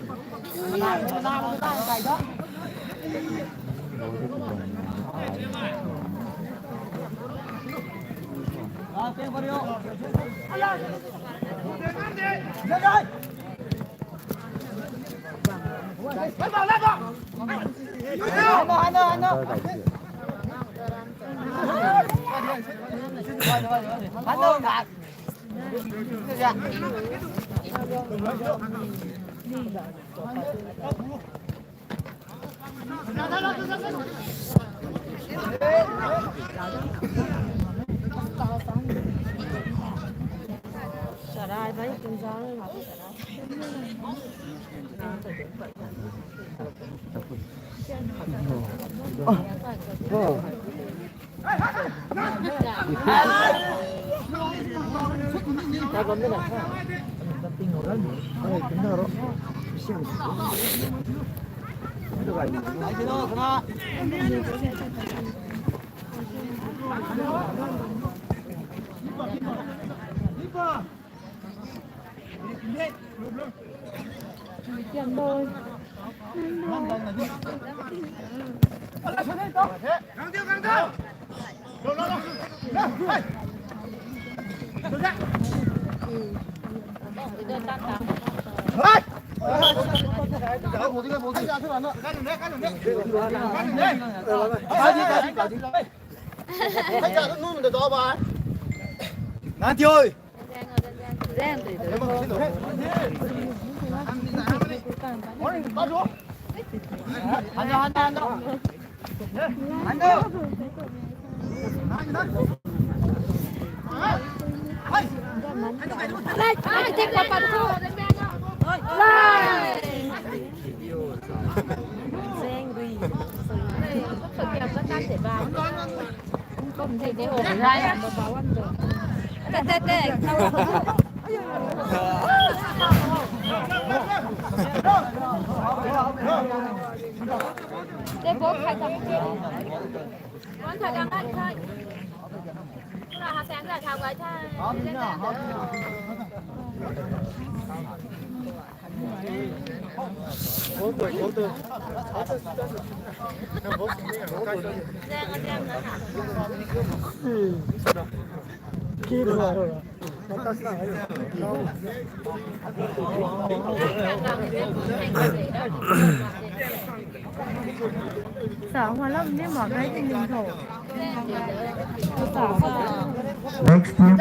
Next team.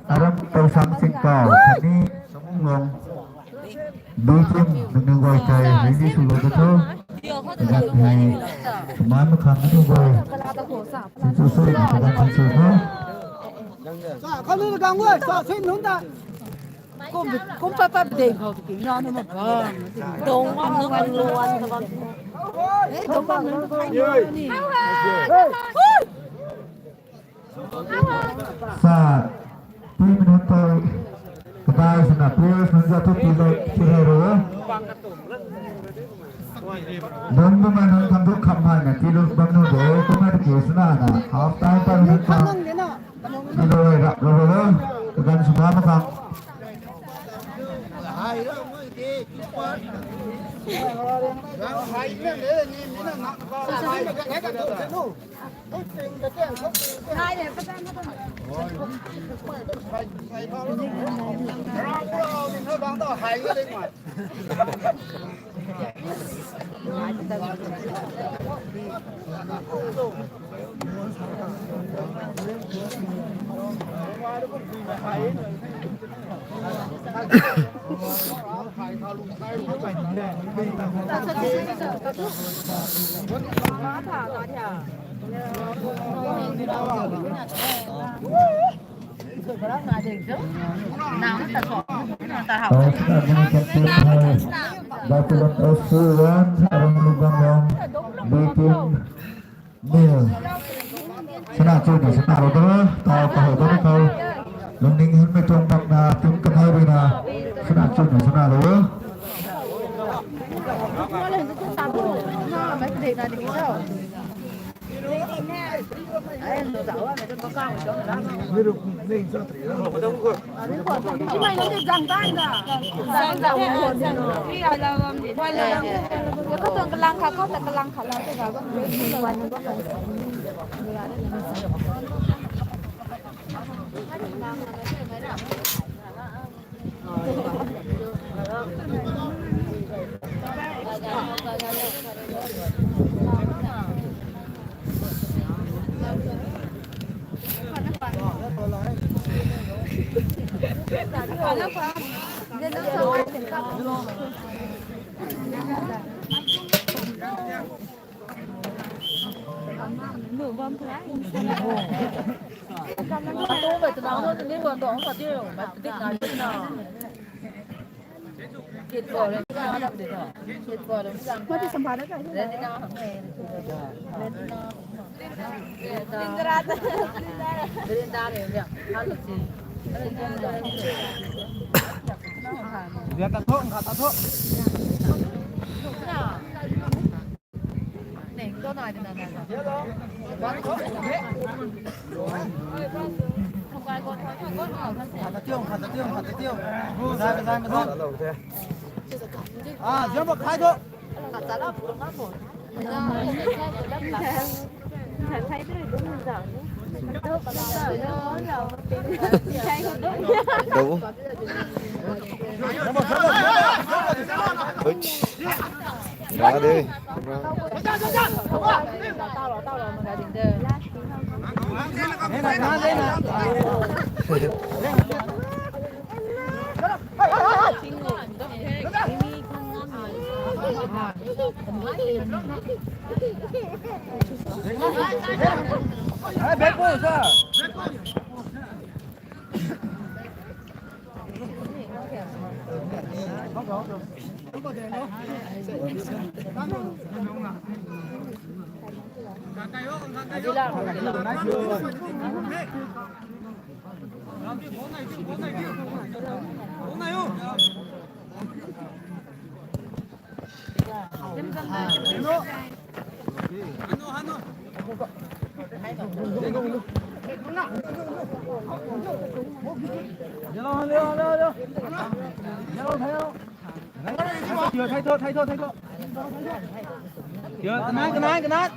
Aram Tousang Singkau, khatni Samung Long. B team, nangniw guay kai ready sw lou ka tho. Tat hei, kaman makhang nangniw guay. Sinsw sw, kaman sinsw tho. Sa, kanu na gang guay, sa, sin nunc ta. Kum, kum pat pat deng khou tu king na na ma ba. Dong bam na kan luan na bam. Eh, dong bam na kan luan ni. Sa, team nunc tei, katai swna players nunc za thu tii lou, tii lou ro. Dong bam na nunc khang thu kham hai na tii lou bam nu de, kumna tiki swna na, half time pa nunc khang. Tii lou rap lou ro, kagan swna makhang. Bapulon F C one, Arunlubang Long, B team nil. Sana chuna sana lou da, tau kahou da tau. Lungning hymei tuang bak na, team kanai rui na, sana chuna sana lou. Kanai, kanai, kanai.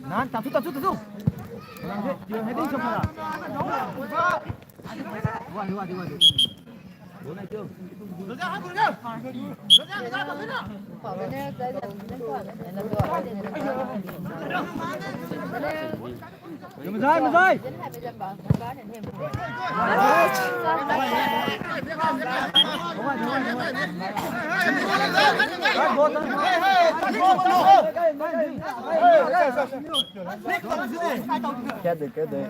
Nan, tatu, tatu, tatu. Heading sa mara. Wadi, wadi, wadi. Mazai, mazai. Kede, kede.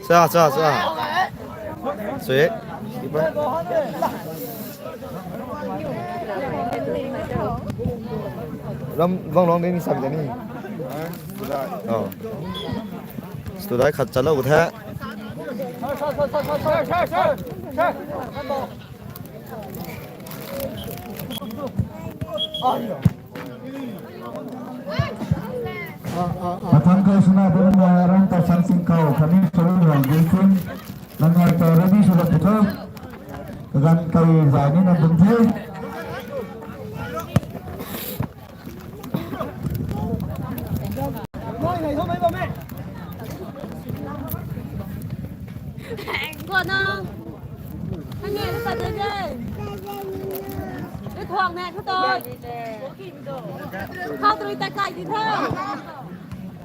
Sa, sa, sa. Sweet. Keeper. Ram, vang long ni sa bi ni. Oh. Studai khat chalou the. Pathang khou swna bam na ram ta sang sing khou khatni solo luang gui sin. Langai ta ready sw lak pu tho. Kaganv kai zay ni na dun the. Thuak nek kho tei. Khou tei rui ta kai di tho.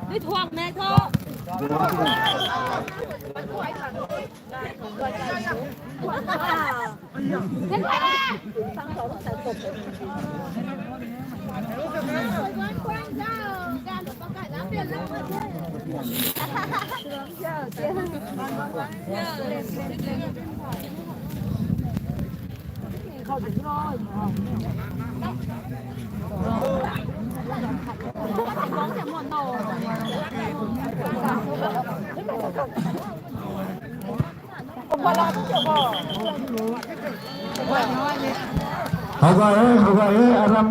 Ni thuak nek tho. Hou gay e, hou gay e, aram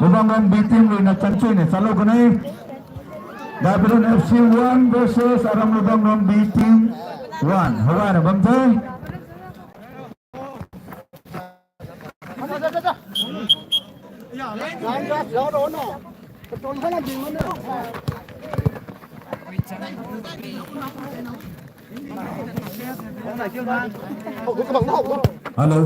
Luibam Rongbi team rui na chanchui ni salou kan e. Gabilan F C one versus aram Luibam Rongbi team one. Hou gay na bam the. Hello.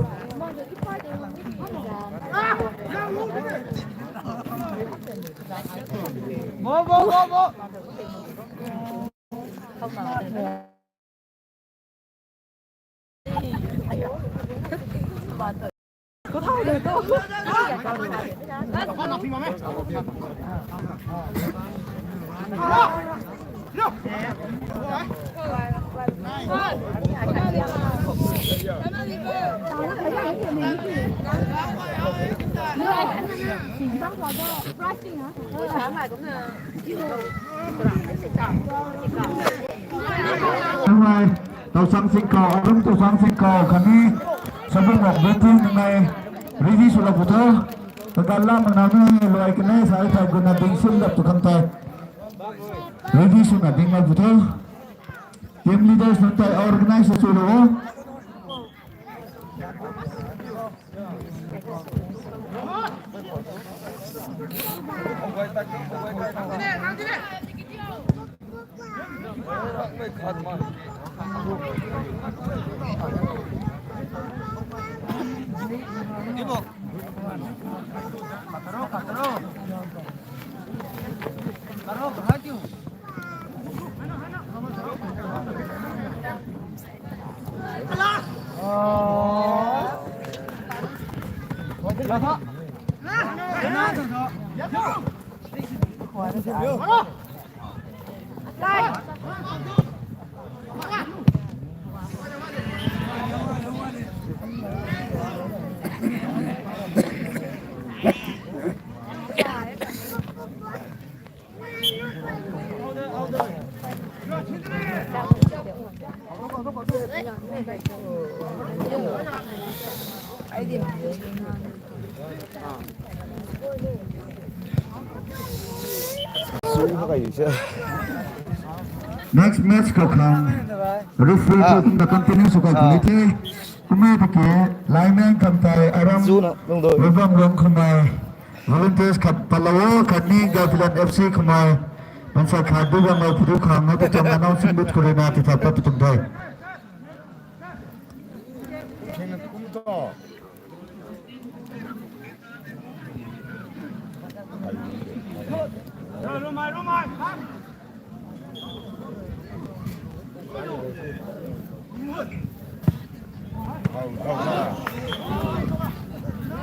Nungai, Tausang Singkau, aram Tausang Singkau khatni Sabung Mok Beti nungai ready swlou pu tho. Kaganv lam nungai luai kanei sai thai guna ding sim dap tu khang tei ready swna ding lou pu tho. Team leaders nunc tei organize swlou o. Next match khou khang referee Ah. Khou kumna continue sw kai Ah. Puni the. Kumna tiki lineman khang tei aram Zuna, nung doi. Luibam Rong khang mei volunteers khat palou khatni Gabilan F C khang mei mansei khat du bam lou phu du khang na ta cham na nau sing lut khou rui na ti thap pat tum doi.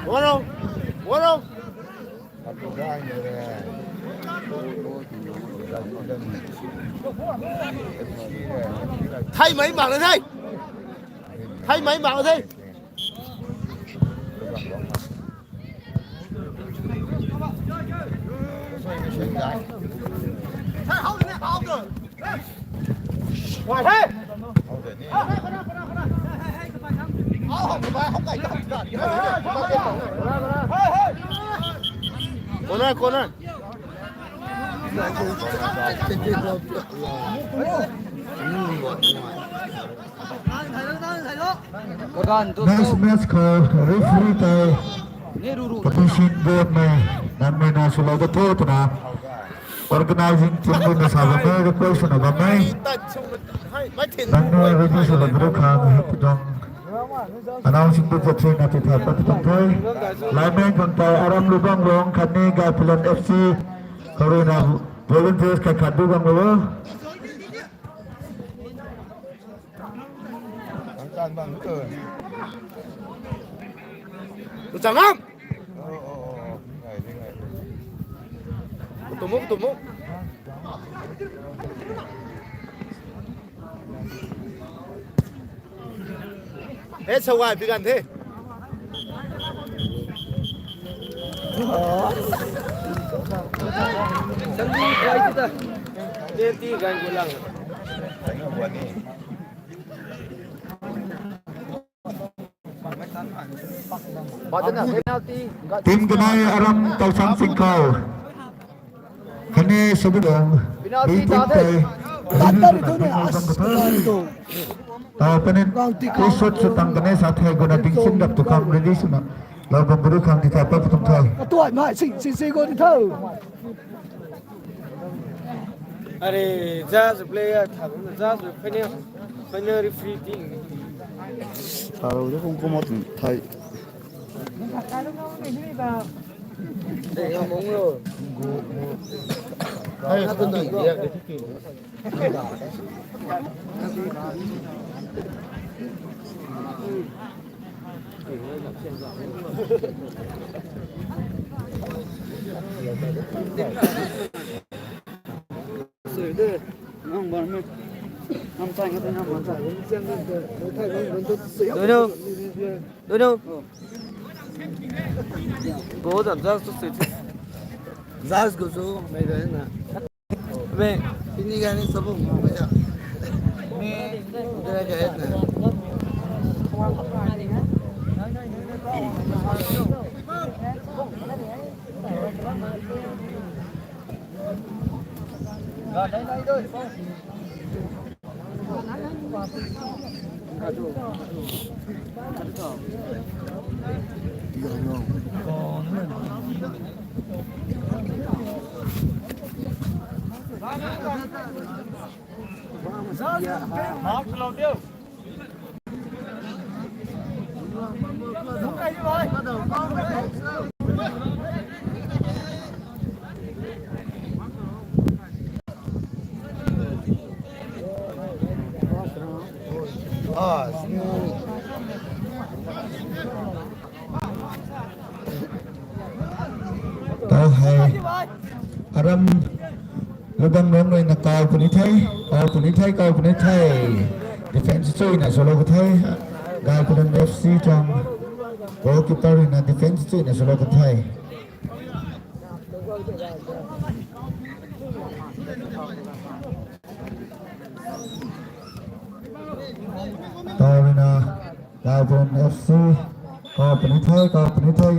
Warong! Warong! Thay mei mak na thay. Thay mei mak na thay. Corner, corner. Next match khou referee tei competition board mei nanmei na swlou da tho twna organizing team rui na sa bam e, request swna bam e. Nanmei ready swlou da khang hei tuang announcing board jat na ti thai pat tuang the. Lineman khang tei Aram Lubang Rong khatni Gaipulam F C khou rui na volunteers khat khat du bam lo. Chang lam. Tumu, tumu. He, sawai pi gan the. Sandi kai ti ta. Tenti gan gulang. Team kanei Aram Tausang Singkau khatni Sabulong Bipum tei. Tau panin kusut sutang kanei sa thei guna dingsin dap tu kam ready swna lou bam bru khang ti thai pat tuang the. Atuai mai sing sing sing go ti thau. Are, judge player tha na, judge final, final referee ti. Tharo de kung kumot thai. Doino. Doino. Go dan judge tu sui. Judge go su mei na. Mei. Ini gani sabung mei ja. Mei. Dera gaya na. Tau hei Aram Lubang Rong rui na kau puni the, kau puni the, kau puni the. Defense chuina solo ka the. Gaipulam F C tuang goalkeeper rui na defense chuina solo ka the. Tau rui na Gaipulam F C kau puni the, kau puni the.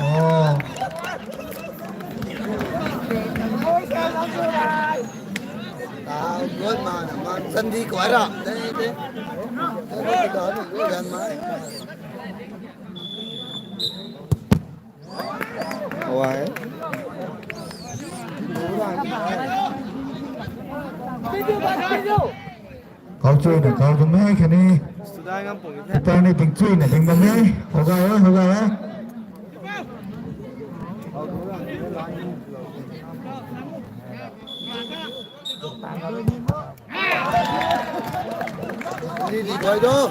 Oh. Tau good man, man sandi kuai ra. Dei, dei. Dei, dei, dei, dei, dei, dei. Huai. Kau chuina kau bam e khatni. Keeper ni ding chuina ding bam e. Hoga e, hoga e.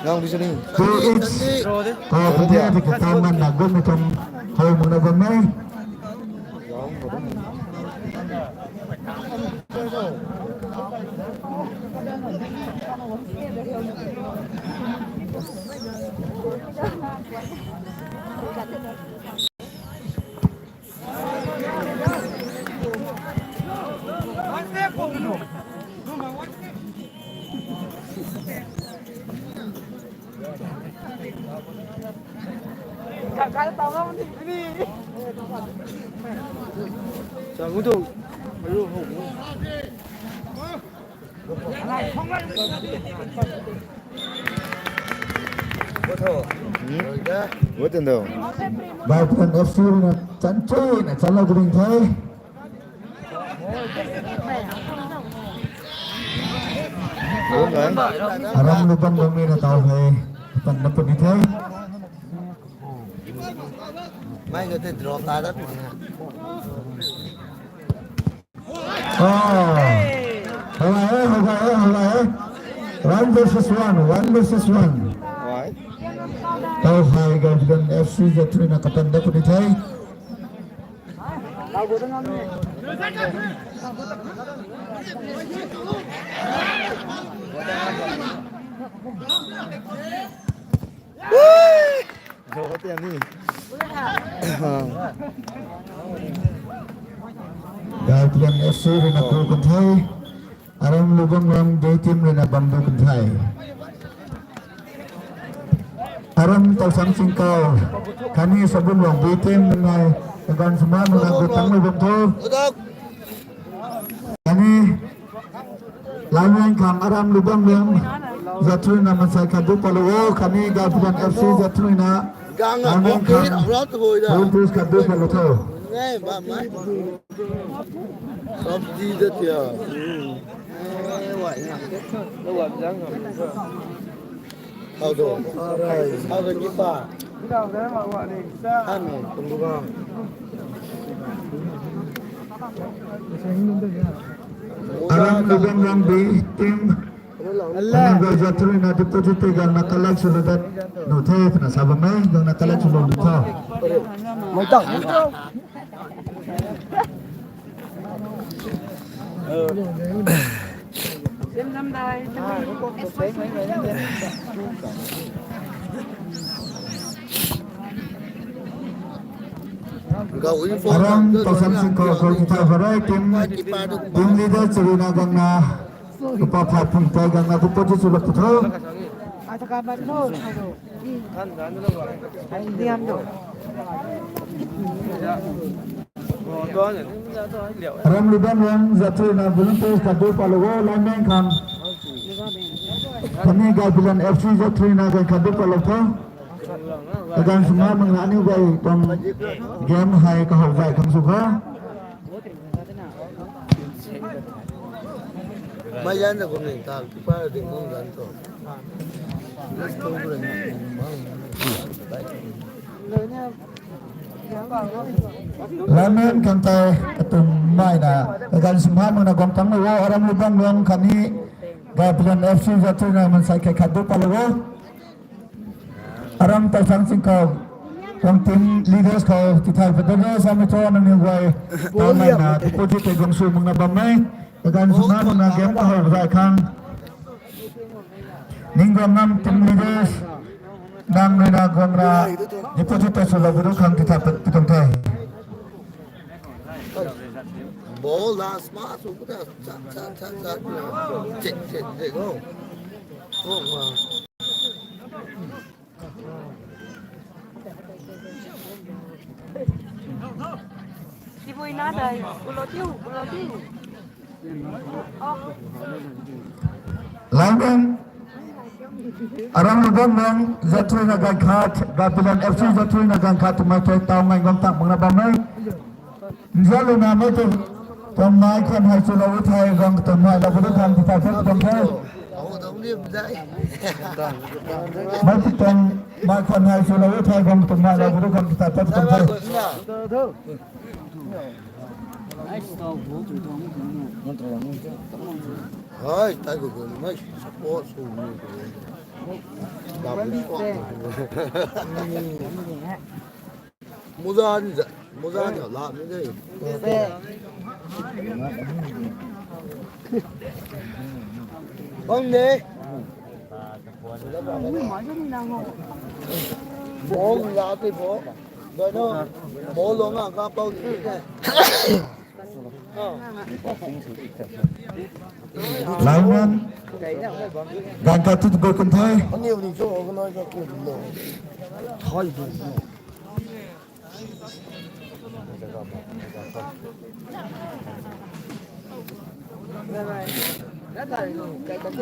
Gang di sini. Two each. Kau puni the, kau man na gum ni tuang hou muna bam e. What in the? Gaipuilan F C na chan chui na chalou kring the. Aram Lubang Lwng na tau hei, pan na puni the. Mai ko te draw ta da. Oh. Halai, halai, halai. One versus one, one versus one. Why? Tau hei Gaipuilan F C Zatrui na kapan da puni the. Gaipuilan F C rui na goal kan the. Aram Lubang Lwng B team rui na bam da kan the. Aram Tausang Singkau khatni Sabunlong B team nai, kaganv swmei nunc na goal tang lou bam tho. Khatni Laimeng khang Aram Lubang Lwng Zatrui na mansei khat du patlou o, khatni Gaipuilan F C Zatrui na Laimeng khang goal post khat du patlou tho. How do? How do you buy? How do you buy? Aram Lubang Lwng B team. Nang guay Zatrui na deposit tei gang na collect sw lou dat nu the twna sa bam e, gang na collect sw lou dat tho. Aram Tausang Singkau khou titha varai team, team leader Charuna gang na, kupa phat phung tei gang na deposit sw lou dat tho. Aram Lubang Lwng Zatrui na volunteers khat du patlou o, Laimeng khang. Khatni Gaipuilan F C Zatrui na ganv khat du patlou tho. Kaganv swmei nunc na aniu guay tuang game hei kahou zay khang sw kha. Mai yan na kum ning ta, keeper ding kum gan tho. Laimeng khang tei katum mai na, kaganv swmei nunc na guang tang lou o, Aram Lubang Lwng khatni Gaipuilan F C Zatrui na mansei khat khat du patlou o. Aram Tausang Singkau tuang team leaders khou titha pat da samei tho, nangniw guay tau mai na deposit tei guang sw mak na bam e. Kaganv swmei nunc na game kahou zay khang. Ning guang nam team leaders, nang rui na guang ra deposit tei sw lou gu khang titha pat tuang the. Ball last match, chat, chat, chat, chat. Check, check, check, go. Go, go. Laimeng, Aram Lubang Lwng Zatrui na ganv khat, Gaipuilan F C Zatrui na ganv khat twmei tei tau ngai guang tang mak na bam e. Nzianlouna mei tei tuang mai khwan hei chulou thei guang tuang mai lou gu khang titha pat tuang the. Mei tei tuang mai khwan hei chulou thei guang tuang mai lou gu khang titha pat tuang the. Hai, tai gu gu mai support sw ni. Muza ni za, muza ni la ni de. Bang ne. Ball la te ball. Doi no. Ball lo nga ka pau ni de. Laimeng, ganv khat tu tu kan the.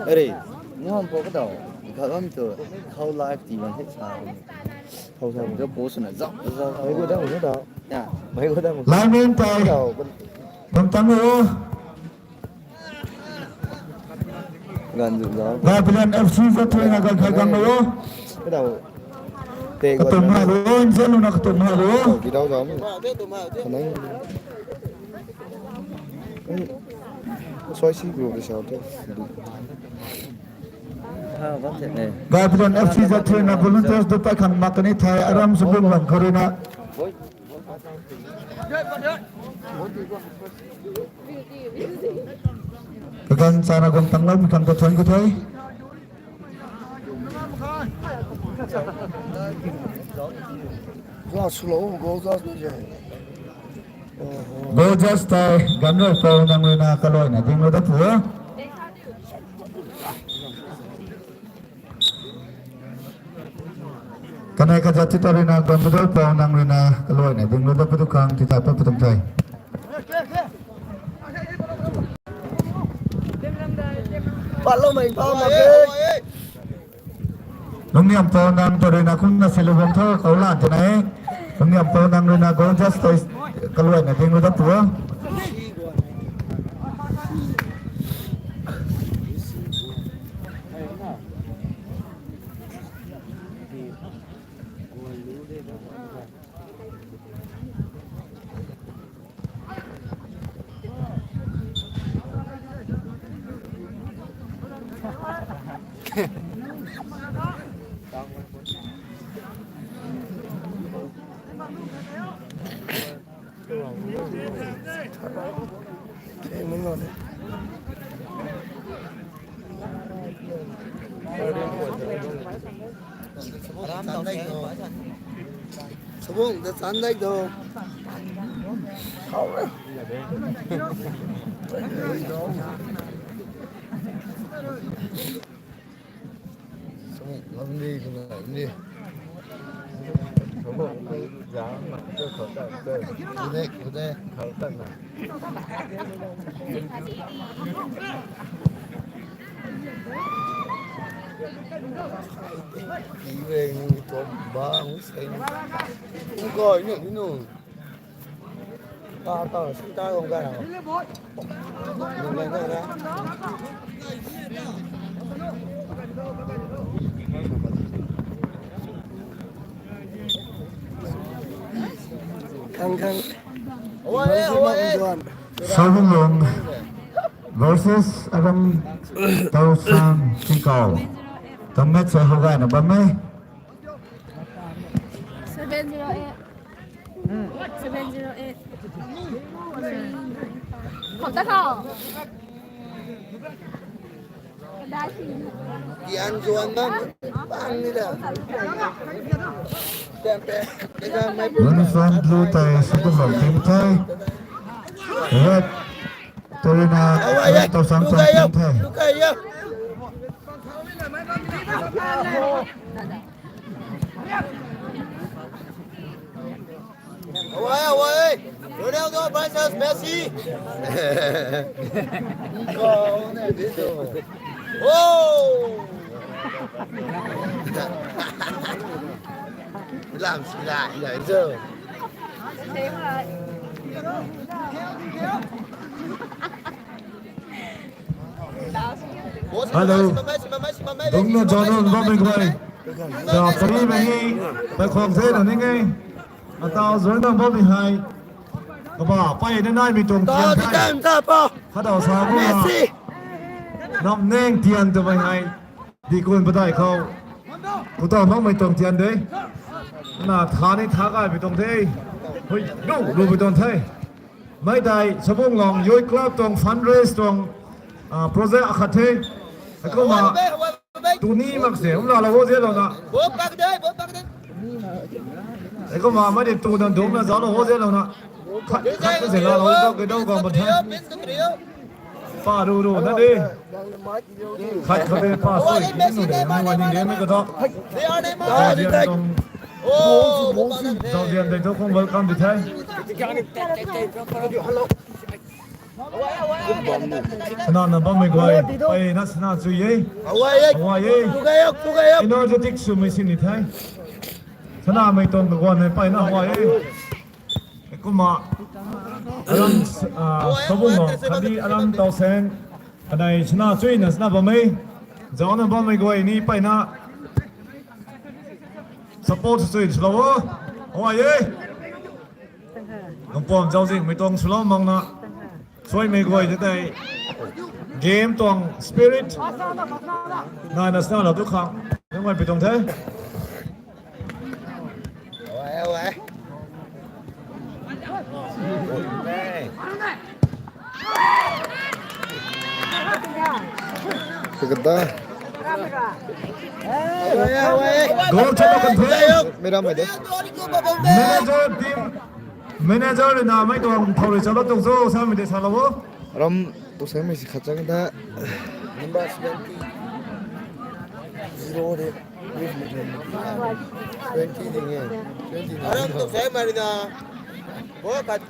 Arei, muam po ka tau. Galam tu, khou live ti bang hei sa. Khou sa. Zau po suna, zau, zau, zau. Mei ko dang, mei ko dang. Ya. Mei ko dang. Lineman tei. Tau. Bam tang o. Gan zu zau. Babylon F C zat thei na gan khai gang o. Ka tau. Te ka tum ha lo, inzan lu na ka tum ha lo. Tau, ki dau zau. Kanang. Soi si group di sao the. Babylon F C zat thei na volunteers du pai khang mak kani thei aram sw bum lam kharina. Kagan chana gong tang lam khang ka thuan ka thei. Goal just tei, ganv rui pou nang rui na kaluaina ding lu da pu. Kanei kazat ti ta rui na ganv rui pou nang rui na kaluaina ding lu da pu tu khang ti thai pa pu tung thei. Patloumei pa mak e. Lungniam pou nang ta rui na kum na silu bam tho kau lan ti na e. Lungniam pou nang rui na goal just tei kaluaina ding lu da pu. Sabong ta chan dai do. Khau re. Sabong lam di, lam di. Sabong ta jang ma, ta khau ta, ta. Kude, kude. Khau ta na. Khang khang. Sawbunglung versus Aram Tausang Tikau. Tang match sa hou gayna bam e. Seven zero eight. Seven zero eight. Khou ta khou. Tian zuan bam. Bang ni da. Tian pe. Uniform blue tei Sawbunglung team the. Red tei rui na Aram Tausang team the. Away, away! Ronaldo versus Messi! Oh! Lam sila, ila, ila. Hello. Dungna zauc na bam mei guay. Sa pari mei hi, pai khwang se na ning e. Atau zauc na bam mei hei. Kaba, pai na nai mei tuang tian thei. Khadau sa bu na. Nam neng tian tu mei hei. Di kun patai khou. Kuta mak mei tuang tian de. Na tha ni tha kai mei tuang de. Hui, lu, lu mei tuang the. Mei tei Sawbunglung Youth Club tuang fundraise tuang, ah, project akhat the. Heikumna tuni mak se, um la la ho ze lou na. Heikumna mei tei tu dan dungna zauc lou ho ze lou na. Khat, khat se la lou dou ke dou gam pat the. Pa ru ru na de. Khat khat de pa soi ki nu de, mei wan ni de mei ka dou. Zauzian tuang, Zauzian de tu khang welcome di the. Sana na bammei guay, ai na sana chui e. Awai e. Awai e. Tugai yok, tugai yok. Energetic swmei sini the. Sana mei tuang kaguan hei pai na awai e. Kumna aram, ah, Sabunglong khatni aram Tauseng, kanei sana chui na sana bammei, zauc na bammei guay ni pai na support chui swlou o. Awai e. Nungpuam zauc zingmei tuang swlou mak na. Suaimei guay tei tei game tuang spirit nai na sana lou tu khang nungai pi tuang the. Awai, awai. Pagada. Goal chalo kan the. Mera mai de. Manager team, manager na mei tuang thau rui chalo tuang zo sa mei de sa lo. Ram tu sa mei si khat chang da. Number seventy. Zero de. Twenty ding e. Twenty. Aram tu sa mari na. Bo khat.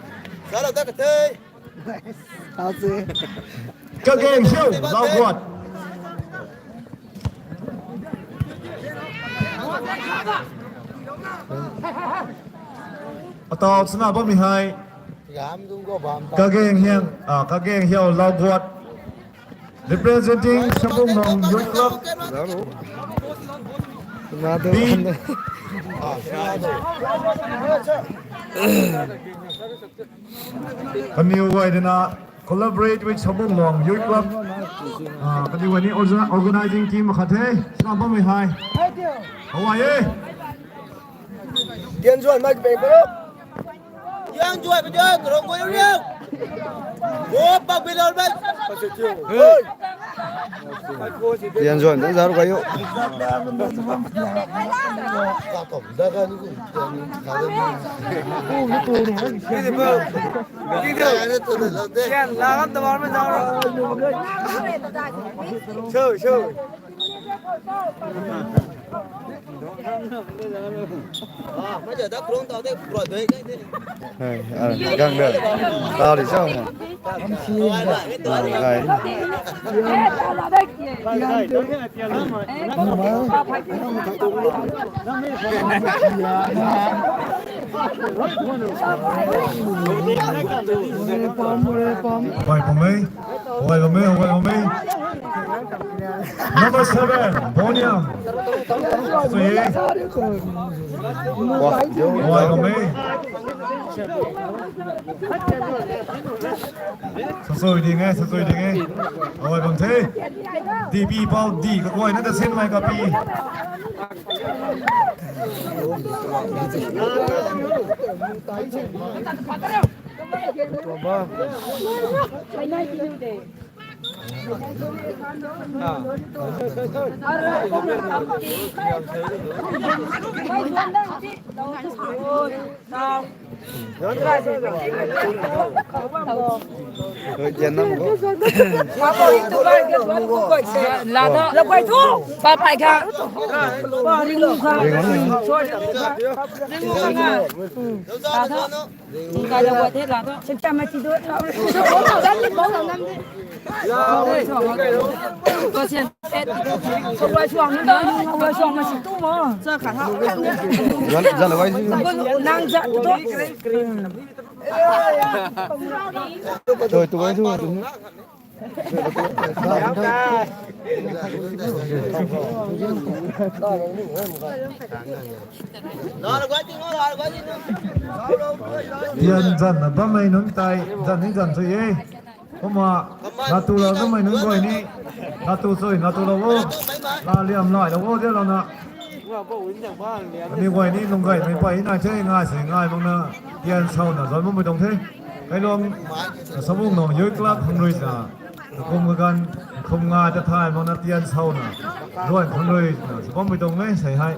Sala ta ka the. Kageng hiau, Lauguat. Atau chana bammei hei. Kageng hiang, ah, Kageng hiau, Lauguat. Representing Sabunglong Youth Club. Another B. One. Kaniw guay dina collaborate with Sabunglong Youth Club. Ah, kaniw guay ni orga-, organizing team khat the. Sana bammei hei. Awai e. Tian zuan mai pek bro. Tian zuan mai tian rong guay riu. Wo pak bilor mai. Tian zuan tu zar kayo. Show, show. Hey, ah, gang da. Tao di sao ma. Ai. Pai pamei. Hawai bam e, hawai bam e. Number seven, Boniam. Sui e. Hawai bam e. Sasui ding e, sasui ding e. Hawai bam the. D P pau D kaguayna ta sinmei kapi. Tian zan na bammei nunc tei zan ni zan sui e. Kumna natu lou namei nunc guay ni natu sui natu lou o. Na liam lai lou o de lou na. Ani guay ni lunggaymei pey nai the, ngai si ngai bang na tian souna zan bammei tuang the. Kailuang Sabunglong Youth Club khang rui sa. Kum kaganv, kum ngai ta thay mak na tian souna. Luan khang rui na, sa bammei tuang e, sei hei.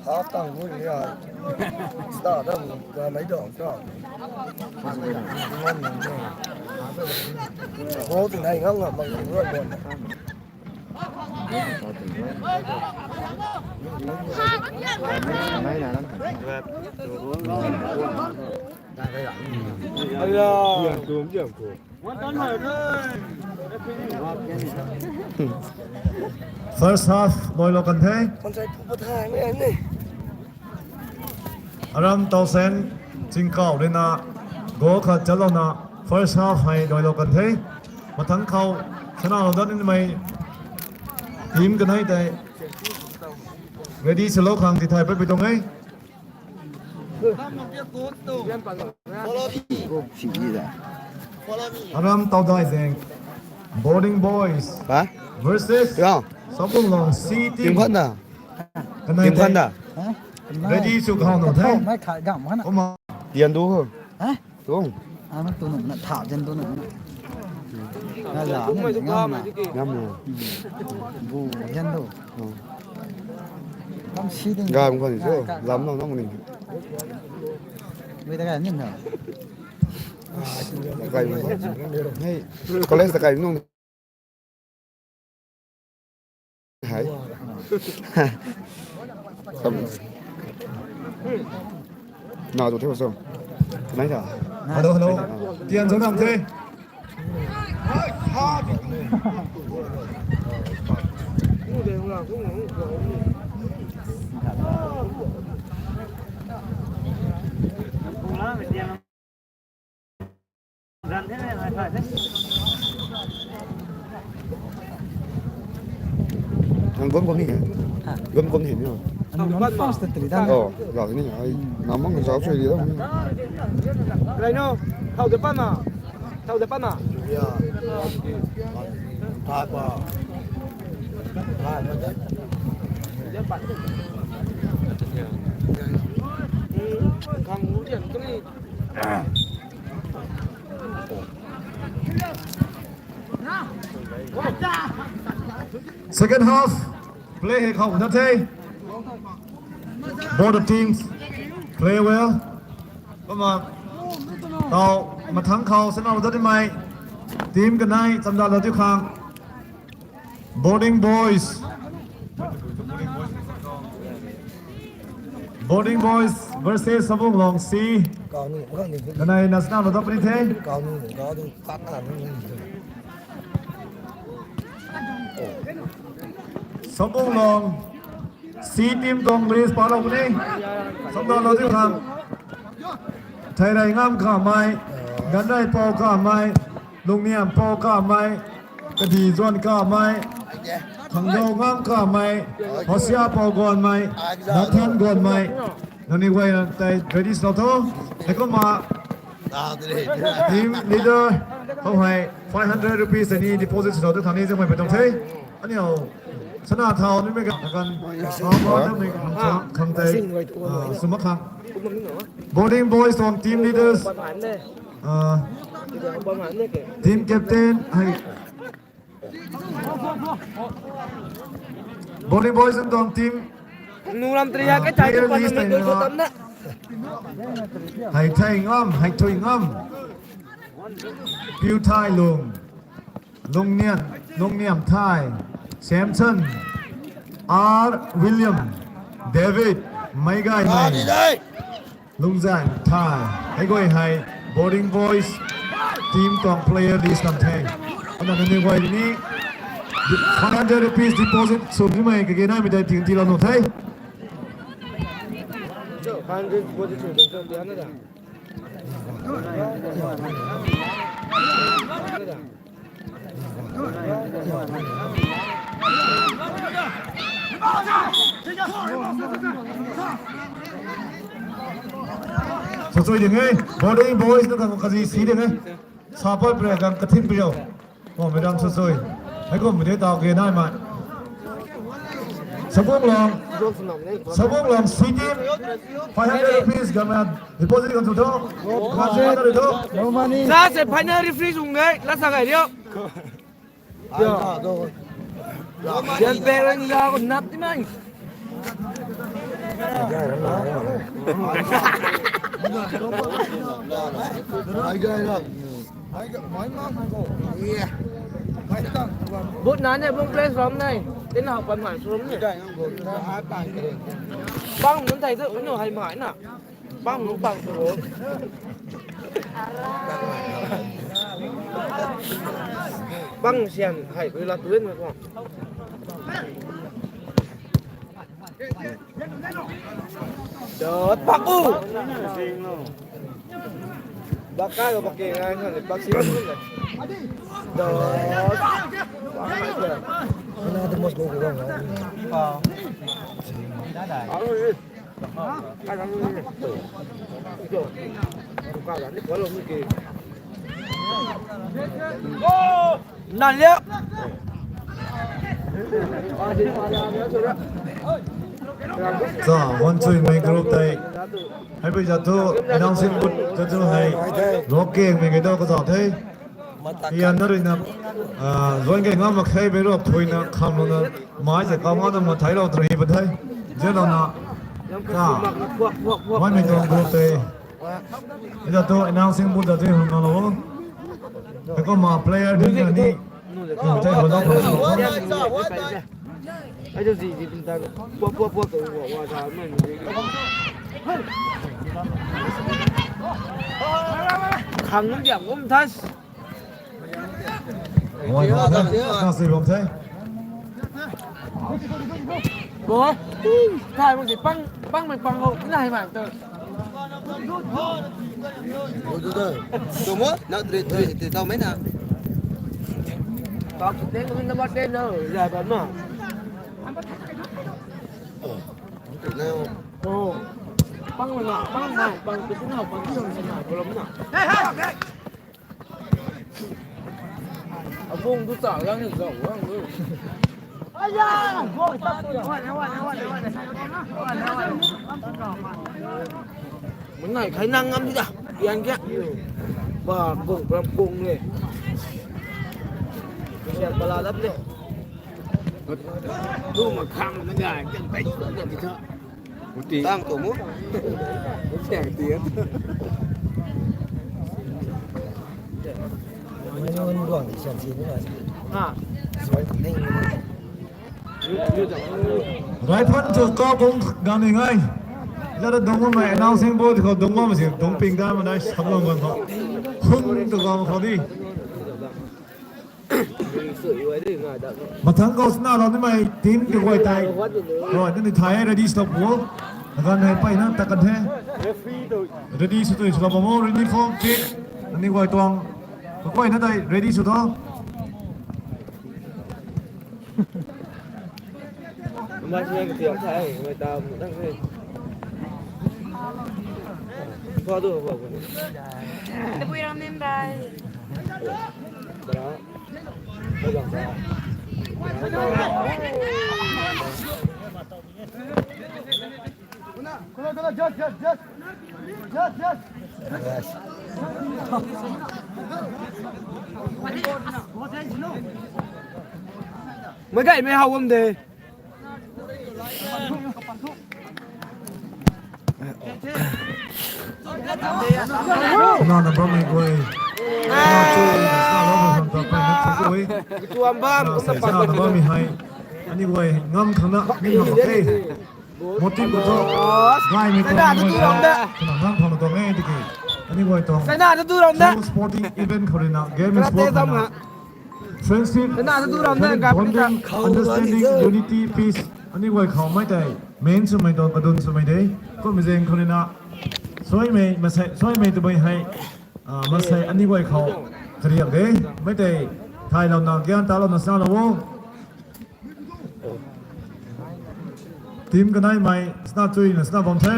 Half time good ya. Start dam ga mei dong ta. Ball ti nai ngam ngam mak luan luan. First half loilou kan the. Aram Tausen Chingkau ruina goal khat chatlouna first half hei loilou kan the. Mathangc khou sana lou dat nimei team kanei tei ready swlou khang tithay patpui tuang e. Aram Taudai Zeng, Boarding Boys versus Sabunglong C team. Team khat na. Kanei team khat na. Ready sw khou nuh the. Mai khat gam khat na. Kumna. Tian du ho. Hah? Tuang. Ama tu nung na thau jan tu nung na. Na za ni ngam na. Ngam na. Bu jan tu. Lam si ding. Gam khwan so. Lam nong nong ni. Wei ta kai ni na. Kai. Hey, college ta kai nong. Hai. Na tu the so. Nai ta. Hello, hello. Tian zo nam the. Ang gom gom ni he. Hah? Gom gom ni he ni. Ano, ano, first three dan. Oh, lau ni ai. Hmm. Namang zau sui di dam. Rai no. Thau de pan na. Thau de pan na. Ya. Thai pa. Thai pa de. Khang hu dian tu ni. Second half play hei khou na the. Both the teams play well. Kumna tau mathangc khou sana lou dat nimei team kanei chamdalou diu khang. Boarding Boys. Boarding Boys versus Sabunglong C. Kanei na sana lou dat puni the. Sabunglong C team tuang list palou puni. Chamdalou diu khang. Theireingam Kamei, Ganreipou Kamei, Lungniampou Kamei, Kadizuan Kamei, Khangdoungam Kamei, Hosiapou Guanmei, Nathan Guanmei. Nangniw guay tei ready swlou tho. Heikumna team leader khou hei five hundred rupees tei ni deposit swlou tho, khang ni zaengmei pui tuang the. Aniu sana thau nimei kan, kan, khang tei sw mak khang. Boarding Boys tuang team leaders, team captain hei. Boarding Boys tuang team, nulam tria ka thai player list tei na. Hei Thei Ngam, Hei Thui Ngam, Piu Thai Lung, Lungnian, Lungniam Thai, Samson, R William, David, Meigai Mei, Lungzan Thai. Hei guay hei Boarding Boys team tuang player list kan the. Ana nangniw guay ni five hundred rupees deposit sw nimei kage naimei tei ting tilou nuh the. Sw chui ding e, Boarding Boys na kan kazi si ding e. Sa pat pre kan kathin pui o. Oh, madam sw chui. Hei kum de tau ke nai mai. Sabunglong. Sabunglong C team. Five hundred rupees gamen deposit kan sw tho. Kan sw tho. No money. Sa se final referee sung ngai, la sa ngai rio. Yan pe lang la ko nap ti mai. Ai gai la. Ai gai, mai mang ko. Iya. But na ne bung place ram nai. Tin hau pan man ram ne. Bang nun thai tu nu hai mai na. Bang nun bang tu. Bang sian hai tu la tu ne ko. Dot pak u. Bak kai ko bak ke ngai kan bak si. Dot. Ina the most go go. Ah. Nan liak. Sa, wan chui mei group tei. Hai pui jat thu, announcing booth jat thu hai. Lok keng mei kei dau ka sa the. Ian na rui na, ah, zuan kei ngam mak khe bei rap thui na kham lou na. Mai se kam ngam na ma thai lou thui pa the. Jat lou na. Sa. Wan mei tuang group tei. Ida tu announcing booth da tu hung na lo. Ko ma player ni ni. Ko te ko lo ko. Ai tu zi zi pin ta. Pua pua pua ko wa wa da men. Khang nung diak um thas. Oi, oi, oi, oi, oi. Bo, kai mo si pang, pang mai pang ho, na hai man tu. Bo tu tu. Tu mo, na tre tre te tau mai na. Tau te ko na ma te na, ya ba ma. Oh. Pang mai na, pang mai, pang tu na, pang tu na, pang tu na. Abung tu chau lang ni zau lang ni. Aya! Gol tap tu. Mung nai khai nang ngam di da. Pian kya? Ba kung pram kung ni. Pian bala lap ni. Tu ma khang na ngai kan pai tu kan di tha. Tang tu mu. Tang ti. Mai nun guang di sian si ni na. Ha. Suai ning ni. Rai phan tu ka kung gan ni ngai. Lada dong ma mai announcing board ko dong ma si dong ping da ma nai sab long guang ko. Hung tu guang ko di. Mathang khou sna lou nimei team kaguay tei. Rui nani thai ready stop wo. Agan hei peyna ta kan the. Ready sw tui sw lou bam o, ready form kit. Nani guay tuang. Kaguayna tei ready sw tho. Mai sini katiak thai, mai ta mu dang se. Kau tu kau kau. Tabui ram nin dai. Bara. Bara. Kula, kula, just, just, just. Just, just. Mai gay mai how um de. Nana bam mei guay. Nana chu, nana bam mei guay. Nana bam mei hai. Ani guay ngam khang na, ni ngam khang te. Motive tu, guay mei tu, guay tu. Nana ngam khang na tuang e tiki. Ani guay tuang. Sporting event khou rui na, game and sport khou rui na. Friendship, bonding, understanding, unity, peace. Ani guay khou mei tei, main swmei tuang, kadun swmei de. Kummei zaeng khou rui na, suaimei, masei, suaimei twmei hei, ah, masei ani guay khou kariak de. Mei tei, thaylouna, gyan talouna sna lou o. Team kaneimei, sna chuina, sna bam the.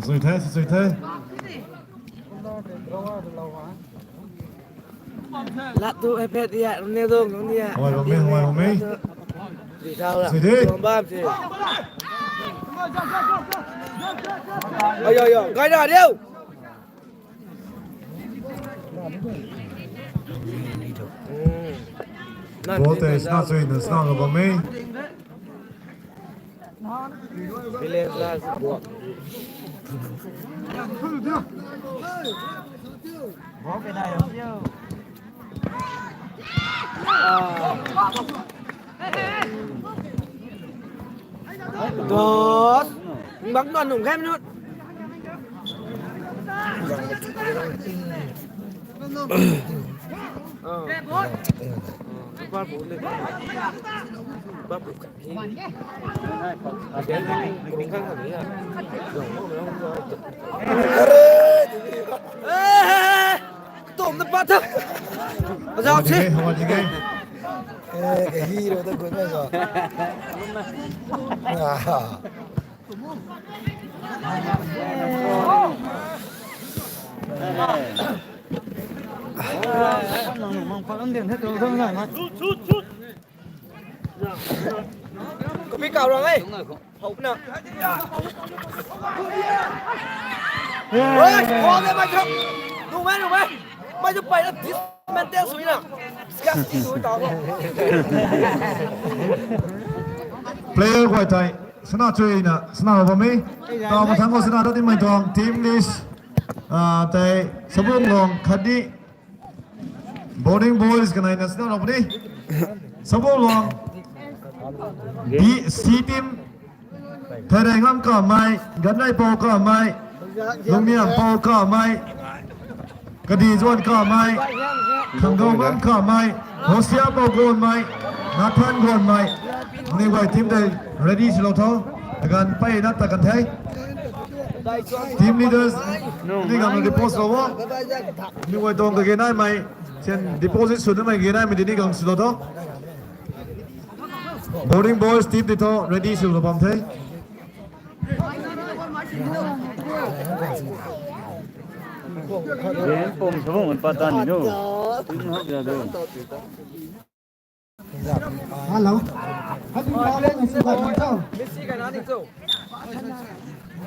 Sui the, sui the. Lat tu hei pet ya, ne dong dong ya. Hoi bam e, hoi bam e. Di thau la. Sui de. Bam bam si. Ayo, ayo, gai na diu. Ball tei sna chuina sna lou bam e. Village la buak. Dos. Bak nuan nung game nut. Tumna pat tha. Azau si. Hawai ding e. Eh, hero ta gun mai zo. Ah. Kopi kau rang e. Hopna. Oi, khwang e mai thu. Nung mai, nung mai. Mai thu pai na dismantle sui na. Disgusting sui tau. Player guay tei sana chuina sana bam e. Tau mathang khou sana ta timei tuang team list. Ah, tei Sabung Long khatni Boarding Boys kanei na sana lou puni. Sabung Long. B, C team. Thairei Ngam Kamei, Ganrei Pou Kamei, Lungniam Pou Kamei, Kadi Zuan Kamei, Khanggau Ngam Kamei, Hosia Pou Gonmei, Nathan Gonmei. Ni guay team tei ready swlou tho. Takan pey na takan the. Team leaders, ni gam na report swlou o. Ni guay tuang kage naimei, sian deposit sw namei kage naimei di ni gam swlou tho. Boarding Boys team tei thu ready swlou bam the. Zen pum sabung pat ta ni nu. Tum hak ja do. Hello. Happy Father's Day to you. Messi ka na ni cho.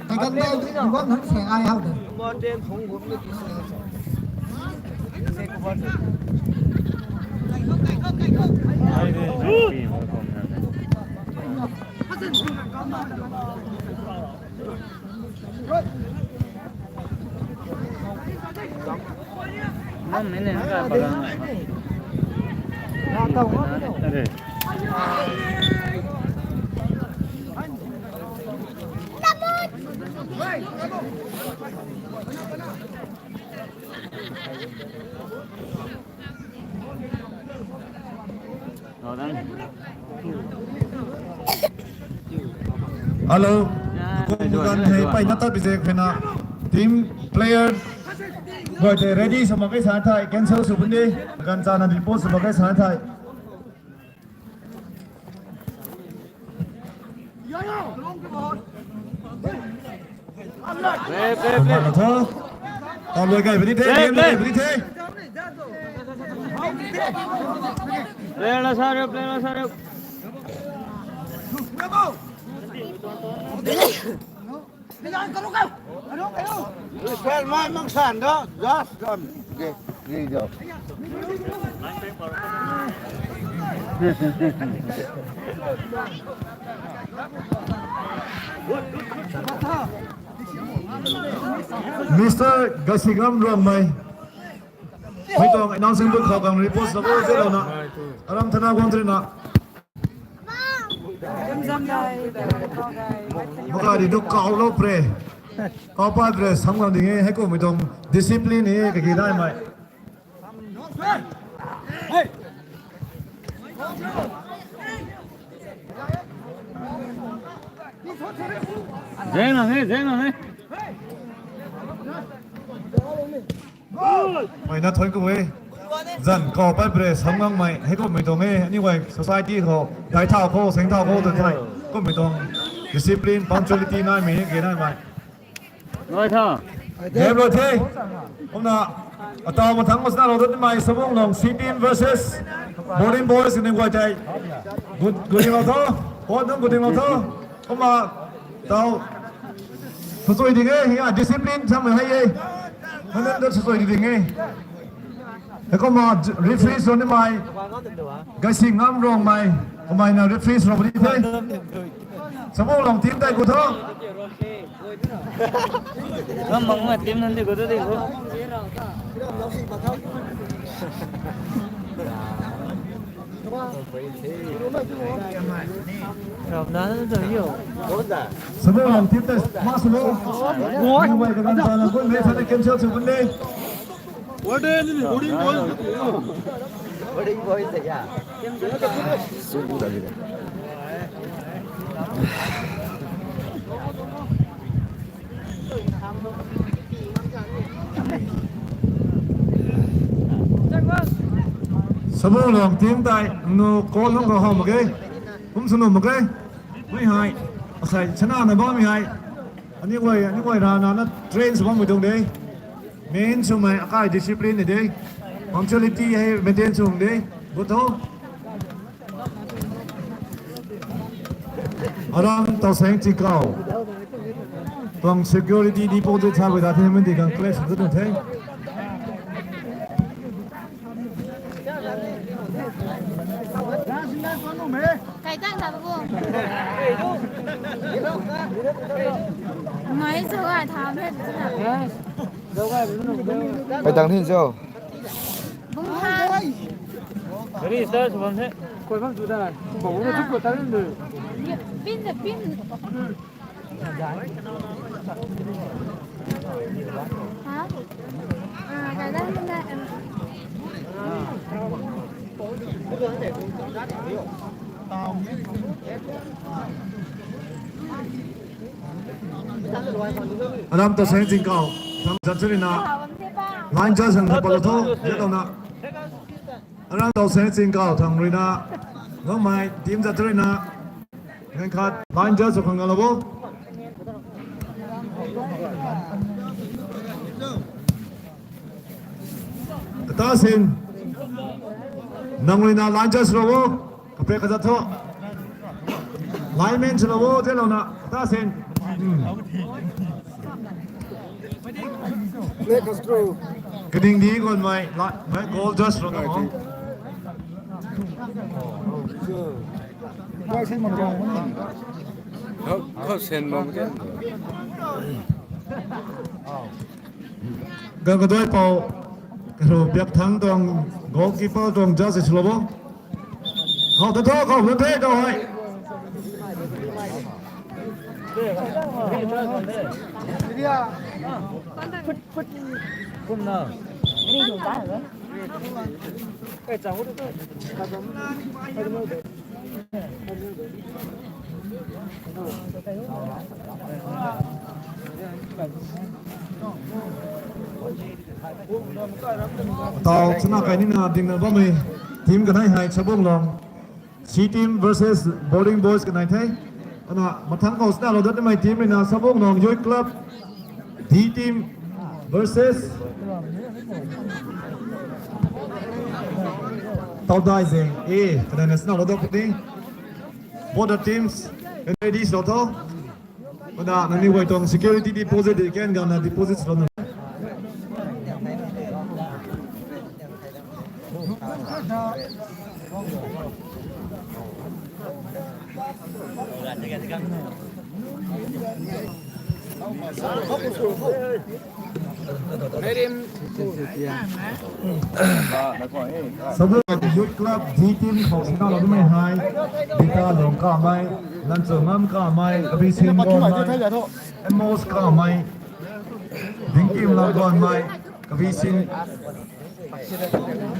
Takan dai di, bam hang se ai hau de. Mom, ini ka palang. Are. Hello. Kum gan hei peyna tat bi zek phena team player guay tei ready sw mak ge sa thei, cancel sw pun de. Gan chana report sw mak ge sa thei. Play, play, play. Kumna tho. Tau luai kai puni the, play, game luai play. Kai puni the. Player la sa re, player la sa re. Israel mai mang san da, just come. Okay, video. Mister Gasigam Rongmei. Mei tuang announcing booth khou gang report na bo zero na. Aram thana guang thri na. Maka di duk kau lo pre. Kau pa pre sam gang ding e, hei kum mei tuang discipline e, kaki dai mai. Zeng lang e, zeng lang e. Mei na thuan ku e. Zan kau pat pre sam gang mei, hei kum mei tuang e, anyway, society khou, dai thau khou, seng thau khou, tun thai. Kum mei tuang discipline, punctuality nai mei, ke nai mei. Loi tho. Game loi the. Kumna, atau mathang masna lou tho timei, Sabung Long C team versus Boarding Boys ni guay tei. Good, good lou tho. Point nung good lou tho. Kumna, tau. Sasui ding e, ya, discipline chang mei hei e. Manan da sasui ding e. Hei kumna, referee sw nimei. Gaising Ngam Rongmei. Kumna na referee sw ni the. Samulong team tei ku tho. Kam mang ma team nunc di ku tho di ku. Ram na na tho yo. Samulong team tei ma sw lo. Wai ka dan sa na kun me sa na cancel sw kun le. What is it? Boarding boys. Boarding boys hai kya? Samulong team tei nu call hung ka hau mak ge. Kum sunu mak ge. Mei hei. Asai chana na bammei hei. Aniu guay, aniu guay rana na train sw bammei tuang de. Main swmei akai discipline de. Punctuality hei maintain sw de. Good tho. Aram Tauseng Chingkau. Tuang security deposit sa guay da the, mei di kan clash tu tu the. Kai tang ta bu. Mai zo a tham he. Kai tang ni zo. Bung than. Gari start bam the. Koi bam tu da. Bau na tu ko ta ni. Pin da pin. Hả? À, cái đó bên đây, em. Aram Tauseng Chingkau, thang zat chari na. Line judge ang thapalo tho, zat tau na. Aram Tauseng Chingkau, thang rui na. Gangmei, team zat chari na. Nang khat line judge sw khang galo bo. Kata sin. Nang rui na line judge sw lo bo. Kape kazat tho. Lineman sw lo bo, te lo na. Kata sin. Hmm. Let us go. Kading di gon mai, la, mai goal judge lo na. Right, right. Khou, khou sen bam ke. Gan kadoi pou, karu biak thang tuang goalkeeper tuang judge sw lo bo. Khou ta tho, khou ta the, khou hei. Kum na. Tau chana kai nina dingna bammei team kanei hei Sabonglong C team versus Boarding Boys kanei the. Ana mathang khou chana lou dat nimei team rui na Sabonglong Youth Club D team versus Taudai Zeng A, kanei na chana lou dat puni. Both the teams ready sw tho. Pada nangniw guay tuang security deposit di ken gana deposit sw na. Sabonglong Youth Club D team khou chana lou nimei hei, Bita Lung Kamei, Lanchung Ngam Kamei, Kabisin Gonmei, Amos Kamei, Dingkim Lam Gonmei, Kabisin,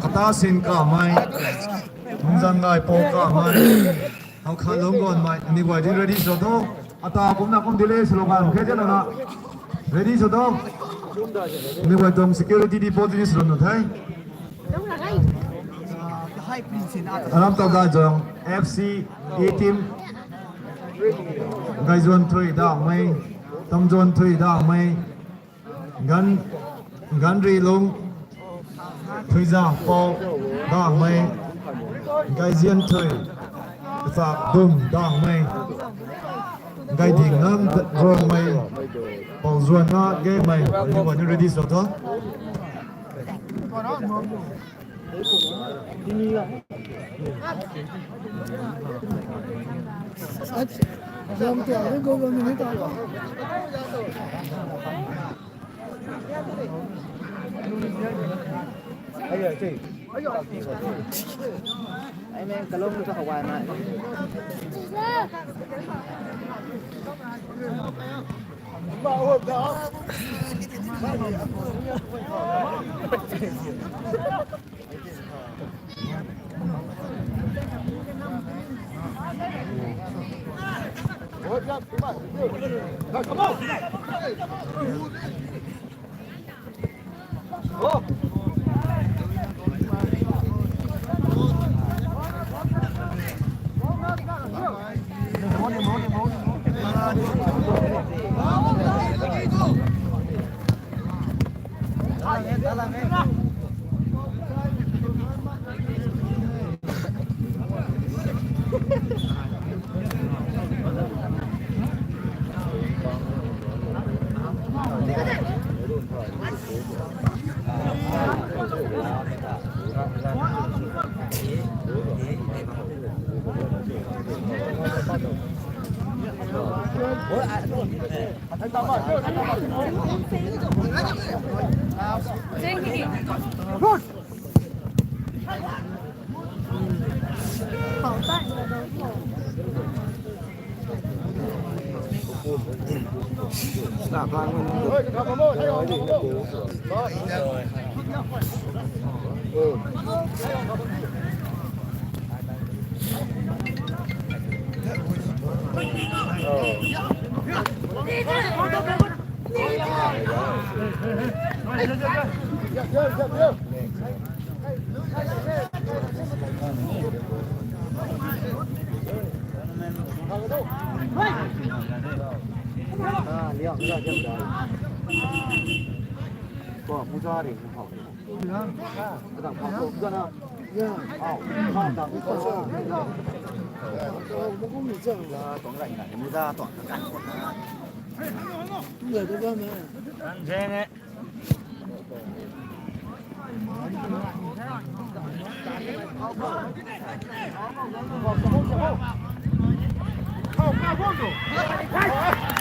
Katasin Kamei, Mungzang Ngai Paul Kamei, Hau khat lung gon mai, ani guay di ready sw tho. Ata kumna kum delay sw lou gan khe jana na. Ready sw tho. Ani guay tuang security deposit sw lou na the. Aram Taudai Zong F C A team. Gaizuan Thui Dangmei, Tamzuan Thui Dangmei. Gan, Ganri Lung, Thuizang Pau Dangmei, Gaizian Thui, Kachak Dum Dangmei, Gaiding Nang Rongmei, Pau Zuan Nga Gemei, ani guay ni ready sw tho. Zam tiak ni go bam ni ta. Ai meng kalung tu kawai na.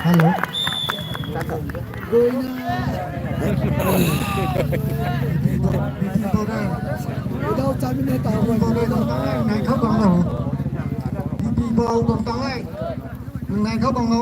Hello. Without time in it, I want to know. Nai khou bang lo. Nai khou bang lo.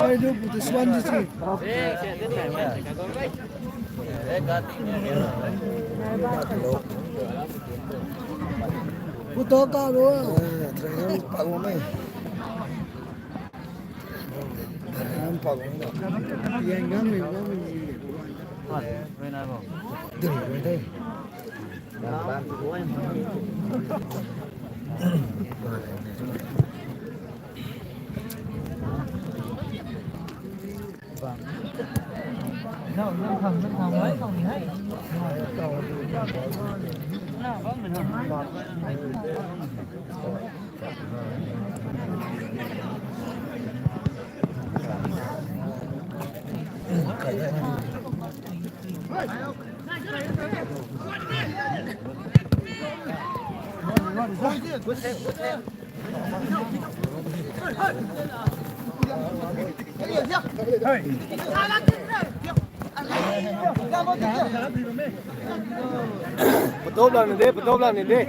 I do put this one, this one. Puto ka ro. Training pa lo mai. Training pa lo mai. Yang gang ni, gang ni. Ding rui dei. Patop lang ni de, patop lang ni de.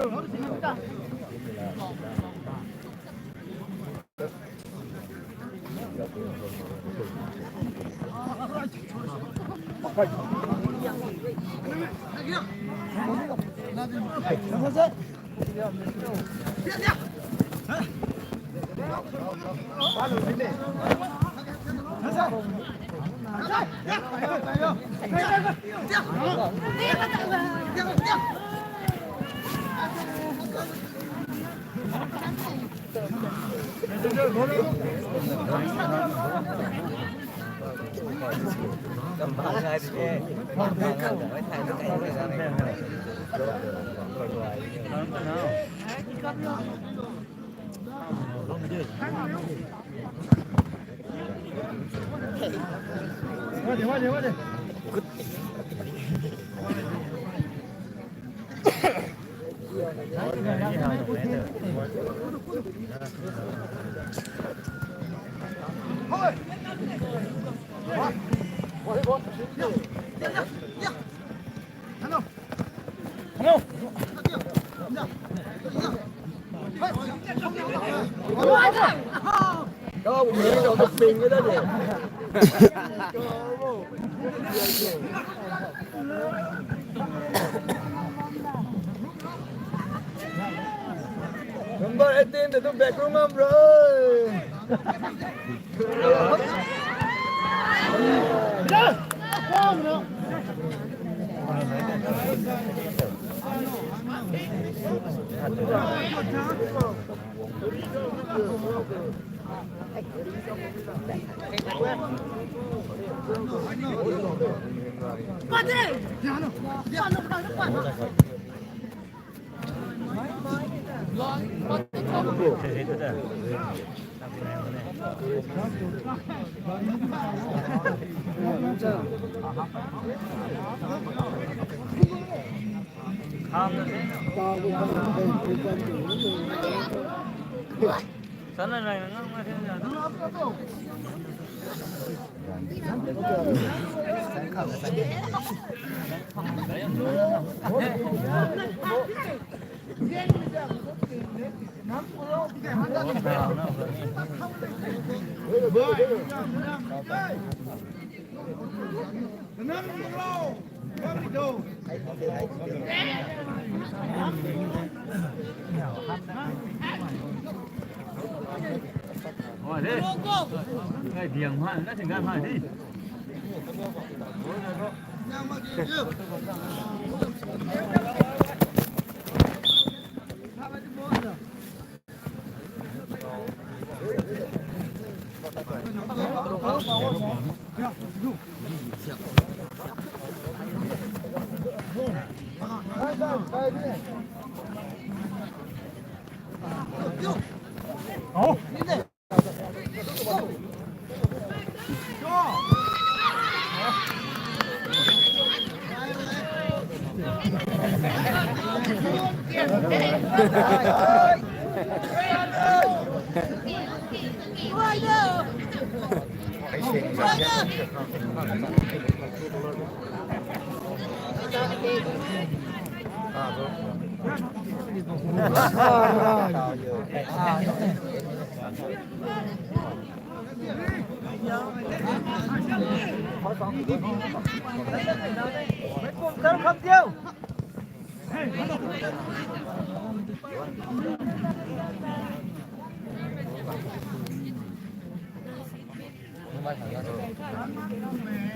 Number eighteen, the two back room, bro.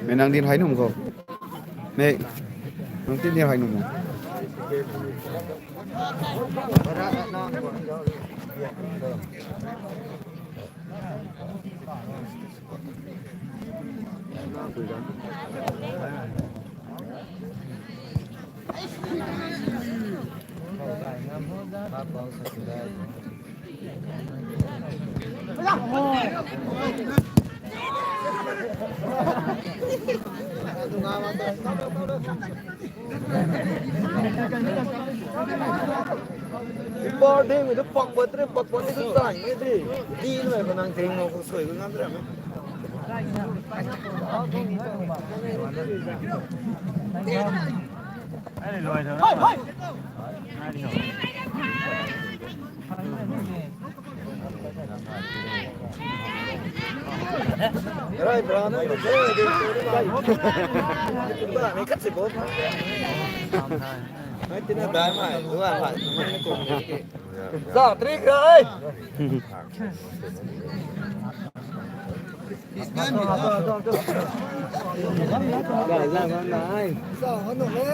Mei nang din hai num ko. Mei nang tin din hai num ko. Bar ding mi tu pak pat re, pak pat ni tu tai ni di. Di na ko nang ding mo ko soi ko ngam re. Hei, hei. Rai, bra na, bra na, bra na, bra na, bra na, bra na, bra na, Mai tina dai mai, dua mai, mai ni kum ni ki. Zau, trik rai. Zau, hanu le.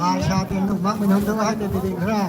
Ai sa tin nuh makmei nunc tu hei tei ti ding ra.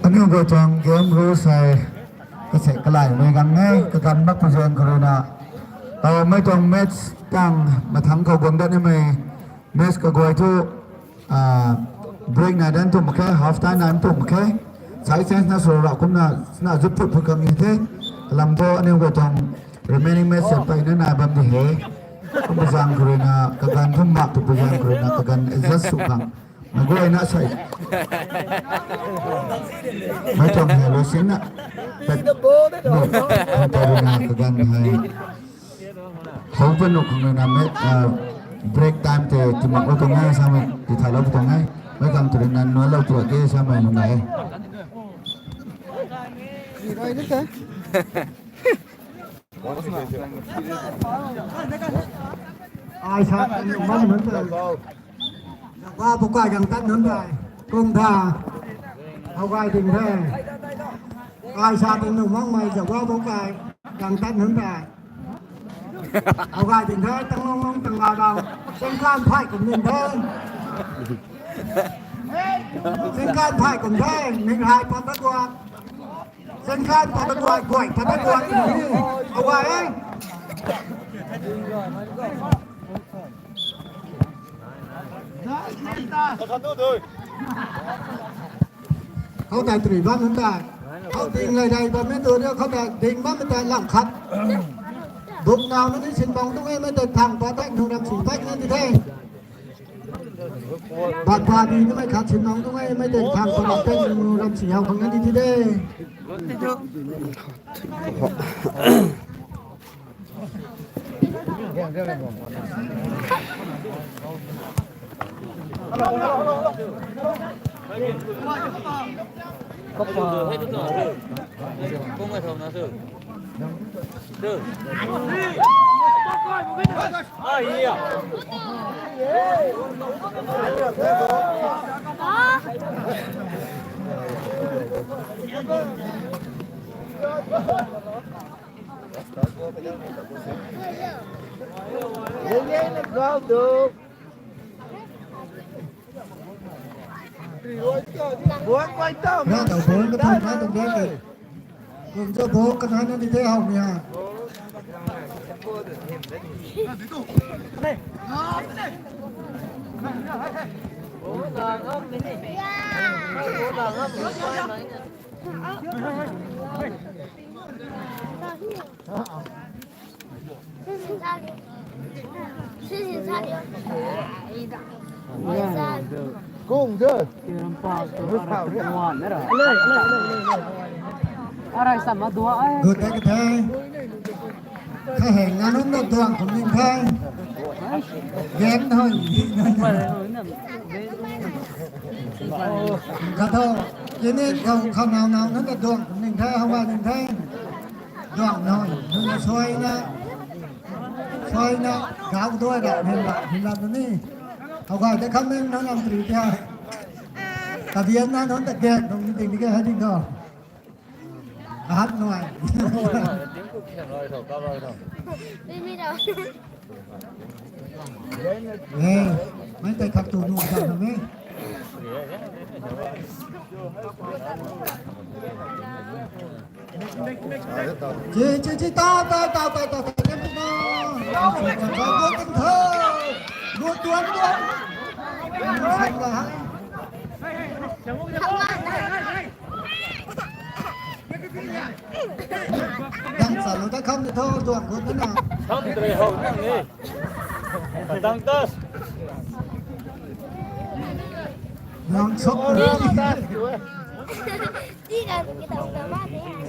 Aniu guay tuang game rules hei kasek kalaimei gang e, kaganv mak pui zaeng khou ruina. Taw mei tuang match tang mathangc khou guang dat nimei match kaguay thu, ah, break nai dan tum khe, half time nai tum khe. Sai chance na sw ra kumna, na zut phut phut kang ni the. Kalam thu aniu guay tuang remaining match sen peyna nai bam di he. Kum pui zaeng khou ruina, kaganv thu mak tu pui zaeng khou ruina, kaganv adjust sw khang. Mei guayna sei. Mei tuang hei lou sinna. Tat. No. Kum ta ruina kaganv hei. Hou pa nuh khang ruina mei, ah, break time tei timak lou tuang e, samei tithaylou tuang e. Mei khang tu ruina nuanlou tu ke samei nungai. Ai sa, man man ta. Wa bu kai gang tat nunc dai. Kum tha. Hou gay ding the. Ai sa ting nu makmei za wa bu kai gang tat nunc dai. Hou gay ding the, tang long long tang ga dau. Sengkan phai kum nin the. Sengkan phai kum the, ning hai pat ta guat. Sengkan pat ta guat, guat pat ta guat ni. Hou gay e. Khou tei tui bam nunc tei. Khou ding lei dei bam mei tu ni, khou tei ding bam mei tei lam khat. Buk nau na ni sin bang tu e, mei tei thang pat tei nu ram si pat ni di the. Bat pa di ni mei khat sin bang tu e, mei tei thang pat tei nu ram si hau khang ni di the. Ra tau ball ka thun kha tuang de. Kum cho ball ka nai na di the hou mi ha. Kung de. Arai sama dua ai. Good day, good day. Kha hei nganun na duang kum ning the. Gen hoi. Kha tho. Kini kau kha nau nau nunc na duang kum ning the, hawa ning the. Duang nau nunc na suai na. Suai na gau duai da hin da hin da ni. Hawa de kham ning nunc nam tri tia. Kabian na nunc ta gen nunc ni ding ni ke hai ding do. Ahat nuai. Mei tei khak tu nuai ta na me. Chi, chi, chi, ta, ta, ta, ta, ta, ta, ta, ta, ta. Gut tuan tuan. Dang sa lo ta kham ni tho, duang khun na. Kham tre ho nang ni. Dang tas. Duang sok.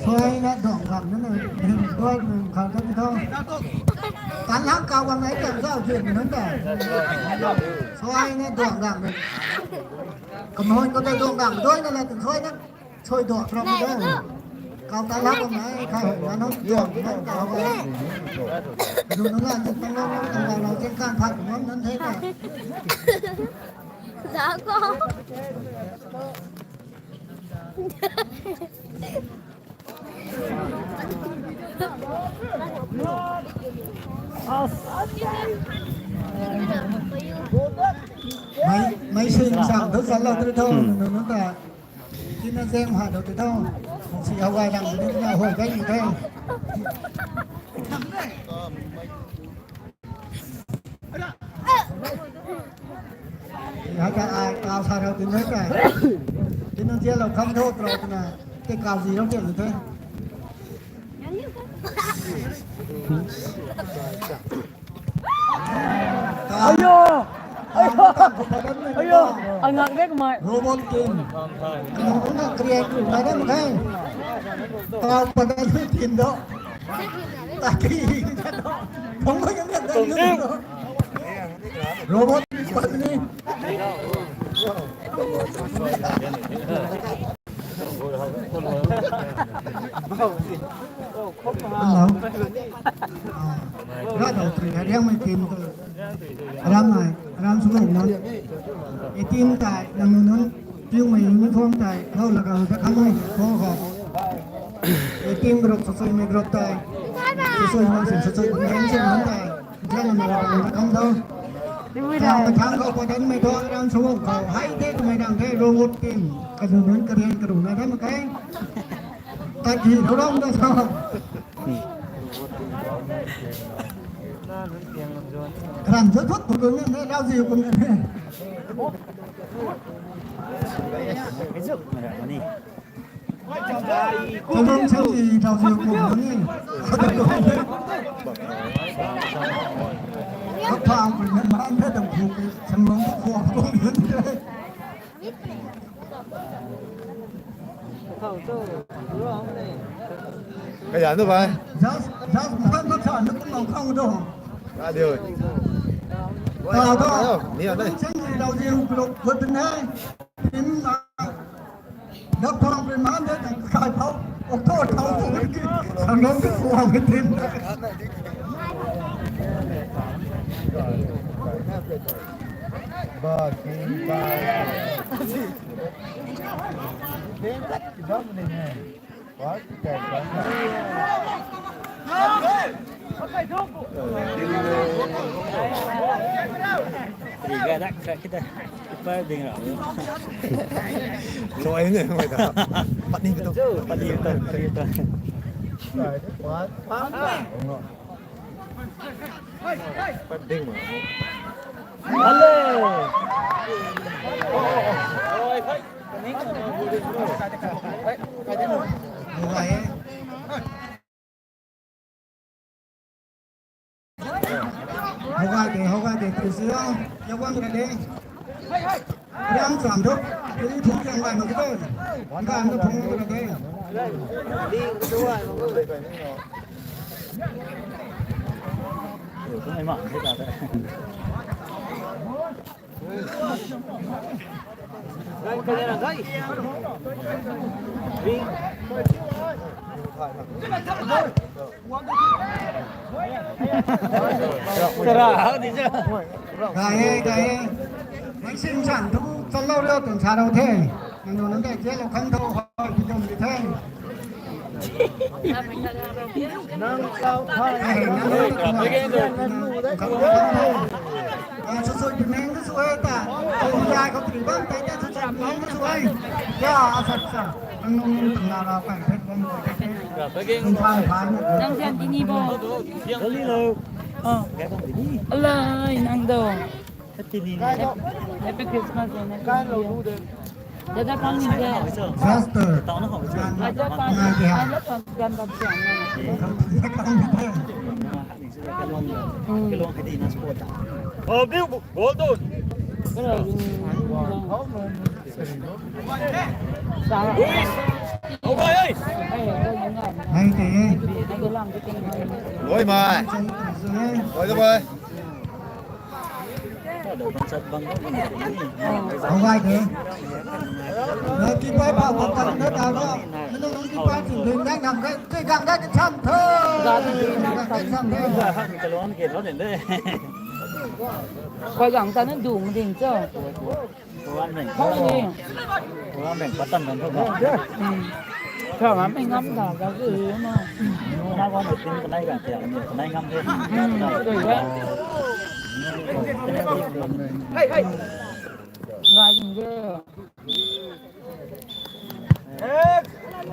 Suai na duang kham na na. Duang kham ta ni tho. Tan lang kau bam nai kan zau jin nunc ta. Suai na duang kham na. Kamhon ko ta duang kham duai na la tun suai na. Soi do, prop do. Kau ta la bam nai, kha hei na nunc duang, nunc kau hei. Kadu nunc la, nunc tang nunc, nunc tang la, nunc tang kan phat, nunc nunc the na. Za ko. Mei, mei sing sang thu zan lou tu tho, nunc nunc ta. Tina zeng ha dou ti tho. Si hawai lang ni na hoi bai ni the. Hai ta ai kau sa rau tin hai ta. Tina zia lou kham tho tro tina. Te kau zi rau tin the. Ayo! Ayo! Ayo! Angak dek mai. Robot team. Ano na create lu na dem khai. Tau padan team do. Taki. Phung ko yang kan. Robot team ni. Hello. Ra dau tri ha riang mei team ko. Ram nai, ram sung nai nunc. E team tai, nang nunc, team mei uniform tai, kau la kau ta kham mei, kho kho. E team group, sasui mei group tai. Sasui mei sing, sasui mei sing nunc tai. Zang na la kau ta kham dou. Kau ta khang kau padan mei thu, ram sung kau. Hai te, mei dang te, robot team. Kadu nunc, karian, kadu na, dam kai. Taki, rau rau da sa. Kran zat thut kum ni, rau zi kum ni. Tabang chang ni rau zi kum ni. Khat phang kum ni, man the dam khu, chang long khu kum ni. Kaya nu bai. Just, just bukan tu chan tu mau kau tu. Ka diu. Ka tu. Ni ada. Chang ni dau diu group buat ni. Tim na. Dak thong pin man de kai phau. Ok thou thou. Sang nong tu kuang tim. Ba, ba. Riga dak kra kita. Kipa ding ra. Loi ne, loi da. Patni betul. Patni betul, patni betul. Pat ding ma. Hello. Hello. Hou gay de, hou gay de, tu si o. Ya wan ka de. Riang cham duk. Tei thu riang gay mak de. Gay mak phung ka de. Gay e, gay e. Nang sin chan thu chan lou lou tun sa lou the. Nang nu nang de je lou kham tho hoi pi dum di the. Nang kau thai. Hey, nang nu nang nu de kham tho. Ah, sui sui pi meng sui ta. Sui ya ko tri bam te ta sui sui pi meng sui. Ya, asat sa. Nang nu nang tang na ra pai phet bam ko te. Nang thai thai na. Nang sian tini bo. Hello. Oh. Alai, nang do. Happy Christmas, nang. Dada, kam ni de. Disaster. Aja, kam ni de. Aja, kam, kam, kam, kam. Hmm. Oh, biu, bol tu. Hey, te. Oi, mai. Oi, oi. Hou gay de. Keeper pa bam ta na ta na. Nang keeper tin din dai ngam kai, kai gang dai cham tho. Gang dai cham tho. Koi gang ta na dung ding cho. Program meng. Program meng pattan dan thu. Hmm. Program meng ngam da ga gu ma. Na wan tin kanai ga tia ni kanai ngam the. Hmm. Hey, hey. Gai ding ge.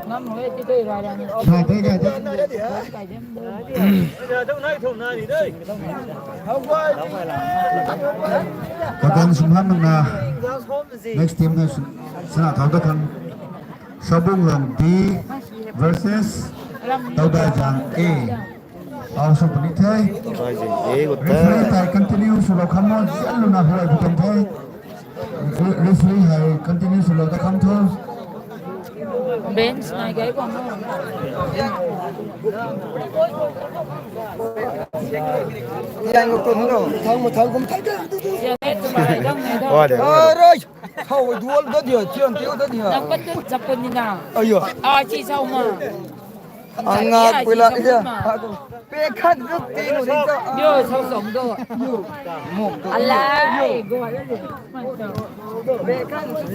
Ngam hoi ti dei gai ra ni. Gai dei, gai dei. Gai dei. Kagan sumhan nang na. Next team na suna thau da khan. Sabung Lam D versus Taudai Jang A. Au sw puni the. Taudai Jang A got the. Referee tai continue sw lou kham mo, zian luna huai bu kan the. Re-, referee hai continue sw lou ta kham tho. Bench nai gai bam mo. Yang ko tun lo. Thang mo thang kum thang ka. Ya, bench nai gai bam mo. Wa de. Arai. Thau dual da dia, chian tiu da dia. Nang pat tu chapun ni na. Ayo. A chi sau ma. Ang nga pui la dia. Pe khat ruk ti nu ding ta. Yo, sau som do. Yo. Mok do. Alai, go. Pe khat ruk ti.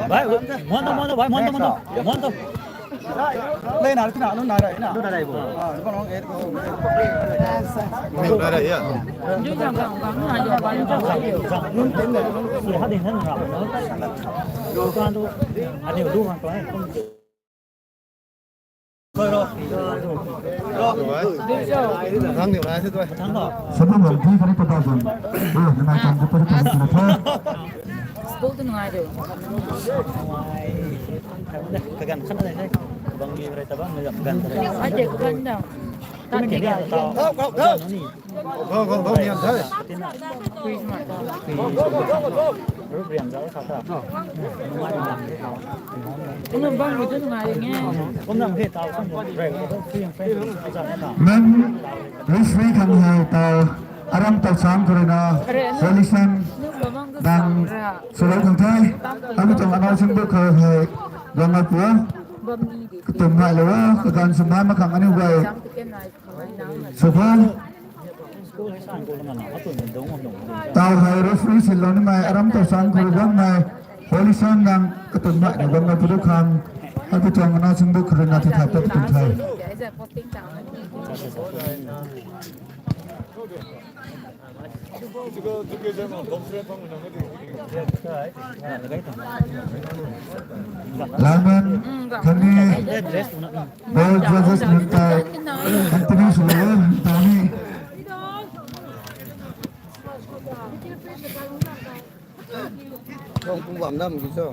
Bhai, mon to, mon to, bhai, mon to, mon to, mon to. Lei na, lei na, lei na, lei na. Lei na, lei na. Ah, lei na, lei na. Lei na, lei na. Sabung Lam D kari pada zan. Oh, nai kan ko pari pari pari pari. School tu ngai do. Kagan khan na de. Bang ni rai ta bang ni kagan ta de. Aje kagan da. Go, go, go, niam the. Nang referee khang hei tau aram tau sam khou rui na, relation dang swlou khang the. Anu tuang announcer bu khou hei gang a pua. Katum hai lou a, kaganv sw mai mak khang aniu guay. Sw khang. Tau hei referee silou nimei aram tau sang khou rui bammei, Holy Sun nang katumna na bammei puru khang, hei pi tuang na singbu khou rui na tu thap ta tu thai. Lineman khatni ball judges nunc ta, Anthony Sulayo, Anthony. Kong pung bam dam ki cho.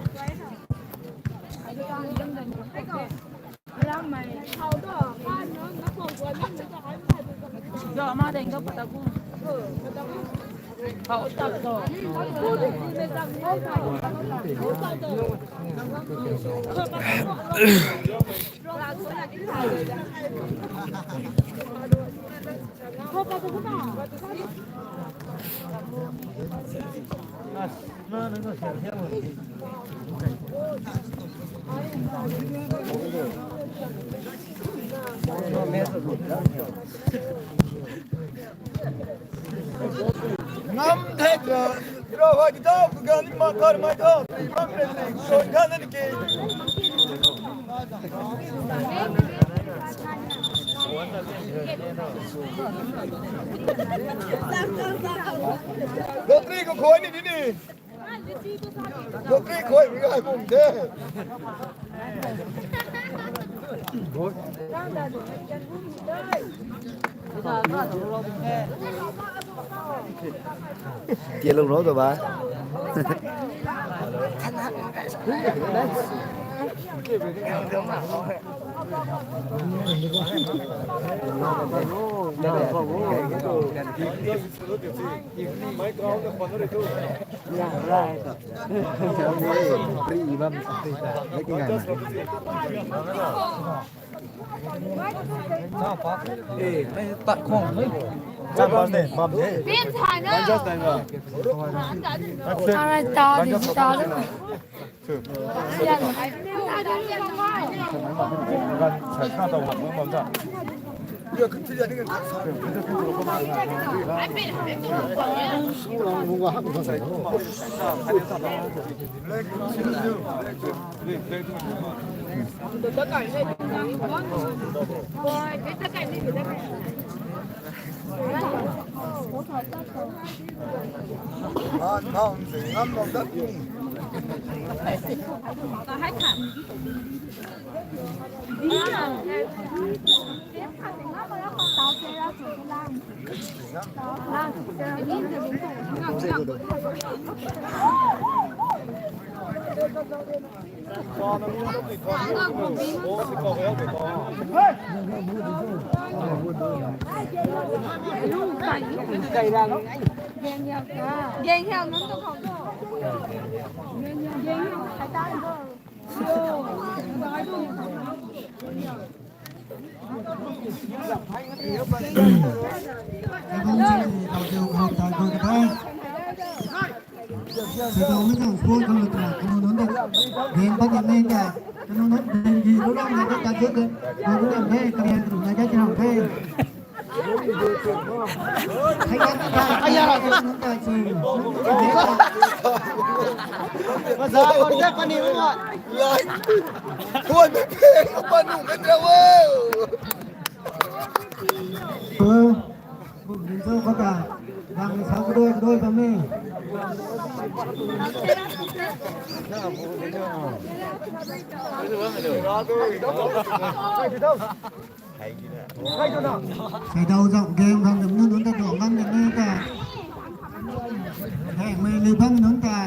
Ngam thek la, ro hoi di tau, ka gani ma kar mai tau, tri bam ren ni, so gana ni ki. Dokri ko khoi ni ni ni. Dokri khoi mi ai bum de. Tia lung ro to ba. Lai. Khuan mei pheng ka panu kan ra wo. Bum din cho kata. Bang ni sa kadoi kadoi bam e. Seidau zauh game bang dam nunc ta duang bam dam nunc ta. Hei mei liu bam nunc ta.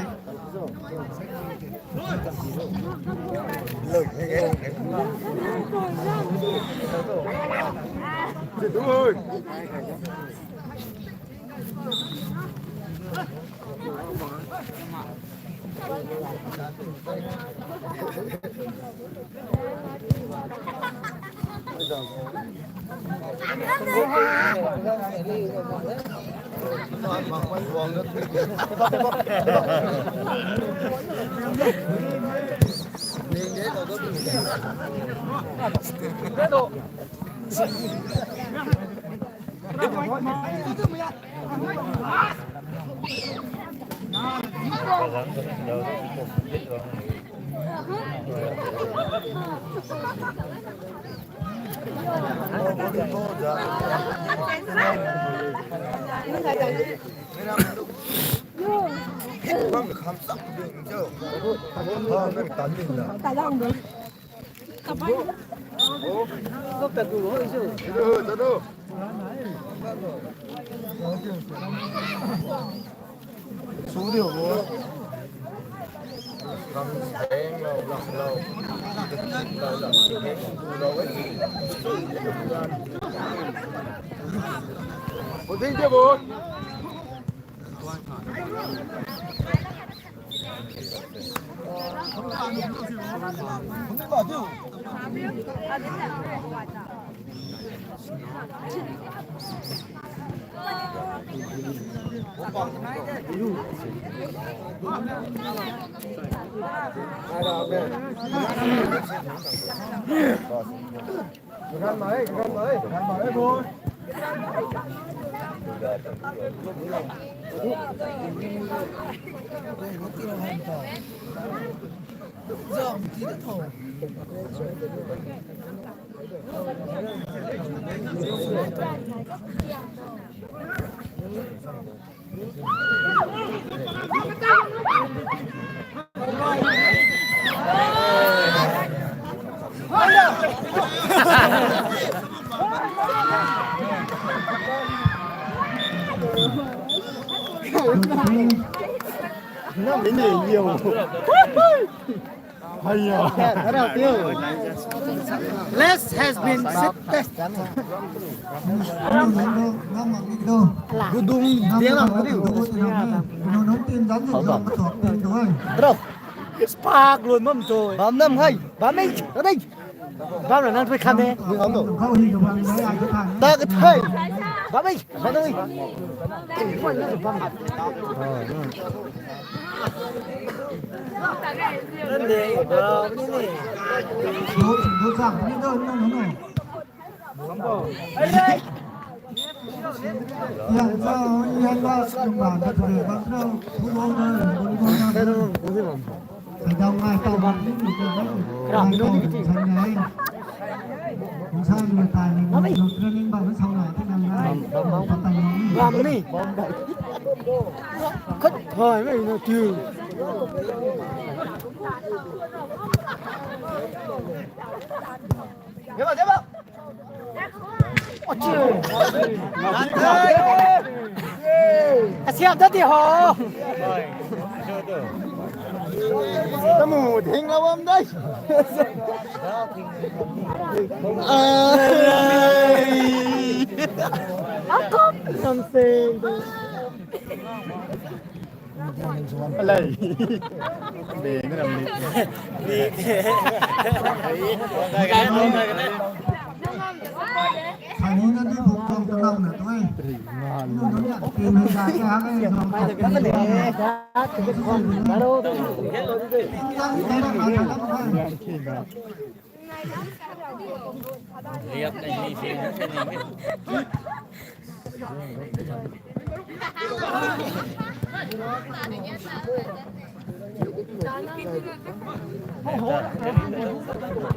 Less has been said. Gudung dia lang tadi. Spark lun mam tu. Bam nam hai. Bam ei. Bam ei. Bam na nang tui khan de. Ta ka thai. Bam ei. Bam ei. Bam ni. Khat thai mei na tu. Kasiam ta ti ho. Tamu ding la bam dai. Ai. Something. Alai. Beng ram ni. Kani na di buk bang ta lang na tu ai. Nu nu ya, tin hai ja ke ha ke, bang khat ke.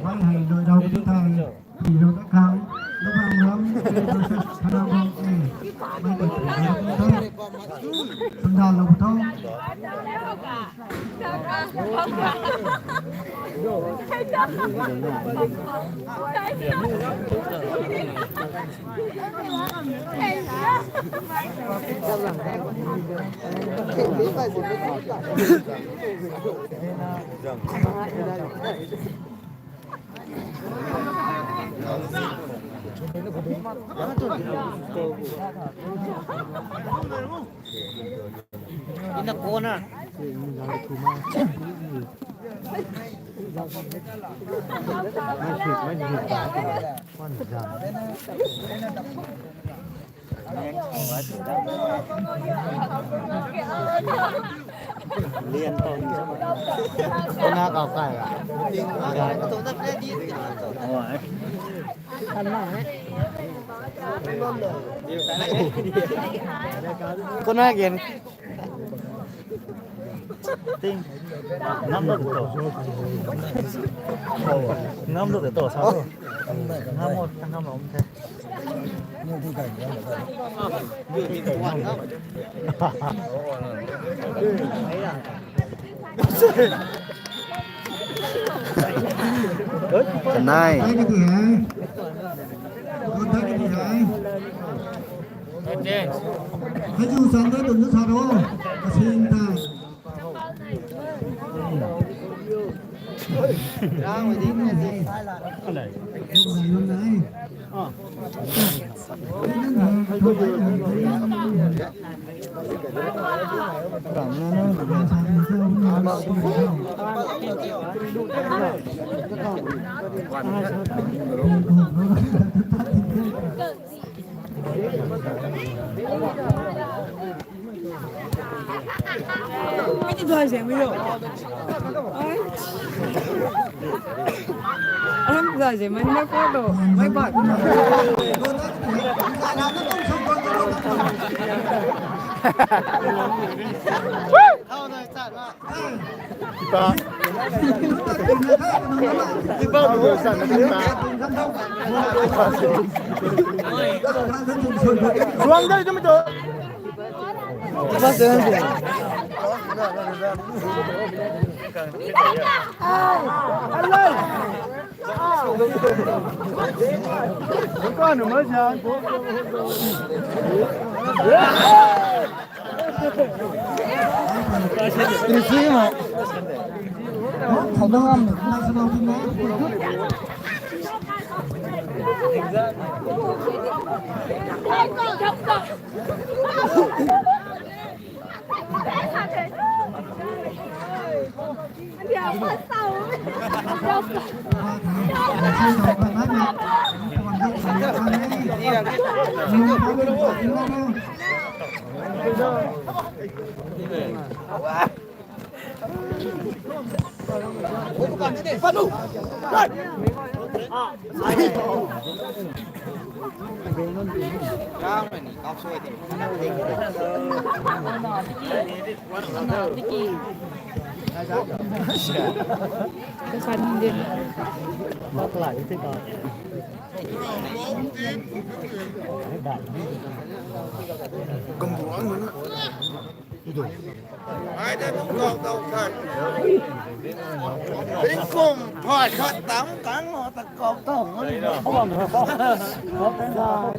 Mai hei loi dau ti thei, pi lou ta khang, lou bang ram, lou sa sa na bang e, mai tei pi lou ta, sunda lou ta. In the corner. Lian tau. Kona kau kai la. Kona gen. Ting. Ngam lo to. Ngam lo to sa. Ngam lo, ngam lo the. Kanai. Thai ka ti hai. Thai ka ti hai. Hei chu sang de tun sa ro. Kasing ta. Tingkum phai khat tang kang ho ta kau tau.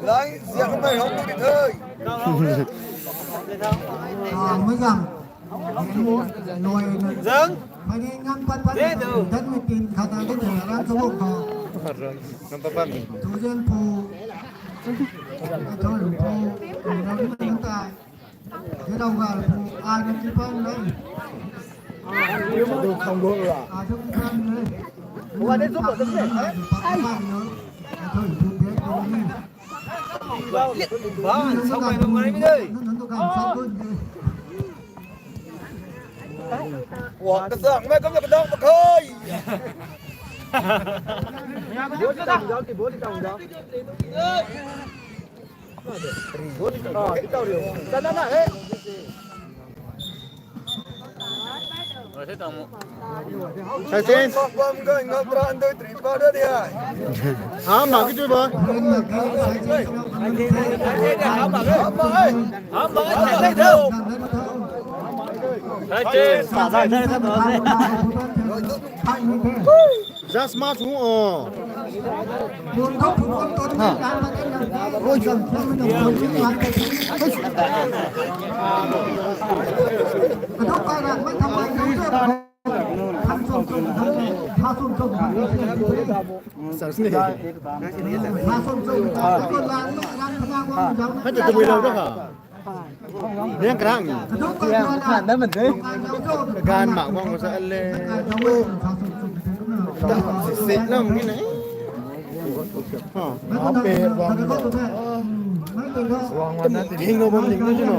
Lai ziak mai hok tu di thei. Mui zang. Zang. Mui ni ngam pat pat. Zang tu. Dan mei tin khat na tu ran tu ko. Ngam pat pat. Tu zen pu. Tu zen pu. Ram ni tai. Zero gal pu ai na ki pan nai. Ai tu ki pan nai. Wa de tu ko tu ne. Ai. Ai tu tu de ko ni. Ba, sao mai lo mai ni de. Nang tu kan sa ko ni. Wa ka sa mai kam ka dang pa khai. Bo ti tang dau, ti bo ti tang dau. Sachin. Ha, ma ki tu ba. Sachin. Just match hung o. Hei tu tabui lou da ha. Niang karang ni. Tiang khan da man the. Gan mak bang sa le. Sit lam ni ne. Ha, ape wang. Wang wan na ti. Hing lo bam ling na jino.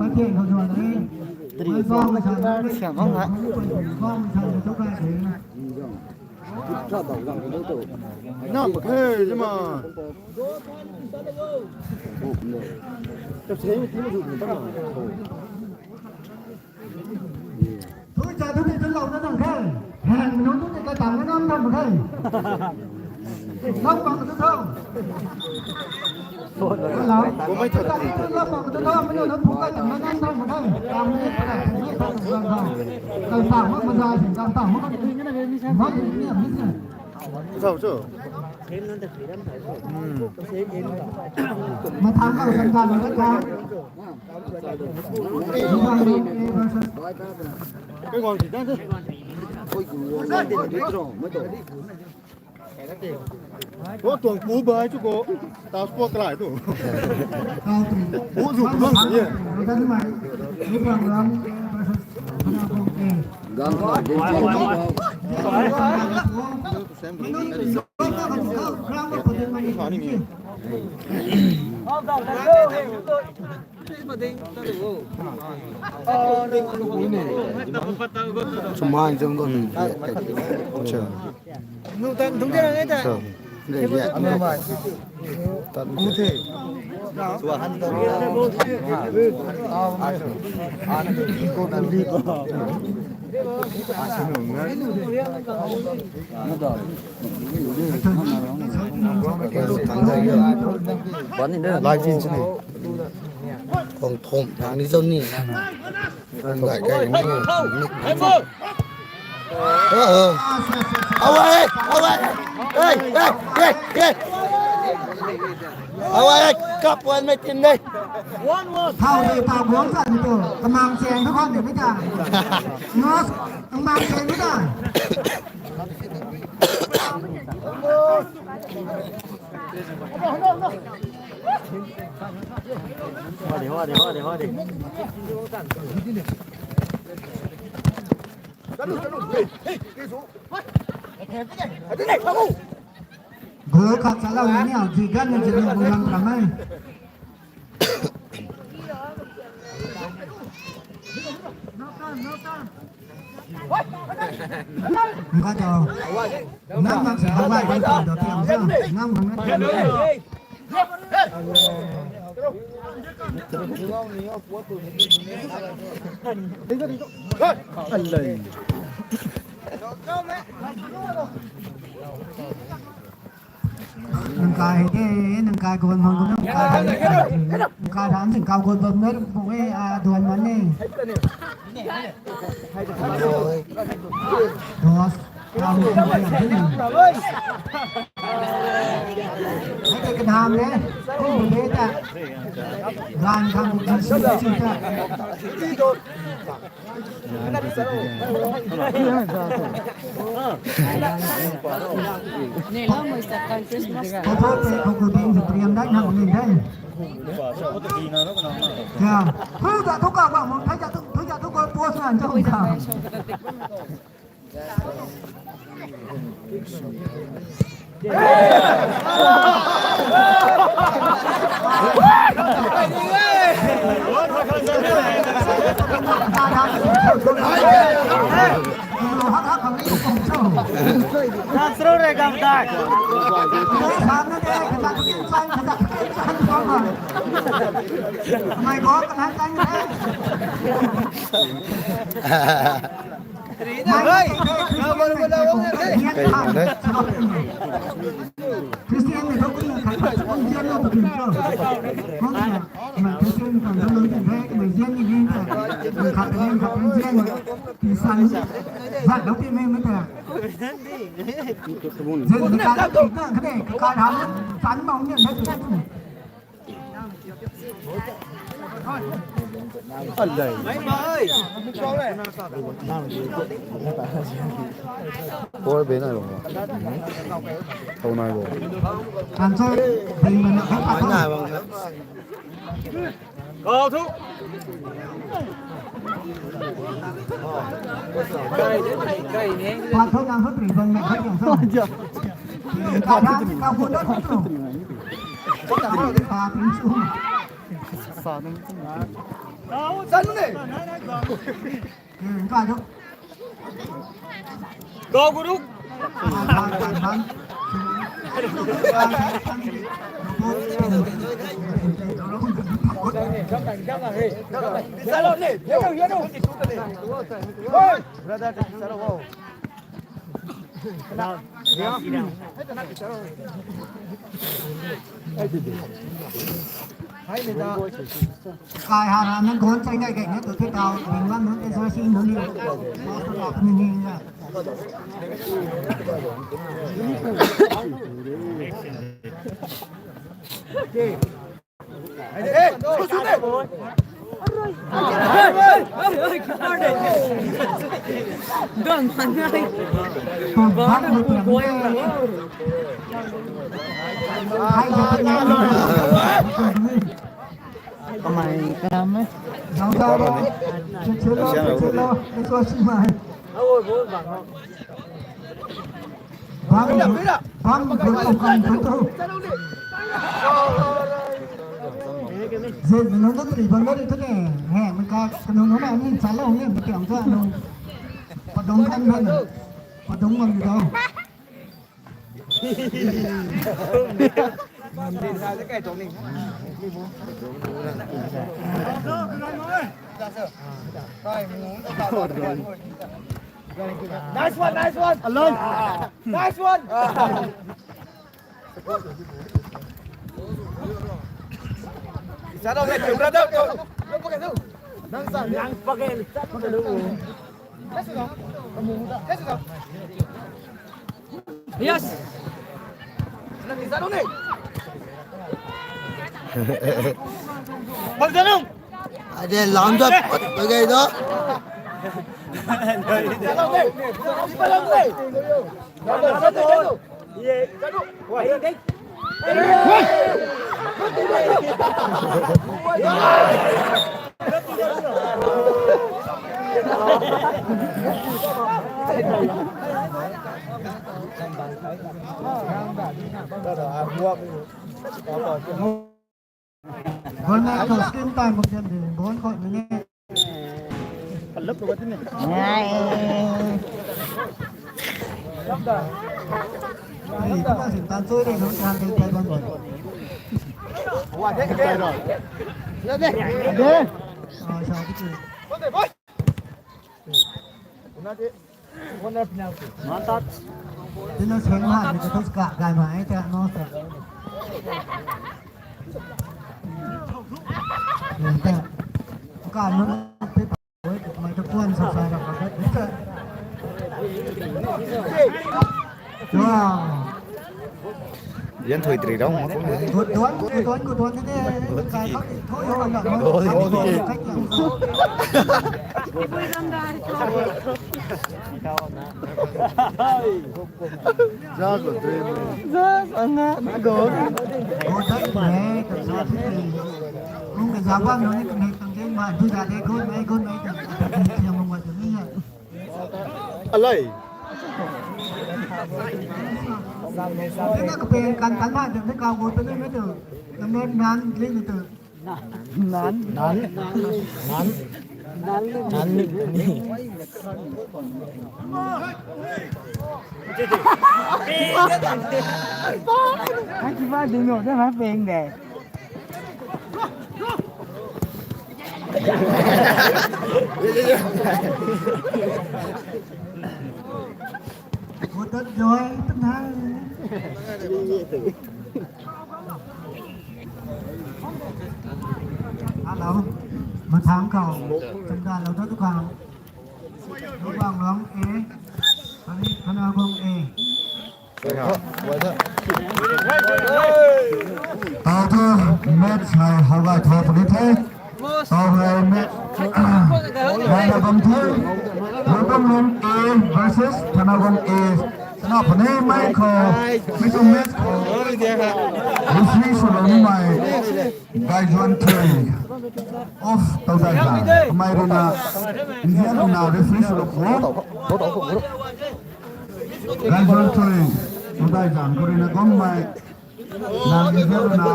ka thian khou zuan e. Mai bam ka sa na, siam bam ka. Bam ka sa na, chou kai the na. Nap he, zima. Thui cha thu ni tun lou na nang the. Hang nu thu ni ka tang na nam tham the. Lau pang thu tho. Hello. Lau pang thu tho, mi nu phu ka tang na nam tham the. Tang ni ka tang ni ka tang tham. Ka tang ma ma zai, ka tang ma ma ni ni ni. Sao chu. Mathang khou san kan na ka. Cái ngon thì chắc chứ. Có tuần cũ bơi chứ cô. Tao sport lại tu. Cũ dù cũng không gì. Gang. Chuman jong go. Acha. Nu tan thung dia ngai ta. Chu. Ngai ya. Anu mai. Tan ku the. Live stream sini. Kong thom thang ni zon ni. Kong gai gai ni. Away, away. Hey, hey, hey, hey. Away, cup one mei tin dei. Thau de ta guang sa ni tu. Kamang cheng thu khon de mei ta. Nos, kamang cheng mei ta. Hadi, hadi, hadi, hadi. Goal khat chalau ni au, ji gan ni ji lu bu lam ram e. Nka tau. Nang nang si hawai kan tau do tiam sa. Nang nang nang. Nang kai hei de, nang kai gon hong gon nang kai hei de. Nang kai ram sing kau gon bam na pu e, a, duan man e. Dos. Kau gon bam na pu e. Hei de kadam de. Kum de ta. Gan khang kum si si ta. Christian ni thok kum khat khat kum zian lo kum cho. Kong na, na Christian ni kan lo tin the, na zian ni ni ta. Khat ni khat ni zian ni. Ti san. Zat lo ti me me ta. Zian ni ka lo ti ta, kane ka ram san bang ni na ta. Kor be nai bang. Tau nai bang. Kan chai, bing mana khou pat. Nai bang. Kau thu. Pat thu nang thu tri bang na khou yang thu. Ka ra, ka hu na khou thu. Ka ting chu. San ne. Ka thu. Go, Guru. Kai ha ra nang gon chai nai kai na tu the tau, ning lam nang S O C nang ni. Ni ni na. Kamei karam e. Bang, bang, bang, bang, bang. Zin, nang tu tri bang na ri tu ne. He, mei ka, kanung nunc na ni chalou ni, mei tiang tu nung. Padung kan na. Padung bang di dou. Nice one, nice one. Alon. Nice one. Isa dou, isa dou, isa dou. Nang sa, nang pakai, pakai lu. Yes. Ade lam jat pat bagai da. Bol na khou screen time bam de, bol khou ni. Kalap lo kati ni. Ai. Ai, tu ma sin tan choi de, nung tan de, tan bam bam. Wa de, de. De. Ah, sa ki. One touch. Tina seng ha ni ka thus ka gai ma ai ta no ta. Ni ta. Ka no pe pa. Mai ta kuan sa sa ra ka. Wow. Yan thui tri rau ma ko. Good one, good one, good one. Ni kai ka thui ho na. Goal ni. Just a dream. Just a goal. Good one, man. Kung ka jabang no ni kung kang keng ma du da de good, man, good, man. Siam mong wa ni ya. Alai. Ina ka pen kan kan ma de ka wo pe ni tu. Number nine link tu. Nine. Nine. Nine. Nine. Hai ki ba ding no da ma peng de. What a joy tonight. Hello. Mathang khou. Chanda lou da tu khang. Lou bang long e. Kani khana bang e. Tau tu match hei how gay tho puni the. Tau hei match. Nai na bam the. Welcome room A versus Thanagang A. Sana pune mai khou. Mi tu match khou. Referee solo ni mai. Gaijuan three. Off tau dai na. Mai rina. India na referee solo ko. Gaijuan three. Tau dai zan ko rina gom mai. Nang ni hei na,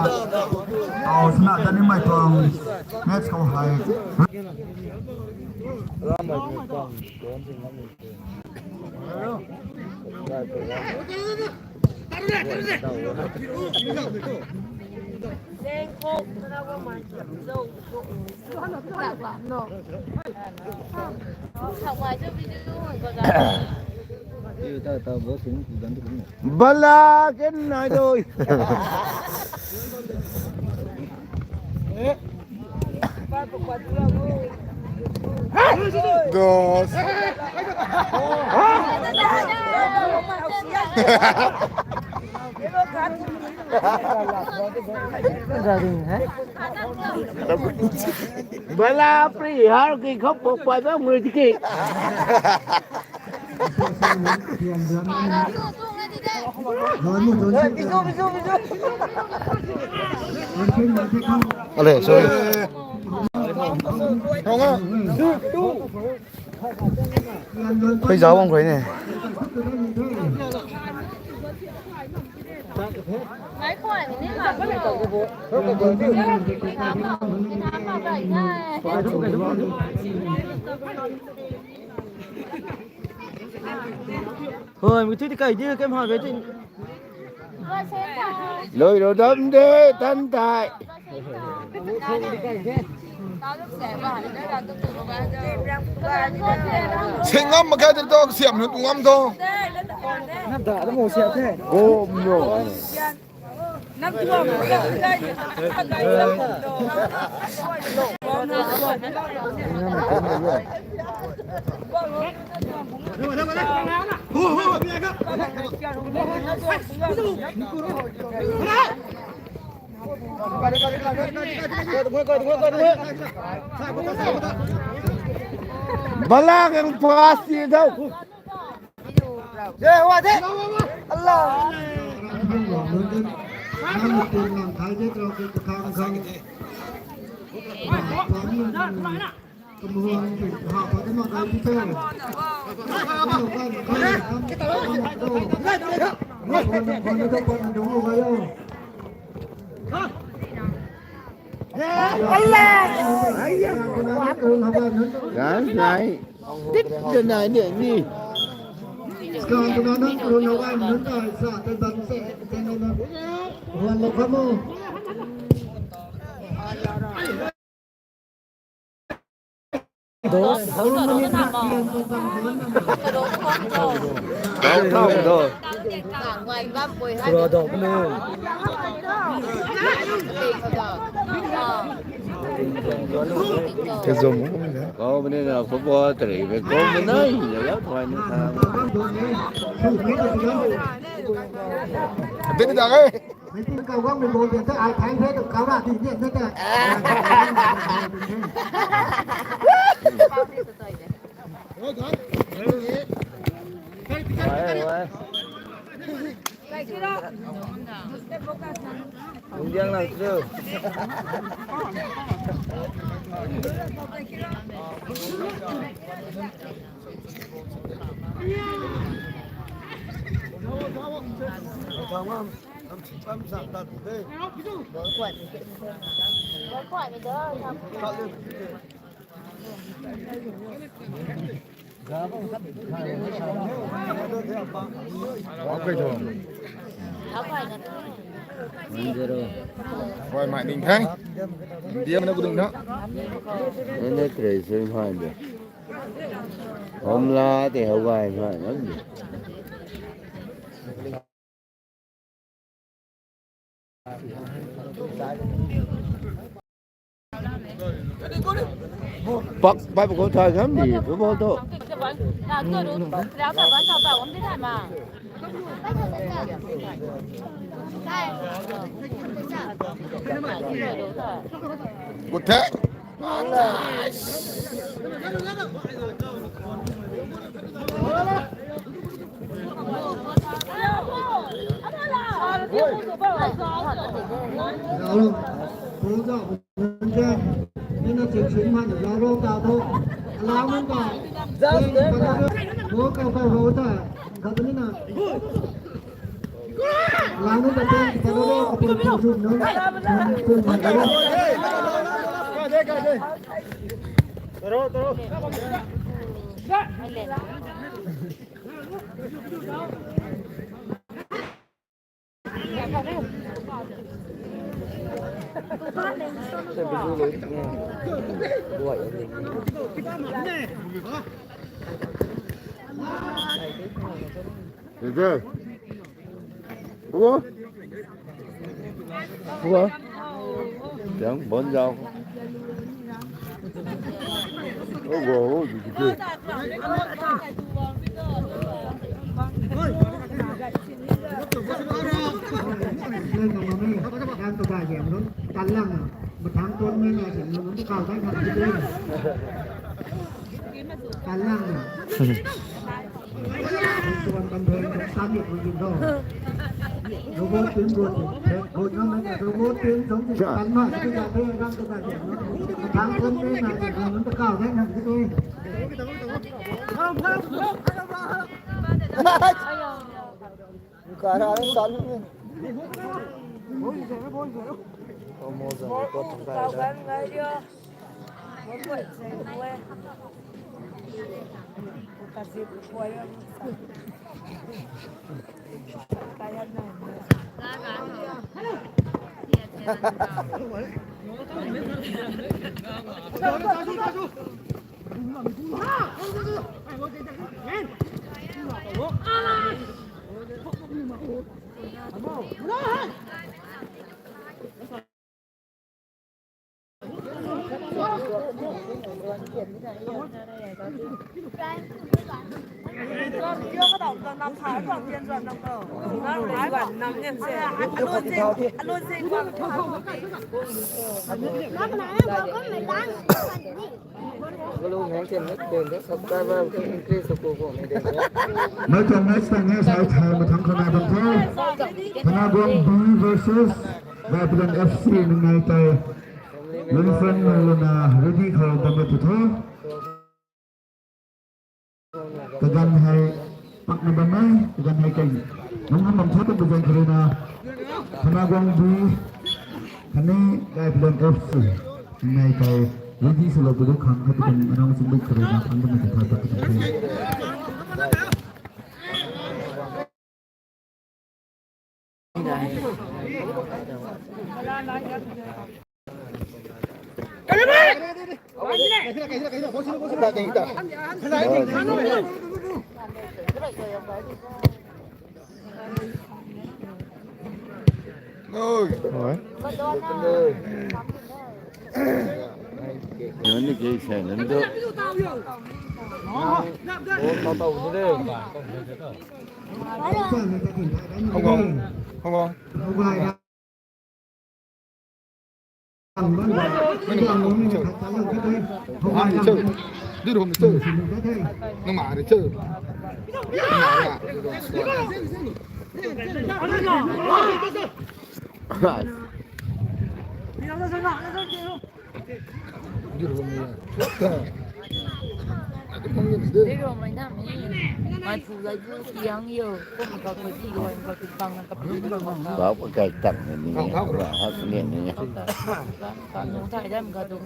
au sna tani mai tuang match khou hei. Bala ken nai doi. Dos. Bala pri har ki khop pok pa da mui ki. Ale, sorry. Pei zau bam khui ne. Hoi, mi thui ti kai di, kem ha kai ti. Lui ro dam de, tan tai. Singam ma kai de to, siam nu ngam to. Nam da da mo siam the. Go no. Bala kang pass ti dau. Ye, wa de. Allah. Guys, nai. Tit de nai de ni. Tau tau do. Sura do kene. Kazom. Kau bini na football tari be kau bini na ya tuai na ta. Bini da ge. Mei tin kau guang mei bol dian the, ai thai the, kau ra di dian the. Indian lang tu. Koi mai ding thang. India mana kuding na. Nene three sui mai de. Homla te hau gai mai na. Pak bai pakau thai kham ni football tu. Kut the. Zauc, ball zauc, ball zauc. Nina ching ching man zauc ro ta tho. Alau nunc ta. Just there. Ball kau kau ro ta. Kau ta nina. Alau nunc ta pen ta ro ro, kapun kapun ro. Taro, taro. Hello. Hello. Hello. Đang bắn zau. Hello. Talang na. Talang na. Mei tuang match tang e, sai thai mathang khana bam the. Panaguang B versus Babylon F C nungai tei. Lungfan nung luna ready khou bam tu tho. Kagan hei pakna bam e, kagan hei keng. Nung ham bam tho tu kagan kharina. Panaguang B, khatni Babylon F C nungai tei. Ready swlou tu khang khat tu announce bik kharina khang bam tu tho, pakna bam the. Nunc ni kei sen nunc tu. Hello. Hello. Nang ri chau. Nang ma ri chau. Nang ma ri. Di ro mai na mi. Mai phu lai bu kiang yo. Kum ka ko di yo, ka tu pang na ka pu ka ma ka. Ba ko kai tang ni. Ba ha ni ni. Ka nung thai dam ka tu.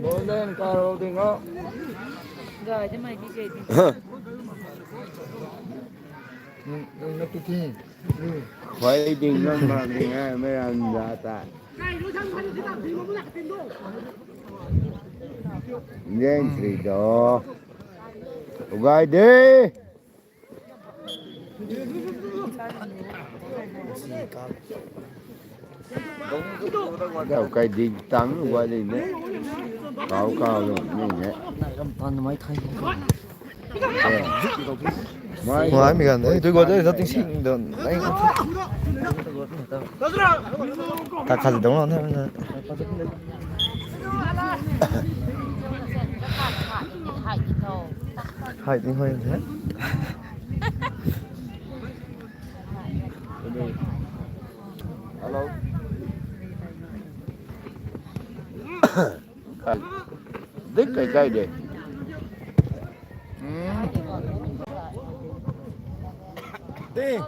Golden ka ro ding o. Ga de mai di ke di. Nang tu ti. Khuay ding nang mak ding e, mei ran za ta. Ngen sri do. Ugai de. Kau kai ding tang ugai ding ne. Kau kau lo ni ne. Nai ram tan mai thai. Eh. Mai mi gan, eh, tu go de, ting sing do. Ta kha dong lo na. Hai ting hoi na. Hello. Dik kai kai de. Ting.